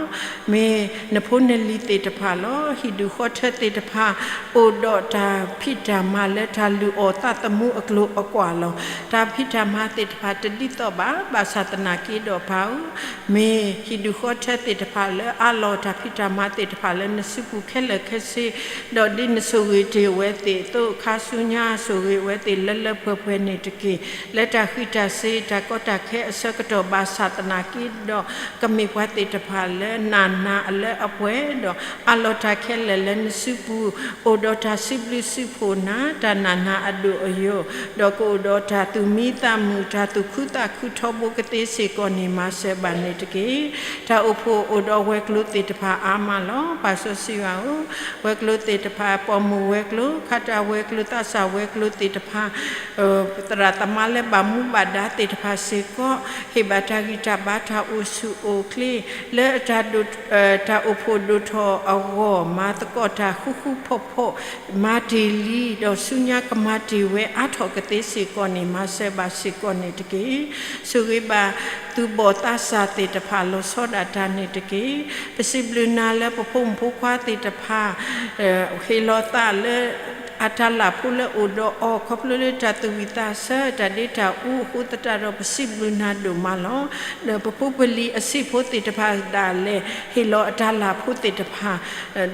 မ့ၢ်နဖိနလံၤသ့ၣ်တဖၣ်လီၤ. ဟံၣ်ဒူၣ်ဃီထၢသ့ၣ်တဖၣ် အိၣ်ဒီးတၢ်ဖံးတၢ်မၤလၢတၢ်လုၢ်အီၣ်သးသမူအကျိၤအကွာ်လီၤ. တၢ်ဖံးတၢ်မၤသ့ၣ်တဖၣ်တဒ်သိးဘၣ်, ဘၣ်ဆၣ်သနာ်က့ဒီးပၢ်ဧၢ, မ့ၢ်ဟံၣ်ဒူၣ်ဃီထၢသ့ၣ်တဖၣ်လၢအးလီၤတၢ်ဖံးတၢ်မၤသ့ၣ်တဖၣ်လၢနစုပူၤခဲလၢာ်ခဲဆ့, ဒီးဒ်နဆိၣ်ဂ့ၤတ့ၢ်ဝဲသ့ၣ်အသိး ခါဆူညါဆိၣ်ဂ့ၤဝဲသ့ၣ်လၢလၢပှဲၤပှဲၤန့ၣ်တက့ၢ်. လၢတၢ်ဃံးတၢ်စ့ၤ တၢ်ကီတၢ်ခဲအဆၢကတီၢ် ဘၣ်ဆၣ်သနာ်က့ဒီး ကမ့ၢ်ပှၤသ့ၣ်တဖၣ်လၢနးနးအလၢအပှဲၤဒီး အးလီၤတၢ်ခဲလၢာ်လၢနစုပူၤ, အိၣ်ဒီးတၢ်စံးဘျုးစံးဖှိၣ်နၤ, တၢ်နာ်နၤအဒိၣ်အယိာ်, ဒီးကအိၣ်ဒီးတၢ်သူၣ်မံသးမုာ်, တၢ်သူၣ်ခုသးခုထီဘိကသ့စ့ၢ်ကီးန့ၣ် မၤစၢၤဘၣ်န့ၣ်တက့ၢ်. တၢ်အိၣ်ဖှိၣ်အိၣ်ဒီးဝဲၤကျိၤသ့ၣ်တဖၣ်အါမးလီၤ. ပၢ်စီဆှံယွၤဧၢ, ဝဲၤကျိၤသ့ၣ်တဖၣ်ပိာ်မုၣ် ဝဲၤကျိၤ, ခးတၢ်ဝဲၤကျိၤ, သးစၢ်ဝဲၤကျိၤသ့ၣ်တဖၣ်, သရၣ်သမါလၢဘၣ်မူဘၣ်ဒါသ့ၣ်တဖၣ်စ့ၢ်ကီး, ဟ့ၣ်ဘၣ်တၢ်ဂံၢ်တၢ်ဘါတၢ်အိၣ်ဆူၣ်အိၣ်ချ့, လၢ တၢ်အိၣ်ဖှိၣ်ဒိၣ်ထီၣ်အဂီၢ် မၤသကိးတၢ်ဃူဃူဖိးဖိး, မၤတ့ၢ်လံ, ဒီးဆူညါကမၤတ့ၢ်ဝဲအါထီၣ်ကသ့စ့ၢ်ကီးန့ၣ် မၤစၢၤဘၣ်စ့ၢ်ကီးန့ၣ်တက့ၢ်. ဆိၣ်ဂ့ၤဘၣ်သုးဘီၣ်သးစၢ်သ့ၣ်တဖၣ်လီၤဆီဒၣ်တၢ်န့ၣ်တက့ၢ်. ပစံးဘျုးနၤလၢပဖိမုၣ်ဖိခွါသ့ၣ်တဖၣ် ဟ့ၣ်လီၤသးလၢ အတၢ်လၢ်ဖိလၢအိၣ်ဒီးအီၤ ခီဖျိလၢတၢ်သူၣ်ဝံၣ်သးဆၢ တၢ်ဒ့တၢ်အူအဃိသတးဒီး ပစံးဘျုးနၤဒိၣ်မးလီၤ. ဒီးပဖိပလံၤအဆံးဖိသ့ၣ်တဖၣ်ဒၣ်လဲာ် ဟ့ၣ်လီၤအတၢ်လၢ်ဖိသ့ၣ်တဖၣ်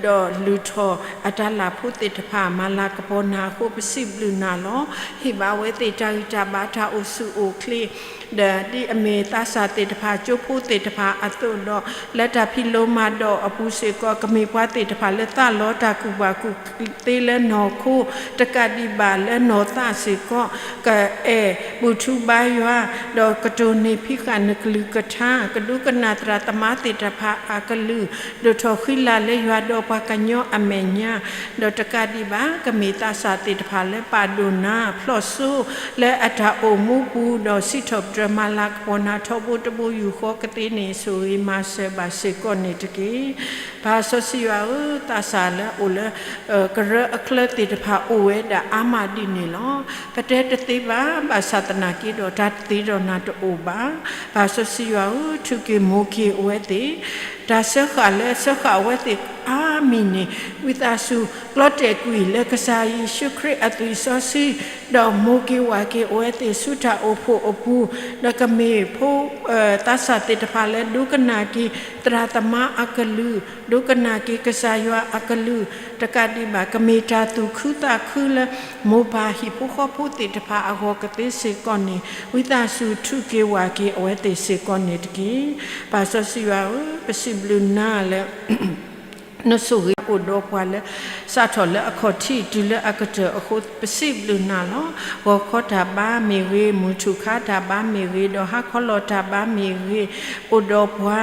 ဒီးလုၢ်ထီၣ်အတၢ်လၢ်ဖိသ့ၣ်တဖၣ် မၤလၤကပီၤနၤအဃိ ပစံးဘျုးနၤလီၤ. ဟ့ၣ်ဘၣ်ဝဲသ့ၣ်တၢ်ဂံၢ်တၢ်ဘါတၢ်အိၣ်ဆူၣ်အိၣ်ချ့ ဒီးဒ်အမ့ၢ်သးစၢ်သ့ၣ်တဖၣ် ကၠိဖိသ့ၣ်တဖၣ်အသိးဒီး လၢတၢ်ဖံးလိမၤဒိးအပူၤစ့ၢ်ကီး ကမ့ၢ်ပှၤသ့ၣ်တဖၣ်လၢသးလီတၢ်ကူၣ်ဘၣ်ကူၣ်သ့လၢနီၢ်ခိ တကးဒံးဘၣ်လၢနီၢ်သးစ့ၢ်ကီး ကအဲၣ်ဘူၣ်ထူဘါယွၤ ဒီးကတိၢ်န့ၢ်ဖံးဃာ်နကလုၢ်ကထါ ကဒိကနၣ်သရၣ်သမါသ့ၣ်တဖၣ်အကလုၢ် ဒိၣ်ထီၣ်ဃံလၤလၢယွၤဒီးပှၤကညီအမဲာ်ညါ ဒီးတကးဒံးဘၣ် ကမ့ၢ်သးစၢ်သ့ၣ်တဖၣ်လၢပာ်ဒိၣ်နၤ ဖျီၣ်စိ လၢအတၢ်အိၣ်မူပူၤ ဒီးစံးထီၣ်ပတြၢၤမၤလၤကပီၤနၤထီဘိတဘိယူၢ်ဃီကသ့န့ၣ် ဆိၣ်ဂ့ၤမၤစၢၤဘၣ်စ့ၢ်ကီးန့ၣ်တက့ၢ်. ပၢ်စီဆှံယွၤဧၢ, သးစၢ်လၢအအိၣ်လၢ ကရၢအချၢသ့ၣ်တဖၣ်အိၣ်ဝဲဒၣ်အါမးဒ်န့ၣ်လီၤ. ပတဲတသ့ဘၣ်, ဘၣ်ဆၣ်သနာ်က့ဒီး တၢ်တသ့ဒီးနၤတအိၣ်ဘၣ်. ပၢ်စီဆှံယွၤဧၢ, ထုးက့ၤမိၤက့ၤအဝဲသ့ၣ် တၢ်စၢဃာ်လၢအစၢဃာ်အဝဲသ့ၣ်အါမံၤန့ၣ် ဝံသးစူၤ ကျီတဲာ်ကွံာ်လၢကစၢ်ယ့ၣ်ၡူးခရံာ်အသွံၣ်စီဆှံ ဒီးမိၤက့ၤဝးက့ၤအဝဲသ့ၣ်ဆူတၢ်အိၣ်ဖှိၣ်အပူၤ, ဒီးကမ့ၢ်ဖိ သးစၢ်သ့ၣ်တဖၣ်လၢဒိကနၣ်က့ၤသရၣ်သမါအကလုၢ်, ဒိကနၣ်က့ၤကစၢ်ယွၤအကလုၢ်, တကးဒံးဘၣ် ကမ့ၢ်တၢ်သူၣ်ခုသးခုလၢ မိၢ်ပၢ်ဟံၣ်ဖိဃီဖိသ့ၣ်တဖၣ်အဂီၢ်ကသ့စ့ၢ်ကီးန့ၣ် ဝံသးစူၤထုးက့ၤဝးက့ၤအဝဲသ့ၣ်စ့ၢ်ကီးန့ၣ်တက့ၢ်. ပၢ်စီဆှံယွၤဧၢ, ပစံးဘျုးနၤလၢ နဆိၣ်ဂ့ၤအိၣ်ဒီးပှၤလၢ စးထီၣ်လၢအခီၣ်ထံးတုၤလၢအကတၢၢ်အဃိ ပစံးဘျုးနၤလီၤ. ဂီၤခီတၢ်ဘါမ့ၢ်ဂ့ၤ, မုၢ်ထူၣ်ခါတၢ်ဘါမ့ၢ်ဂ့ၤ, ဒီးဟါခီလီၤတၢ်ဘါမ့ၢ်ဂ့ၤ, အိၣ်ဒီးပှၤ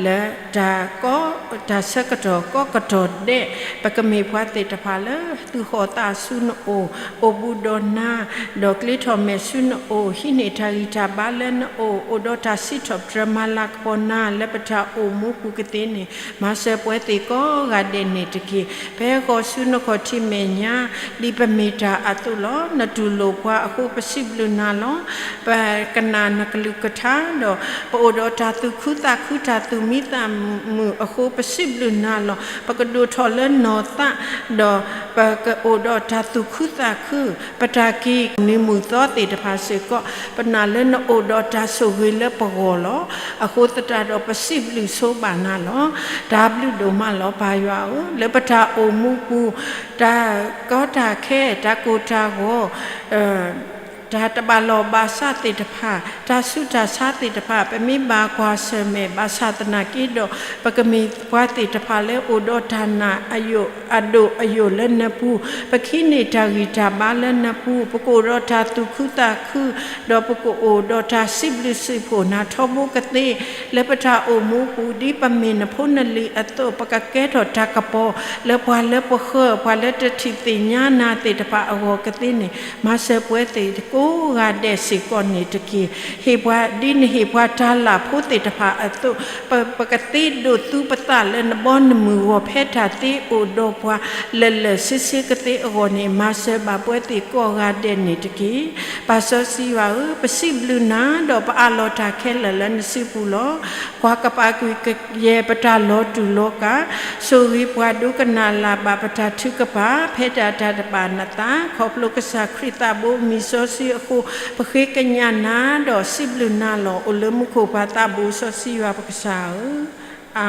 လၢ တၢ်ကီ တၢ်ဆၢကတီၢ်ကီကတီၢ်ဒဲး, ပကမ့ၢ်ပှၤသ့ၣ်တဖၣ်လၢ သုးဃီၤသးဆူနအိၣ်, အိၣ်ဘူးဒီးနၤ, ဒီးကျ့ထီၣ်မဲာ်ဆူနအိၣ်, ဟံးန့ၢ်တၢ်ဂံၢ်တၢ်ဘါလၢနအိၣ်, အိၣ်ဒီးတၢ်စံးထီၣ်ပတြၢၤမၤလၤကပီၤနၤ လၢပတၢ်အိၣ်မူပူၤကသ့န့ၣ် မၤစၢၤပှၤသ့ၣ်ကိးဂၤဒဲးန့ၣ်တက့ၢ်. ပဟဲဃီၤဆူနခီၣ်ထံးမဲာ်ညါ ဒ်ပမ့ၢ်တၢ်အသိးလီၤ. နတူၢ်လိာ်ပှၤအဃိ ပစံးဘျုးနၤလီၤ. ပကနၣ်နကလုၢ်ကထါဒီး ပအိၣ်ဒီးတၢ်သူၣ်ခုသးခု တၢ်သူၣ်မံသးမုာ်အဃိ ပစံးဘျုးနၤလီၤ. ပကဒိၣ်ထီၣ်လၢနီၢ်သး ဒီးပကအိၣ်ဒီးတၢ်သူၣ်ခုသးခု, ပတၢ်က့ၤနံၤမုၢ်သီသ့ၣ်တဖၣ်စ့ၢ်ကီး ပနာ်လၢနအိၣ်ဒီးတၢ်ဆိၣ်ဂ့ၤလၢပဂီၢ်လီၤ. အဃိသတးဒီး ပစံးဘျုးဆိဘၣ်နၤလီၤ. တၢ်ဘျုးဒိၣ်မးလီၤ ပၢ်ယွၤဧၢ, လၢပတၢ်အိၣ်မူပူၤ တၢ်ကီတၢ်ခဲ တၢ်ကိၢ်တၢ်ဂီၤ တၢ်တဘၣ်လီၢ်ဘၣ်စးသ့ၣ်တဖၣ်, တၢ်ဆူးတၢ်ဆါသ့ၣ်တဖၣ် ပမ့ၢ်ဘၣ်ကွၢ်ဆၢၣ်မဲာ် ဘၣ်ဆၣ်သနာ်က့ဒီး ပကမ့ၢ်ပှၤသ့ၣ်တဖၣ်လၢအိၣ်ဒီးတၢ်နာ်အယိာ် အဒိၣ်အယိာ်လၢနပူၤ, ပကဟံးန့ၢ်တၢ်ဂံၢ်တၢ်ဘါလၢနပူၤ, ပကအိၣ်ဒီးတၢ်သူၣ်ခုသးခု, ဒီးပကအိၣ်ဒီးတၢ်စံးဘျုးစံးဖှိၣ်နၤထီဘိကသ့, လၢပတၢ်အိၣ်မူပူၤ ဒ်ပမ့ၢ်နဖိနလံၤအသိး ပကကဲထီၣ်တၢ်ကပီၤ လၢပှၤလၢပဃၢၤ ပှၤလၢတထံၣ်သ့ၣ်ညါနၤသ့ၣ်တဖၣ်အဂီၢ်ကသ့န့ၣ် မၤစၢၤပှၤသ့ၣ်ကိးဂၤဒဲးစ့ၢ်ကီးန့ၣ်တက့ၢ်. ဟ့ၣ်ပှၤဒ်နဟ့ၣ်ပှၤတၢ်လၢ်ဖိသ့ၣ်တဖၣ်အသိး ပကသ့ဒိးသူပသးလၢနဘီနမုၢ်ဂီၢ် ဖဲတၢ်သ့အိၣ်ဒီးပှၤလၢာ်လၢာ်ဆ့ဆ့ကသ့အဂီၢ်န့ၣ် မၤစၢၤဘၣ်ပှၤသ့ၣ်ကိးဂၤဒဲးန့ၣ်တက့ၢ်. ပၢ်စီဆှံယွၤဧၢ, ပစံးဘျုးနၤ ဒီးပအးလီၤတၢ်ခဲလၢာ်လၢနစုပူၤလီၤ. ကွၢ်ကပာ်ကွံာ်ကယဲၢ်ပတၢ်လီၤတူာ်လီၤကာ်, ဆိၣ်ဂ့ၤပှၤဒိကနၣ်လၢ်ဘၣ်ပတၢ်ထုကဖၣ် ဖဲတၢ်တၢ်တဘၣ်နသး, ခီဖျိကစၢ်ခရံာ်သးဘိမံၤစီဆှံအဃိ ပဃ့ကညးနၤ ဒီးစံးဘျုးနၤလီၤ. အိၣ်လၢမူခိၣ်ပၢ်သးဘိစီဆှံယွၤပကစၢ်ဧၢ